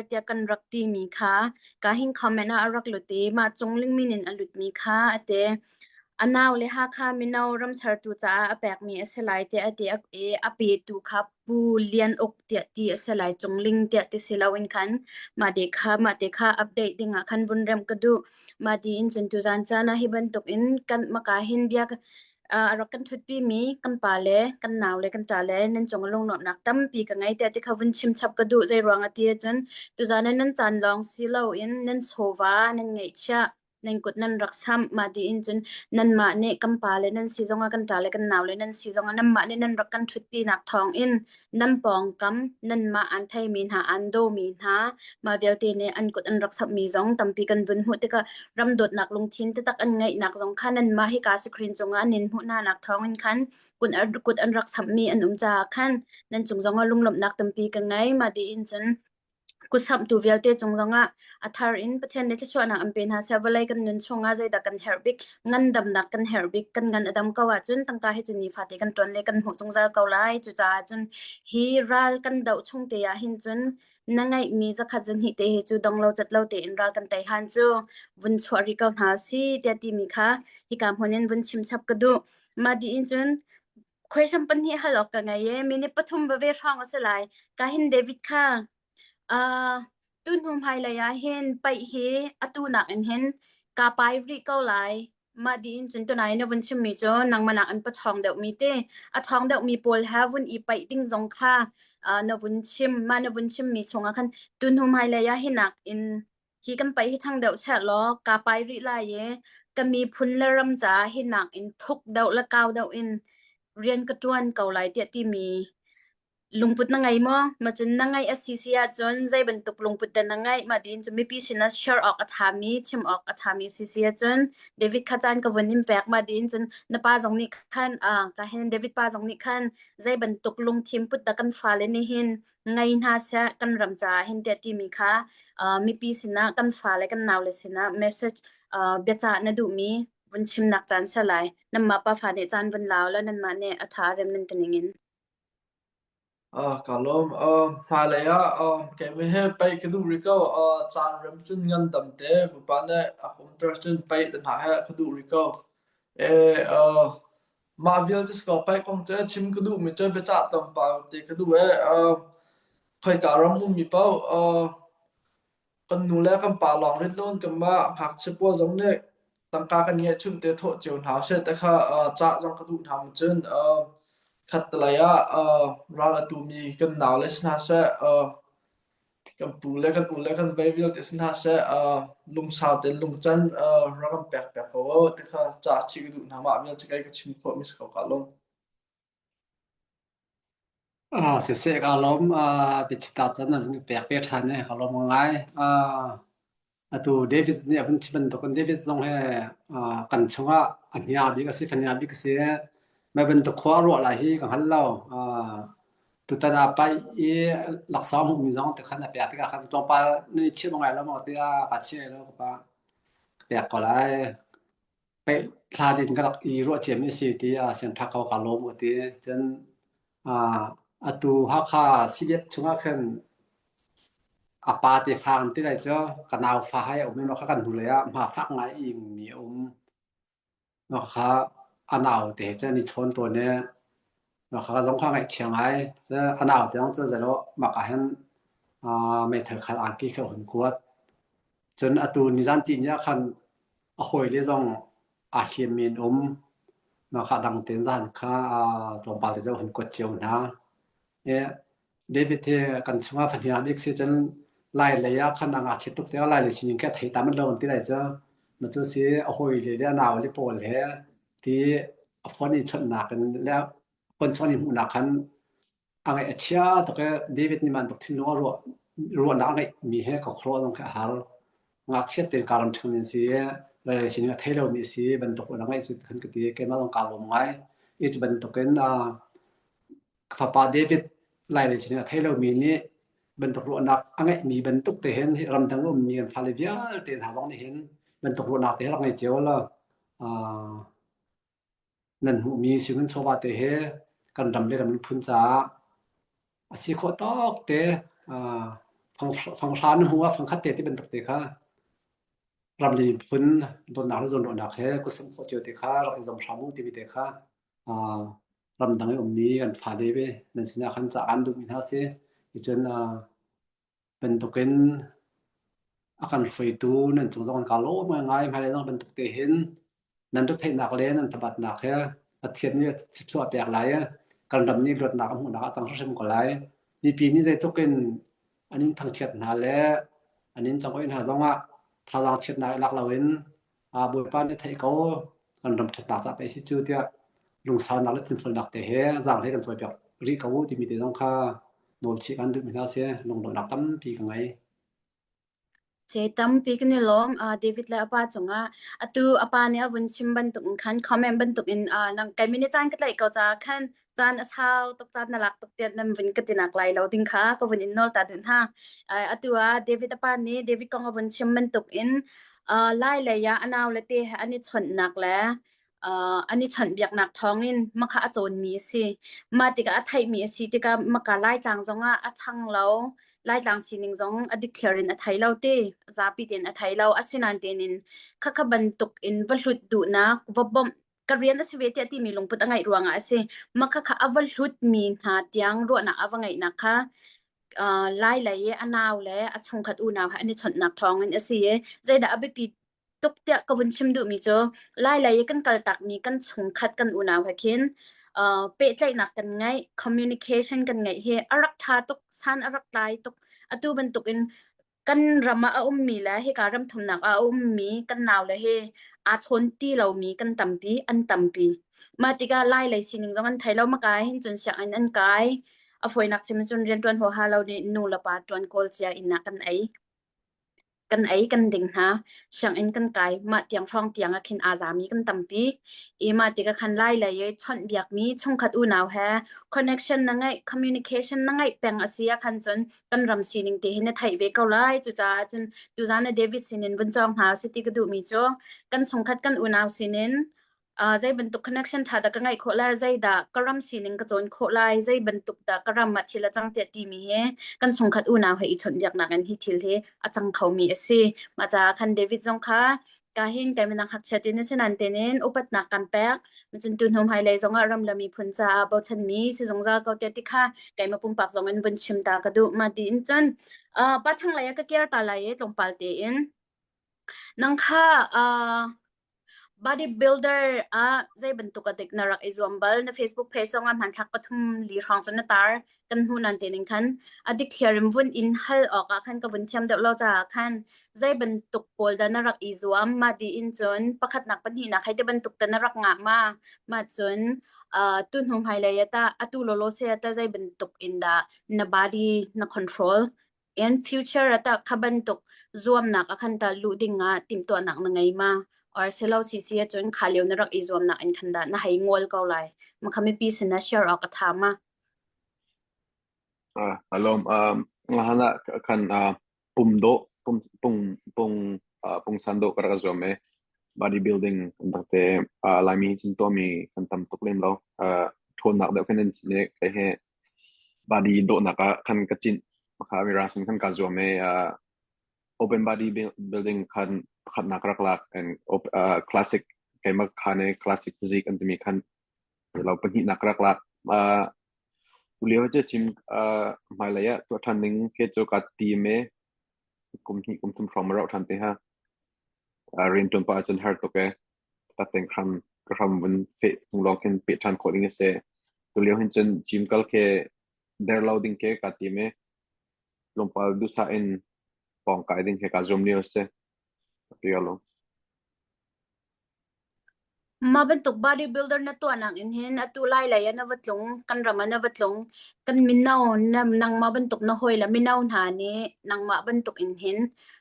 tiah kan rak timi kha ka hin comment ah a rak lut i mah cungling min in a lutmi kha ate A nau le Hakha mino ramsertu caah a pekmi a si lai tiah a ti i a petu kha Pu Lian Uk tiah ti a si lai. Cungling tiah ti si loin khan mah te kha mah te kha update dingah khan vun remh ka duh. Mah tiin cun tuzaan caan ah hi bantuk in kan maka hin bia a rak kan ṭhutpimi kan pa le kan nau le kan ṭa le nan cung lungnuamhnak tampi ka ngei tiah ti kha vun chim chap ka duh. Zei ruang ah ti ahcun tuzaan ah nan caan lawng si loin nan chawva nan ngeihchiah nan kut nan rak samh mah tiin cun nanmah nih kan pa le nan si zongah kan ṭa le kan nau le nan si zongah nanmah nih nan rak kan ṭhutpinak thawngin nan pawngkam nanmah aan theimi hna aan dawmi hna mah vialte nih an kut an rak samhmi zong tampi kan vun hmuh tikah ram dawtnak lungthin taktak an ngeihnak zong kha nanmah hika screen cungah an in hmuh hnanak thawngin khan kut kut an rak samhmi an um caah khan nan cung zongah lunglawmhnak tampi ka ngei mah tiin cun Kutsamhtu vialte cung zongah a thar in Pathian nih thluachuahnak an pe hna seh. Vawlei kan nun chungah zeidah kan herh bik? Ngandamnak kan herh bik. Kan ngan a dam ko ahcun tangka hi cu nifate kan ṭuan le kan hmuh zungzal ko lai. Cucaah cun hi ral kan doh chung te ah hin cun na ngeihmi zakhat zahnih te hi cu dong lo cat lo tein ral kan tei han cu vun chuah rih ko hna si tiah timi kha hika hmun in vun chim chap ka duh. Mah dih in cun Question pahnih hal awk ka ngei i minute pathum veve hrawng a si lai. Ka hin David kha uh, tu hnu hmailei ah hin paih hi atu nakin hin ka pai rih ko lai. Mah diin cun tunai na vun chimmi cu nangmah nak in paṭhawng deuhmi te a ṭhawng deuhmi pawl he vun i paih ding zong kha uh, na vun chim. Mah na vun chimmi chungah khan tu hnu hmailei ah hi nak in Hi kan paih hi ṭhang deuh sehlaw kaa pai rih lai i ka miphun le ram caah hi nakin thuk deuh le kau deuh in rian ka ṭuan ko lai tiah timi. Lungput na ngei maw? Ma cun na ngeih a si si ahcun zei bantuk lungput dah na ngeih? Mah tiin cun mipi sinah share awk a ṭhami, chim awk a ṭhami si si ahcun David kha caan ka vun in pek. Mah tiin cun na pa zong nih khan, ah ka hin David pa zong nih khan zei bantuk lungthin put dah kan fale nih hin ngei hna seh kan ram caah hin tiah timi kha uh, mipi sinah kan fale kan naule sinah message uh, biacah na duhmi vun chimnak caan si lai. Nanmah pa fa nih caan vun lau law nanmah nih a ṭha rem nan ti ning in. Ah, ka lawm. Uh, hmailei ah uh, keimah he paih ka duh rih ko. Uh, caan rem cun ngandam te pupa nih a umter cun paih te hna he ka duh rih ko. Eh, uh, mah vialte si ko paih kong cu chim ka duhmi cu biacah tlawmpal te ka duh eh. Uh, khoika ram ummi paoh uh, Kan nu le kan pa lawng rit loin kanmah ngakchia pawl zong nih tangka kan ngeihchunh te thawh cio hna usih ti kha cah zong ka duh hna cun khattelei ah ral a tumi kan naule si hna seh, kan pu le kan u le kan vei vialte si hna seh, lungsau tein lungcan rak kan pek piak ko u ti kha cah chih ka duh hna. Mah vial cu kei ka chim khawhmi si ko ka lung. Ah, siseh ka lawm. Ah, biachita caan na hun pek ve ṭhan i ka lawm ngai. Ah, atu David nih a hun chim bantukin David zong he ah, kan chungah a hnia bik a si, kan hnia bik a si. Mah bantuk khua ruah lai hi ka hngal lo. Ah, tutan ah paih i laksawng hmuhmi zong te khan a pek tikah khan tlawmpal na i chimh ngai lo maw tiah ka chim lo ka pa. Ka pek ko lai. Paih thla ding ka rak i ruah ciami a si ti ah siangṭha ko kaa lawm ka ti. Cun ah atu Hakha CDF chungah khin a pa te fa an ti lai cu ka nau fa hai a um i mah kha kan hnulei ah hma fak ngai a ingmi a um. Mah kha a nau te he cun an i chawn tawn i mah kha zong kha ngaihchia ngai. Cun a nau te zong cu zeilaw mah ka hin ah meithal khal angki kha a hun kuat. Cun atu nizan tihni ah khan a hawile zong aa hliammi an um. Mah kha dang tein zan kha tlawmpal te cu a hun kuat cio hna. I David hi kan chungah fahniang bik si cun Lai lei ah khan a ngakchia tuk tikah Lai lei sining khi a thei ta manh lo an ti lai cu. Mah cu si a hawile le a naule pawl he ti a phone i chawnhnak in le phone chawn i hmuhnak khan A ngaih a chia tuk i David nih bantuk thinlung a ruah ruahnak a ngeihmi he ka khuaruah zong khi a har. Ngakchiat tein kaa ram ṭhangmi an si i ral sining a thei lomi a si bantuk a ngeih cu kan ka ti. Keimah zong kaa lawm ngai. I cu bantukin uh, ka fapa David Lailei sining a thei lomi nih bantuk ruahnak a ngeihmi bantuk te hin ramdang ummi kan fale vialte hna zong nih hin bantuk ruahnak te hi rak ngei cio law uh, Nan hmuhmi singun chawva te he kan ram le kan miphun caah a si khawh tawk te fanghra na hmuh ah fangkhat te ti bantuk te kha ram le miphun dawtnak le zawnruahnak he kutsamh khawh cio te kha rak i zuam hram u timi te kha ramdang i ummi kan fale ve nan sinah khan ca aan duhmi hna si. Ticun bantukin a kan hruaitu nan cung zong kan lawm ngai hmailei zong bantuk te hin nan retheihnak le nan thabatnak he Pathian nih thluachuah pek lai i kan ram nih luatnak a hmuhnak a cang hrimhrim ko lai. Mipi nih zeitluk in an in thangchiat hna le an in congoih hna zongah thazaang chiatnak i lak loin Bawipa nih theih ko kan ram ṭhatnak ca pei si cu tiah lungsaunak le thinfualnak te he zaanghlei kan cawipiak rih ko timi te zong kha nawlchih kan duhmi hna si lunglawmhnak tampi ka ngei. Se tampi kan i lawm. Uh, David le a pa cungah atu a pa nih a vun chim bantuk in khan comment bantuk in uh, nang kai mini caan ka tlaih ko ca khan caan a sau tuk caan na lak tuk tiah nan vun ka tinak lai lo ding kha ka vun in nawl ta duh hna. Uh, atu ah David a pa nih David kong a vun chim bantuk in uh, lai lei ah a nau le te he an i chawnhnak le uh, an i chawnhbiaknak thawngin makha a cawnmi a si. Mah tikah a theihmi a si tikah maka Laitlang zongah a ṭhang lo. Laitlang sining zong a dikthliar in a thei lo te, zapi tein a thei lo. Asinain tein in khakha bantuk in va hlut duhnak, va bawmh ka rian a si ve tiah timi lungput a ngeih ruangah a si. Mah khakha a va hlutmi hna tiang ruahnak a va ngeihnak kha uh, Lai lei i a nau le a chungkhat unau he an i chawnhnak thawngin a si i zeidah a biapi tuk tiah ka vun chim duhmi cu Lailei i kan kaltakmi kan chungkhat kan unau he khin uh, pehtlaihnak kan ngeih communication kan ngeih hi a rak ṭha tuk san a rak tlai tuk atu bantukin kan ram ah a ummi le hika ram thumnak ah a ummi kan nau le he aa chawn ti lomi kan tampi an tampi mah tikah Lailei sining zong an thei lo maka hin cun sianginn an kai. A fawinak chim cun rianṭuan huaha lo nih nu le pa ṭuan kawl cia inn ah kan ei. Kan ei kan ding hna. Sianginn kan kai. Mah tiang hrawng tiang ah khin aa zami kan tampi. I mah tikah khan lai lei i chawnh biakmi chungkhat unau he connection na ngeih, communication na ngeih peng a si ah khan cun kan ram sining te hi na theih ve ko lai. Cucaah cun tuzaan na David sinin vun cawng hna usih ti ka duhmi cu kan chungkhat kan unau sinin uh, zei bantuk connection ṭha dah ka ngeih khawh lai, zeidah ka ram sining ka cawn khawh lai, zei bantuk dah ka ram ah thil a cang tiah timi hi kan chungkhat unau he i chawnhbiaknak in hi thil hi a cang khomi a si. Mah caah khan David zong kha ka hin kai minang ngakchia tin a si nain tein upatnak kan pek. Cun tu hnu hmailei zongah ram le miphun caah bochanmi si zungzal ko tiah ti kha keimah pumpak zong in vun chim ta ka duh. Mah tiin cun uh, pa thang lei ah ka kir ta lai i tlawmpal tein nang kha uh, Bodybuilder ah zei bantuk a dik na rak i zuam bal? Na Facebook page zongah hmanthlak pathum li hrawng cun na tar. Kan hmuh nan te ning khan a dikthliar in vun in hal awk ah khan ka vun thiam deuh lo caah khan zei bantuk pawl dah na rak i zuam? Mah ti in cun pakhatnak pahnihnak hei ti bantuk ta na rak ngah ma? Mah cun uh, tu hnu hmailei ah tah atu lawlaw se ah tah zei bantuk in dah na body na control? In future ah tah kha bantuk zuamnak ah khan tah luh ding ah timhtuahnak na ngei ma? Or silo sisi ahcun kha lio na rak i zuamnak in khan dah na hei ngol ko lai. Makha mipi sin ah share awk a tha ma? Ah, alom um ngahan ah khan uh, pum do pum pung pung uh, pungsan do ka rak zuam e bodybuilding kan tak te uh, laimi cun tuahmi kan tam tuk lem lo uh, ṭhawnnak deuh khan in ne kai he body dawhnak ah khan ka cinh kha mirang sin khan ka zuam i uh, open body building khan pakhatnak rak lak and uh, classic keimah khan i classic physique an timi khan lo pahnihnak rak lak uh, tulio cu chim uh, hmailei ah tuah ṭhan ning ke cu ka tim i kum hnih kum thum hrawng ma rauh ṭhan te ha uh, rian ṭuan pah ahcun har tuk e tateng hram ka hram vun fe tung lawng khin pe ṭhan khawh ding a si. Tulio hin cun gym kal ke der lo ding ke ka tim i tlawmpal duhsah in pawng kai ding he ka zuam lio a si. Ati lo. Mah bantuk bodybuilder na tuahnak in hin atu lai lei ah na va tlung, kan ram ah na va tlung, kan mino na nangmah bantuk na hawi le mino hna nih nangmah bantuk in hin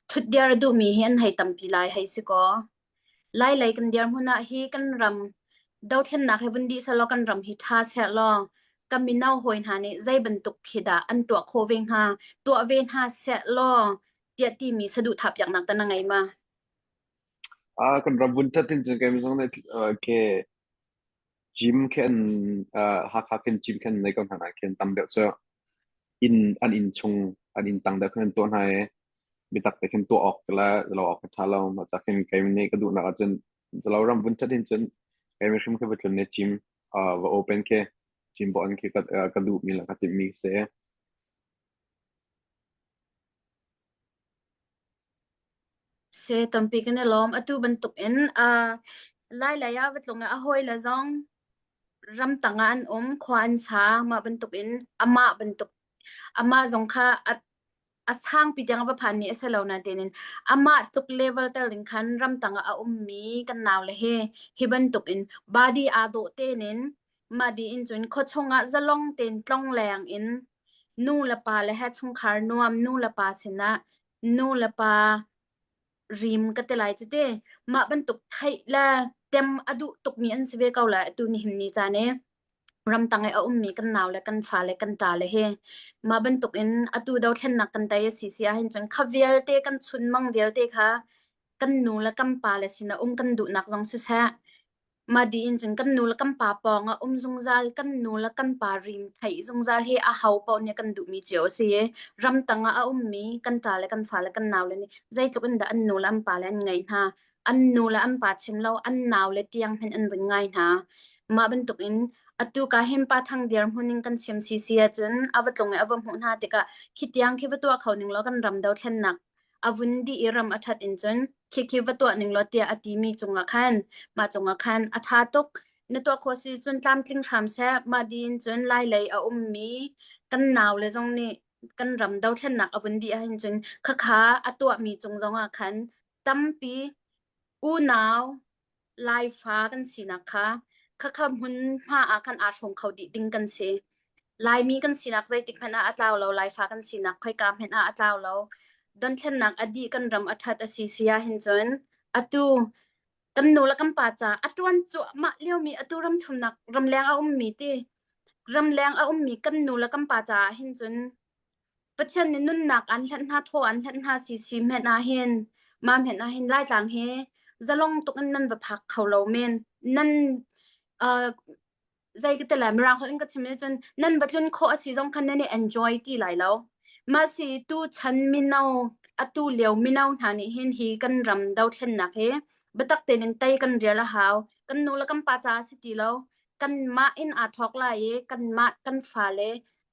ṭhutdir a duhmi hi an hei tampi lai hei si kaw. Lailei kan dirhmun ah hi kan ram dothlennak hi vun dih sehlaw kan ram hi ṭha sehlaw kan mino hawi hna nih zei bantuk khi dah an tuah khawh ve hnga, tuah ve hna sehlaw tiah timi saduhthah piaknak tah na ngei ma? Ah, kan ram vun ṭhat in cun kei zong nih ke gym khin uh, Hakha khin gym khin nei ko hna na khin tam deuh cu inn an inn chung an inn tang deuh khin an tuah hna i biatak te khin tuah awk le zalo awk ṭha lo mah ca khin kei nih ka duhnak ahcun zalo ram vun ṭhat hin cun kei mi hrim khi va tlun ne gym uh, va open khi gym bo an khi ka, uh, ka duh mi le ka timh mi si. Si tampi kan i lawm. Atu bantuk in uh, Lailei ah va tlung i a hawile zong ramtang ah an um, khua an sa. Mah bantuk in amah bantuk amah zong kha a a sangpi tiang a va phanmi a si lo nain in amah tluk level tel ding khan ramtang ah a ummi kan naule hi hi bantuk in body aa dawh tein in mah di in cun khuachung ah zalong tein tlongleng in nu le pa le he chungkhar nuam nu le pa sinah nu le pa rim ka ti lai cu te mah bantuk theih le tem a duh tukmi an si ve ko lai atu nihin ni caan i ramtang i a ummi kan nau le kan fa le kan ṭa le hi mah bantuk in atu dothlennak kan tei a si si ahhin cun kha vialte kan chunmang vialte kha kan nu le kan pa le sinah um kan duhnak zong siseh Mah dih in cun kan nu le kan pa pawng ah um zungzal, kan nu le kan pa rim theih zungzal hi aho paoh nih kan duhmi cio a si i ramtang ah a ummi kan ṭa le kan fa le kan naule nih zeitluk in dah an nu le an pa le an ngaih hna. An nu le an pa chim lo, an naule tiang hmanh an vun ngai hna. Mah bantuk in atu ka hin pa thang dirhmun in kan chim sisi ahcun a va tlung i a va hmuh hna tikah khi tiang khi va tuah kho ning law kan ram dothlennak a vun dih i ram a ṭhat in cun khikhi va tuah ning law tiah a timi cungah khan mah cungah khan a ṭha tuk. Na tuah khawh si cun tlamtling hram seh. Mah dih cun Lailei a ummi kan naule zong nih kan ram dothlennak a vun dih ahhin cun khakha a tuahmi cung zongah khan tampi unau Laifa kan sinak kha khakha hmunhma ah khan aa hrawm kho dih ding kan si. Laimi kan sinak zeitik hmanh ah a tlau lo, Laifa kan sinak khoika hmanh ah a tlau lo. Donthlennak a dih kan ram a ṭhat a si si ahhin cun atu kan nu le kan pa ca a ṭuan cuahmah liomi atu ramthumnak ramleng a ummi ti ramleng a ummi kan nu le kan pa caah hin cun Pathian nih nunnak an hlanh hna, thaw an hlanh hna si si hmenh ah hin mah hmenh ah hin Laitlang hi zalong tuk in nan va phak kho lo men. Nan uh, zei ka ti lai mirang holh in ka chim cun nan va tlun khawh a si zong khan nan i enjoy ti lai lo. Mah si tu chan mino atu lio mino hna nih hin hi kan ram dothlennak hi biatak tein in tei kan rial a hau. Kan nu le kan pa caah si ti lo. Kanmah in aa thawk lai i kanmah kan fale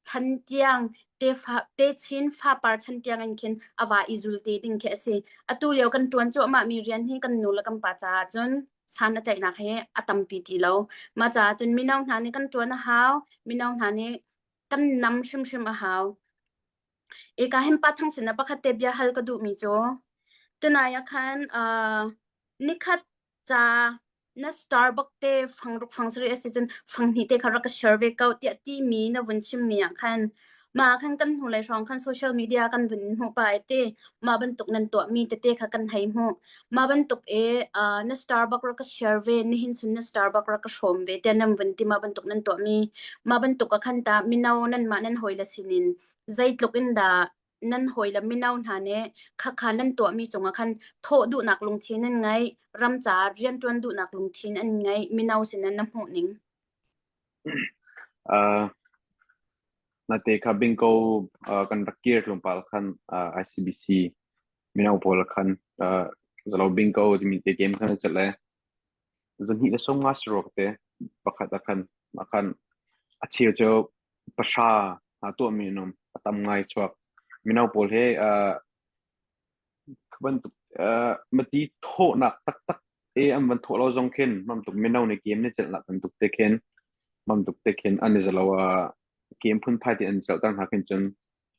chan tiang tefa techin fapar chan tiang in khin a va i zul te ding khi a si. Atu lio kan ṭuan cuahmah mi rian hi kan nu le kan pa caah cun san a tlaihnak hi a tampi ti lo. Mah caah cun mino hna nih kan ṭuan a hau. Mino hna nih kan nam hrimhrim a hau. Eka hin pa thang sin ah pakhat te bia hal ka duhmi cu tunai ah khan uh, nikhat ca na Starbucks te fangruk fangsarih a si cun fanghnih te kha rak ka share ve ko tiah timi na vun chimmi ah khan mah khan kan hnulei hrawng khan social media kan vun in hmuh pa te mah bantuk nan tuahmi tete kha kan hei hmuh mah bantuk e uh, na Starbucks rak ka share ve nihin chun na Starbucks rak ka hrawm ve tiah nan vun ti mah bantuk nan tuahmi mah bantuk ah khan ta mino nan mah nan hawi le sinin zeitluk in dah nan hawile mino hna nih khakha nan tuahmi cungah khan thawh duhnak lungthin an ngeih, ram caah rianṭuan duhnak lungthin an ngeih, mino sinin na hmuh ning? Uh, nate kha bingo uh, kan rak kir tlawmpal khan uh, ICBC mino pawl khan uh, zalo bingo timi te game khan a le zahnih le sawm nga saruk te pakhat ah khan ah khan a cheu cu pahra hna tuahmi an um a tam ngai chuak mino pawl he uh, bantuk uh, mati thawhnak taktak e an van thawh lo zong khin mam tuk mino nih game ne celh nak bantuk te khin mam tuk te khin an i zalo uh, game phunphai te an celh ter hna khin cun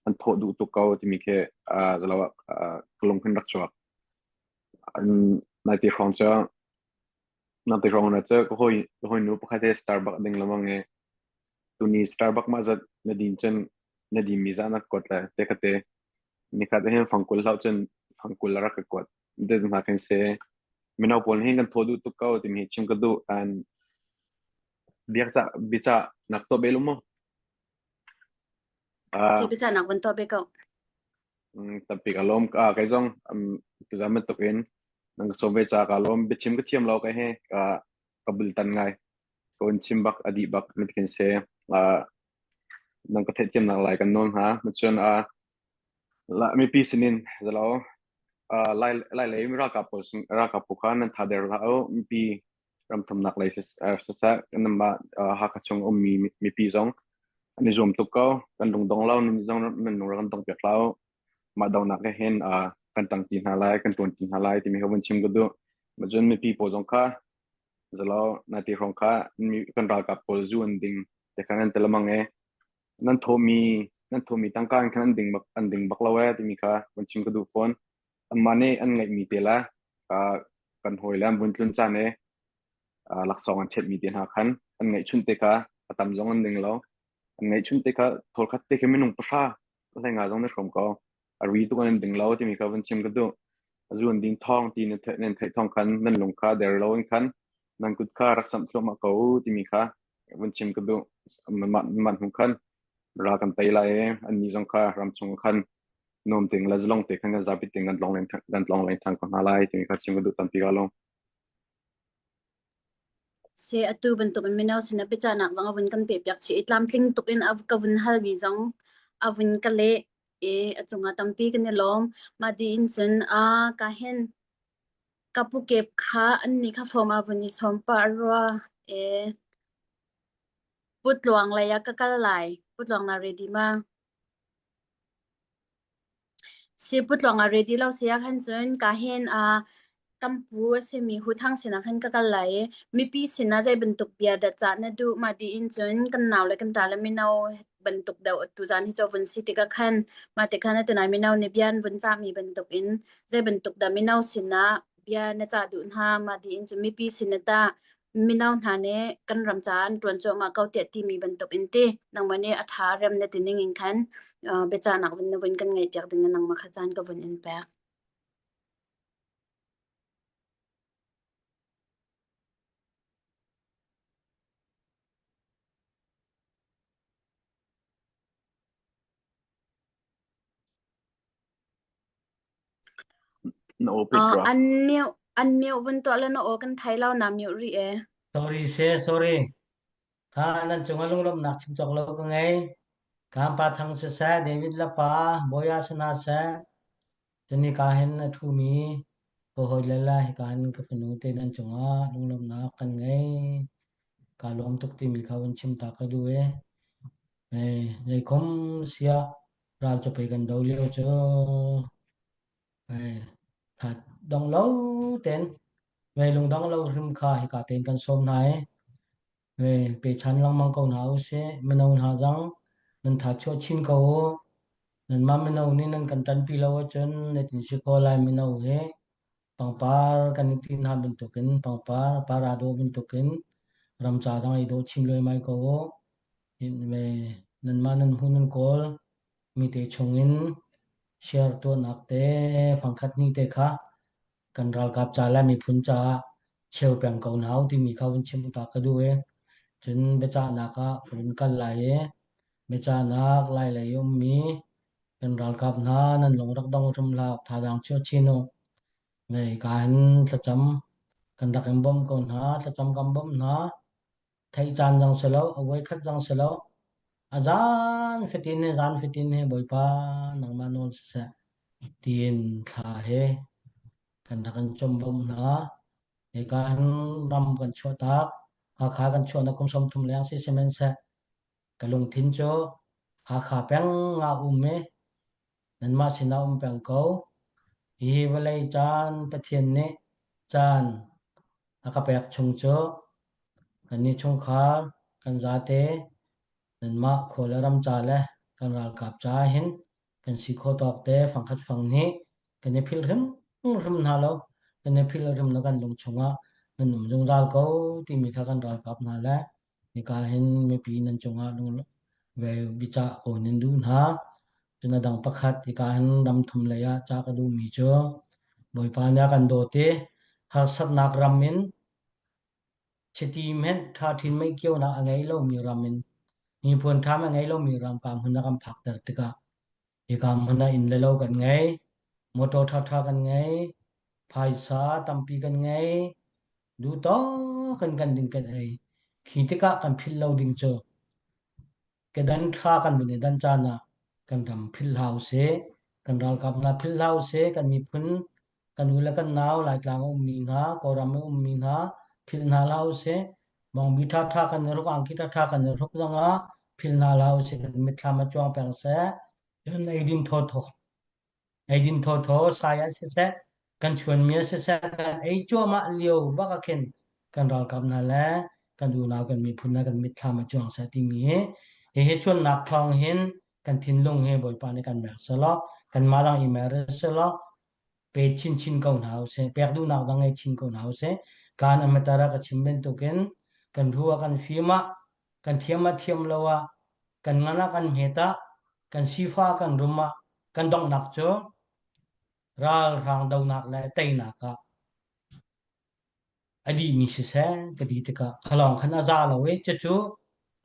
an thawh duh tuk ko timi khi uh, zalo uh, ka lung khin rak chuak an nai ti hrawng cu na ti hrawng na cu ka hawi ka hawi nu pakhat he Starbucks ding lamang e tuni Starbucks mah zat na din cun na din mi zah na kuat le te ka te nikhat hin fangkul hlau cun fangkul a rak ka kuat de hna khin se mino pawl hin kan thaw duh tuk ko timi hi chim ka duh an biak ca bica nak to bel mu Si bica nak van to be ko. Tampi ka lawm. Ah, kei zong tuzan bantuk in nan ka sawm ve ca ka lawm. Biachim ka thiam lo kai he ka ka bultan ngai. Ka un chim bak a dih bak mitkin se ah nan ka theihthiamnak lai kan nawl hna. Cun ah la mipi sinin zalo ah lai lai lei ralkap pawl sin ralkap pawl kha nan tha der hlah u. Mipi ramthumnak lei siseh nanmah Hakha chung ummi mipi zong an i zuam tuk ko. Kan lungdong lo, nan zong nan lung rak kan dong piak hlah u. Mah donak he hin kan ṭangṭi hna lai, kan ṭuanṭi hna lai timi kha vun chim ka duh. Cun mipi pawl zong kha zalo na ti hrawng kha kan ralkap pawl zu an ding te kha nan telamang e nan thawmi nan thawmi tangka in khan an ding bak an ding bak lo e timi kha vun chim ka duh fawn. Anmah nih an ngeihmi te le kan hawi le an vun tlun caan i laksawng an chetmi te hna khan an ngeihchun te kha a tam zong an ding lo. An ngeihchun te kha thawl khat te khi minung pahra hlei nga zong na hrawm ko. A ri tuk an ding lo timi kha vun chim ka duh. A zu an ding thawng ti nan theih nan theih thawng khan nan lung kha der lo in khan nan kut kha rak samh thluahmah ko u timi kha vun chim ka duh. Mah mah hnu khan ral kan tei lai i annih zong kha ram chung khan nuam ting le zalong te khan kan zapi ting kan tlong len kan tlong leng ṭhan ko hna lai timi kha chim ka duh tampi ka long. Se atu bantuk in mino sin a biachahnak zong a vun kan pehpiak chih i tlamtling tuk in a ka vun halmi zong a vun ka leh i a cungah tampi kan i lawm. Mah ti in cun a ka hin ka pukep kha an nih kha form a vun i sawm pah rua e putluang lei ah ka kal lai. Putluang na ready ma? Siputluang ah ready lo si ah khan cun ka hin ah kan pu a simi Hu Thang sinah khan ka kal lai i mipi sinah zei bantuk bia dah cah na duh mah tiin cun kan nau le kan ṭa le mino bantuk deuh tuzaan hi cu vun si tikah khan mah ti khan atu nai mino nih bia an vun cahmi bantuk in zei bantuk dah mino sinah bia na cah duh hna mah tiin cun mipi sinah tah. mino hna nih kan ram caah an ṭuan cuahmah ko tiah timi bantuk in ti nangmah nih a ṭha rem na ti ning in khan biacahnak vun na vun kan ngaihpiak ding in nangmah kha caan ka vun in pek. Na aw pet rua. An mute an mute vun tuah le na aw kan thei lo na mute rih e. Sorry se sorry. Kha nan cungah lunglawmhnak chim cawk lo ka ngei. Kan pa Thang siseh, David le pa Bawia sana seh, tuni ka hin a ṭhumi ka hawile le hika hin ka fanu te nan cungah lunglawmhnak kan ngei. Kaa lawm tuk timi kha vun chim ta ka duh i. Zeikhom siah ral cu pei kan do lio cu tha dong lo ten vei lung dong lo hrim kha hika tein kan sawm hna i vei pechan lengmang ko hna usih. Mino hna zong nan tha chuah chin ko u. Nanmah mino nih nan kan ṭanpi lo ahcun zeitin si khawh lai mino hi pangpar kan i ti hna bantukin pangpar par aa dawh bantukin ramca dang i dawh chin luaimai ko u. Nanmah nan hmu nan kawl mi te chungin share tuahnak te fangkhat hnih te kha kan ralkap ca le miphun caah cheu peng ko hna u timi kha vun chim ta ka duh i cun biacahnak ah ka vun kal lai i biacahnak lai lei ummi kan ralkap hna nan lung rak dong hrim hlah thazaang chiah chin u vei ka hin thlacam kan rak in bawmh ko hna thlacam kan bawmh hna Theih caan zong si lo, a voikhat zong si lo. A zan fatin he zan fatin he Bawipa nangmah nawl siseh tiin thla he kan rak in cawm bawmh hna. Hika hin ram kan chuahtak. Hakha kan chuahnak kum 30 leng si sihmanhseh ka lungthin cu Hakha peng ah um i nanmah sinah um peng ko. Hi vawlei caan Pathian nih caan a ka pek chung cu kannih chungkhar kan zate nanmah khua le ram ca le kan ralkap ca hin kan si khawh tawk te fangkhat fang hnih kan i philh hrimhrim hna lo kan i philh hrim lo kan lung chungah nan um zungzal ko timi kha kan ralkap hna le Hika hin mipi nan cungah lung ve biacah ko nan duh hna. Cun a dang pakhat hika hin ram thum lei ah ca ka duhmi cu Bawipa nih a kan dawt i harsatnak ram in chiti hmenh ṭha ṭhin mei kionak a ngei lomi ram in hnipuan ṭha a ngei lomi ram ka hmun a kan phakter tikah Hika hmun ah inn le lo kan ngei, motor ṭhaṭha kan ngei, phaisa tampi kan ngei, duhtawk in kan ding kan ei. Khi tikah kan philh lo ding cu kedan ṭha kan vun i dan caan ah kan ram philh hlah usih, kan ralkap hna philh hlah usih, kan miphun, kan u le kan nau Laitlang a ummi hna, Kawlram a ummi hna philh hna hlah usih. Mawngbi ṭhaṭha kan i hruk, angki ṭhaṭha kan i hruk zongah philh hna hlah usih, kan mitthlam a cuang peng seh. Cun eidin thawthaw, eidin thawthaw sai ah siseh, kan chuanmi ah siseh, kan ei cuahmah lio bak ah khin kan ralkap hna le kan unau kan miphun hna kan mitthlam a cuang seh timi hi hihi chuannak thawng hin kan thinlung hi Bawipa nih kan mer selaw kanmah lang i mer selaw pe chinchin ko hna usih pek duhnak dang ngei chin ko hna usih kan amatara ka chim bantukin kan ru ah kan fim ah kan thiam ah thiam lo ah kan ngan ah kan hmet ah kan sifa kan rum ah kan donghnak cu ralhrang donak le teinak ah a dihmi siseh ka ti tikah khalawng khan a za lo i cucu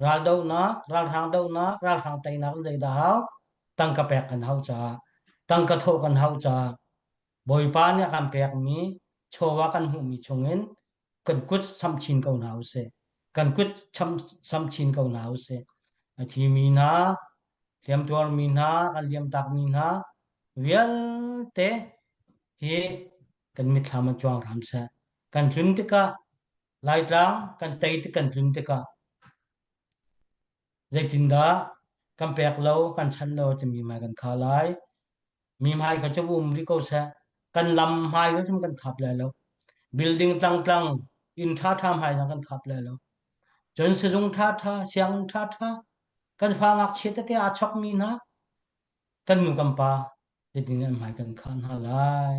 raldohnak ralhrang dohnak ralhrang teinak in zeidah hau tangka pek kan hau caah tangka thawh kan hau caah Bawipa nih a kan pekmi chawva kan hmuhmi chungin kan kut samh chin ko hna usih kan kut samh chin ko hna usih a thimi hna hliamtuarmi hna kan liamtakmi hna vialte hi kan mitthlam an cuang hram seh. Kan tlun tikah Laitlang kan tei tik kan tlun tikah zeitindah kan pek lo kan chan lo timi hmai kan kha lai. Mi hmai kha cu um rih ko seh. Kan lam hmai kha cu kan khap lai lo. Building tlangtlang inn ṭhaṭha hmai zong kan khap lai lo. Cun sizung ṭhaṭha, sianginn ṭhaṭha, kan fa ngakchia tete aa chokmi hna kan nu kan pa zeitin an hmai kan khah hna lai.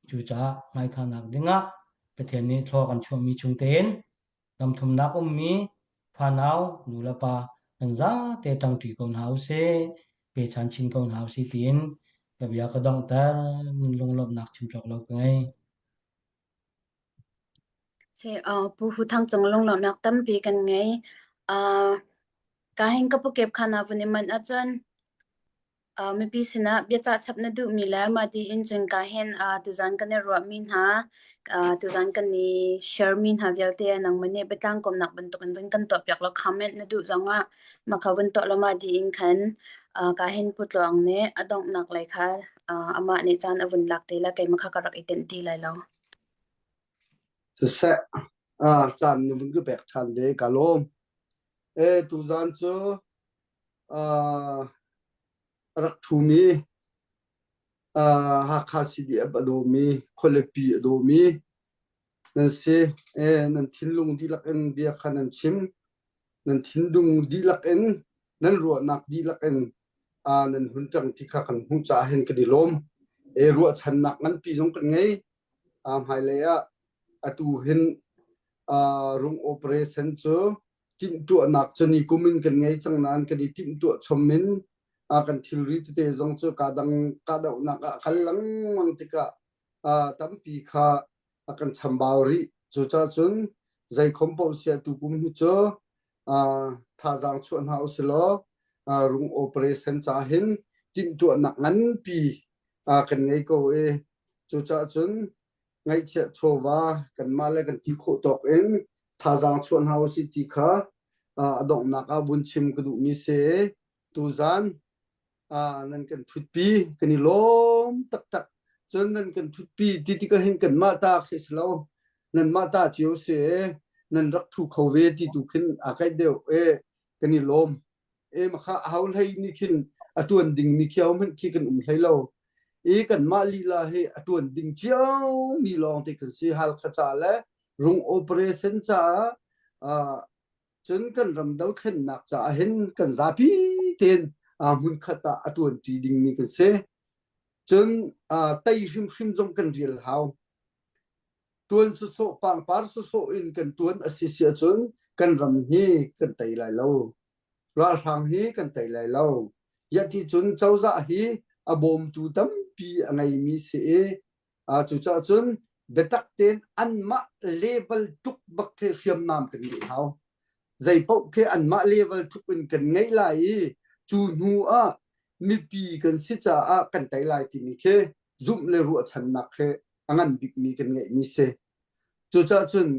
Cucaah hmaikhahnak dingah Pathian nih thlua kan chuahmi chung tein Ramthumnak ummi fanau nu le pa nan zate ṭangṭi ko hna usih, pechan chin ko hna usih tiin ka bia ka donghter. Nan lunglawmhnak chim cawk lo ka ngei. Se uh, Pu Hu Thang cung lunglawmhnak tampi kan ngei. Uh, ka hin ka pukep khana vun i manh ahcun Uh, mipi sinah biacah chap na duhmi le mah tiin cun ka hin uh, tuzan kan i ruahmi hna, uh, tuzan kan i share-mi hna vialte nangmah nih biatlang kawmnak bantuk in vun kan tuahpiak law comment na duh zongah mah kha vun tuah law mah tiin khan uh, ka hin Pu Tluang nih a donghnak lei kha uh, amah nih caan a vun lak te la keimah kha ka rak i tenh ti lai lo. Siseh, ah, caan na vun ka pek ṭhan ve, ka lawm. E, tuzan cu uh, rak ṭhumi uh, Hakha CDF a dawmi, khualipi a dawmi nan si. E, nan thinlung dihlak in bia kha nan chim. Nan thinlung dihlak in, nan ruahnak dihlak in uh, nan hun ṭang ti kha kan hmuh caah hin kan i lawm. E, ruahchannak nganpi zong kan ngei. Uh, hmailei ah atu hin uh, rung operation cu timhtuahnak cu ni kum in kan ngei cang nain kan i timhtuah chom in kan thilri tete zong cu kadang kahdohnak ah kal lengmang tikah tampi kha a kan chambau rih. Cucaah cun zeikhom paoh siah tukum hi cu thazaang chuah hna usilaw rung operation ca hin timhtuahnak nganpi kan ngei ko i cucaah cun ngaihchiah chawva kanmah le kan ti khawh tawk in thazaang chuah hna usih ti kha a donghnak ah vun chim ka duhmi si. Tuzan nan kan ṭhutpi kan i lawm taktak. Cun nan kan ṭhutpi ti tikah hin kanmah ta khi si lo. Nanmah ta cio si nan rak ṭhu kho ve ti tu khin aa kaih deuh e kan i lawm. E makha hau hlei nih khin a ṭuan dingmi khi hmanh khi kan um hlei lo. I kanmah lila hi a ṭuan ding cio mi lawng te kan si. Halkha ca le rung operation caah cun kan ram dothlennak caah hin kan zapi tein hmunkhat ah a ṭuanṭi dingmi kan si. Cun tei hrimhrim zong kan rial hau. Ṭuan sawsawh pangpar sawsawh in kan ṭuan a si si ahcun kan ram hi kan tei lai lo. Ralhrang hi kan tei lai lo. Yati cun cozah hi a bawmtu tampi a ngeimi si i cucaah cun biatak tein anmah level tluk bak khi hriamnam kan ngeih hau. Zei paoh khi anmah level tluk in kan ngeih lai i cu hnu ah mipi kan si caah kan tei lai timi khi zumh le ruahchannak khi a ngan bikmi kan ngeihmi si. Cucaah cun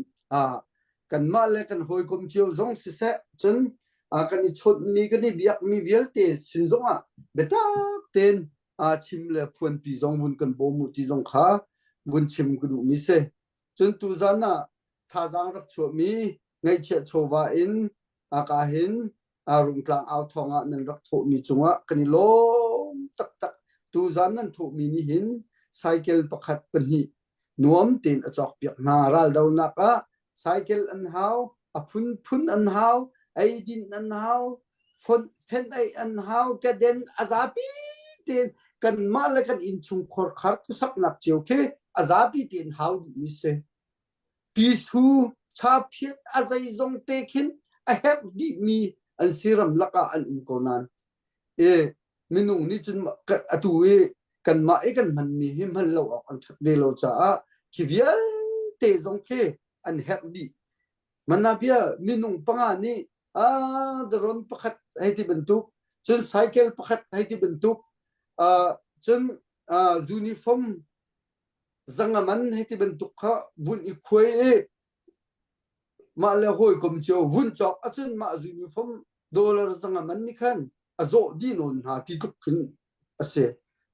kanmah le kan hawikom cio zong siseh cun kan i chawnhmi kan i biakmi vialte sin zongah biatak tein chim le phuanpi zong vun kan bawm u ti zong kha vun chim ka duhmi si. Cun tuzan ah thazaang rak chuahmi ngaihchiah chawva in ka hin Rungtlang au thawng ah nan rak thawhmi cungah kan i lawm taktak. Tuzan nan thawhmi nih hin cycle pakhat pahnih nuam tein a cawkpiak hna. Raldonak ah cycle an hau, a phunphun an hau, eidin an hau, fenh-eih an hau, keden a zapi tein kanmah le kan innchungkhar khar khuasaknak cio khi a zapi tein hau dihmi si. Pisu chaphiat a zeizong te khin a herh dihmi an si ramlak ah an um ko nain e minung nih cun atu i kanmah i kan hmanmi hi hman lo awk an ṭhat ve lo caah khi vialte zong khi an herh dih. Manabia minung panga nih a daron pakhat hei ti bantuk cun cycle pakhat hei ti bantuk cun uniform zangaman hei ti bantuk kha vun i khuai i mah le hawikom cio vun cawk ahcun mah uniform dollar zangaman nih khan a zawh dih nawn hna ti tluk khin a si.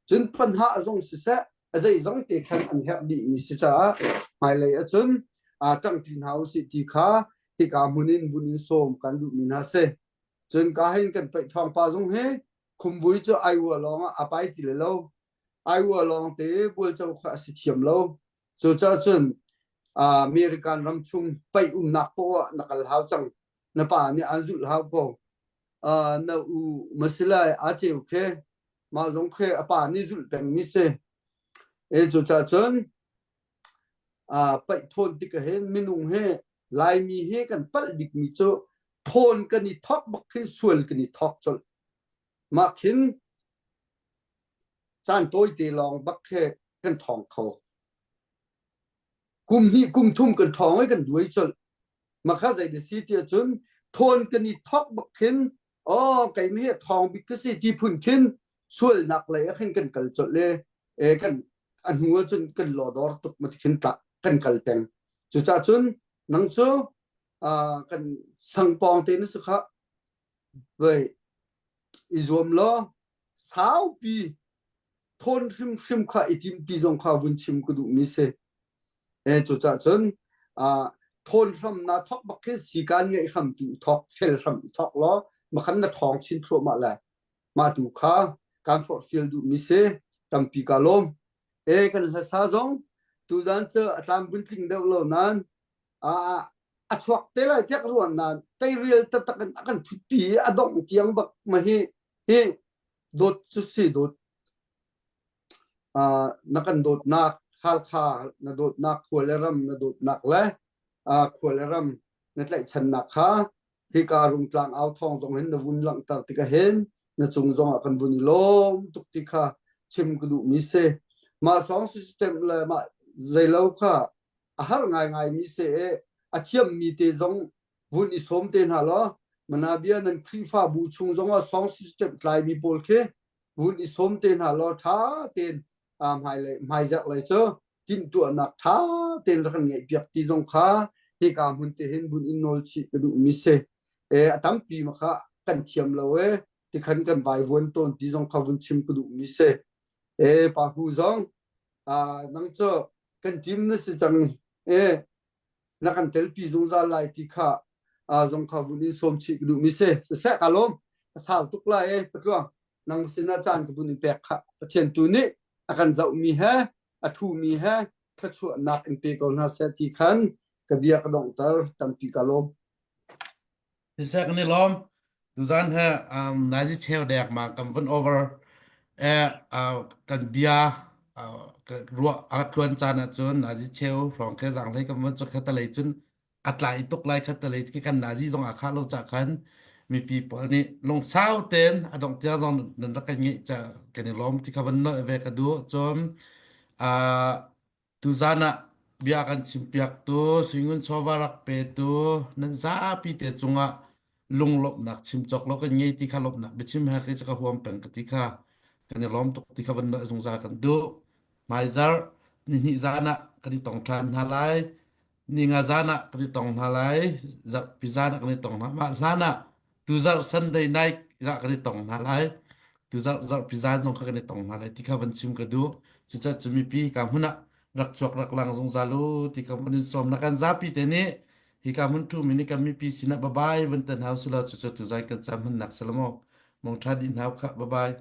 Cun panhah zong siseh a zeizong te khan an herh dihmi si caah hmailei ahcun ṭangṭi hna usih ti kha hika hmun in vun in sawm kan duhmi hna si. Cun ka hin kan paih ṭhawngpa zong hi khumvui cu ai ua lawng ah a pai ti le lo. Ai ua lawng te bualco kha a si thiam lo. Cucaah cun American ram chung paih umnak poah ah na kal hau cang. Na pa nih aan zulh hau ko. Na u masilai a ceu khe mah zong khe a pa nih zulh pengmi si. E cucaah cun paih thawn tik ah hin minung hi. Laimi hi kan palh bikmi cu thawn kan i thawk bak khin sual kan i thawk colh. Mah khin caan tawite lawng bak khi kan thawng kho. Kum hnih kum thum kan thawng i kan duai colh. Makha zei na si tiah cun thawn kan i thawk bak khin aw keimah hi thawng bik ka si ti phun khin sualnak lei ah khin kan kal colh le e kan a hnu ah cun kan lawdor tuk ma khin tla kan kal peng. Cucaah cun nang cu kan sangpawng te na si kha voi i zuam law saupi thawn hrimhrim kha i tim ti zong kha vun chim ka duhmi si. E cucaah cun thawn hram na thok bak khi sikan ngeih hram tu thok fel hram thok law makhan na thawng chin thluahmah lai. Mah tu kha kan forhfial duhmi si tampi ka lawm. E kan hlasa zong tuzan cu a tlam vun tling deuh lo nan a a chuak te lai tiak ruan nan teirial taktak in a kan thutpi i a dongh tiang bak ma hi hi dawt cu si dawt na kan dawtnak Halkha na dawtnak khua le ram na dawtnak le khua le ram na tlaihchannak kha hika rungtlang au thawng zong hin na vun langhter tikah hin na cung zong ah kan vun i lawm tuk ti kha chim ka duhmi si mah song system le mah zeilo kha a har ngaingai mi si i a thiammi te zong vun i sawm te hna law manabia nan Khrihfabu chung zong ah song system tlaimi pawl khi vun i sawm te hna law ṭha tein hmailei hmaizarh lei cu timhtuahnak ṭha tein rak kan ngeihpiak ti zong kha hika hmun te hin vun in nawl chih ka duhmi si. E, a tampi ma kha kan thiam lo e tikhan kan vaivuan tawn ti zong kha vun chim ka duhmi si. E, pa hu zong nang cu kan team na si cang e na kan telpi zungzal lai ti kha zong kha vun in sawm chih ka duhmi si. Siseh ka lawm a sau tuk lai e patluang nang sinah caan ka vun in pek kha Pathian tu nih a kan zohmi he a ṭhumi he thluachuahnak in pe ko hna seh ti khan ka bia ka donghter tampi ka lawm. Siseh kan i lawm. Tuzan he um, nazi cheu dek ma kan vun over eh uh, kan bia uh, ruah a tluan caan ahcun nazi cheu hrawng ke zaanghlei kan vun cuk khatalei cun a tlai tuk lai khatalei khi kan nazi zong a khah lo ca khan mipi pawl nih lungsau tein a dongh tiang zong nan rak kan ngeih ca kan i lawm ti kha van nolh ve ka duh cun uh, Tuzan ah bia kan chimpiaktu Suingun chawva rak petu nan zapi te cungah lunglawmhnak chim cawk lo kan ngei ti kha lawmhnak biachim he khi ka huam peng ka ti kha kan i lawm tuk ti kha van zungzal kan duh. Hmaizarh nihnih zan ah kan i tong ṭhan hna lai. Ninga zan ah kan i tong hna lai. Zarhpi zan ah kan i tong hna. Mah hlan ah tuzarh Sunday night ah kan i tong hna lai. Tuzarh zarhpi zan zong kha kan i tong hna lai ti kha van chim ka duh. Cucaah cu mipi hika hmun ah rak chuak rak lang zungzal u ti kha van in sawm na kan zapi te nih hika hmun ṭhu mi nih kan mipi sinah bye bye van tan hau sulaw cucu tuzan kan cam hmannak si lo maw mong ṭha dih hna khah bye bye.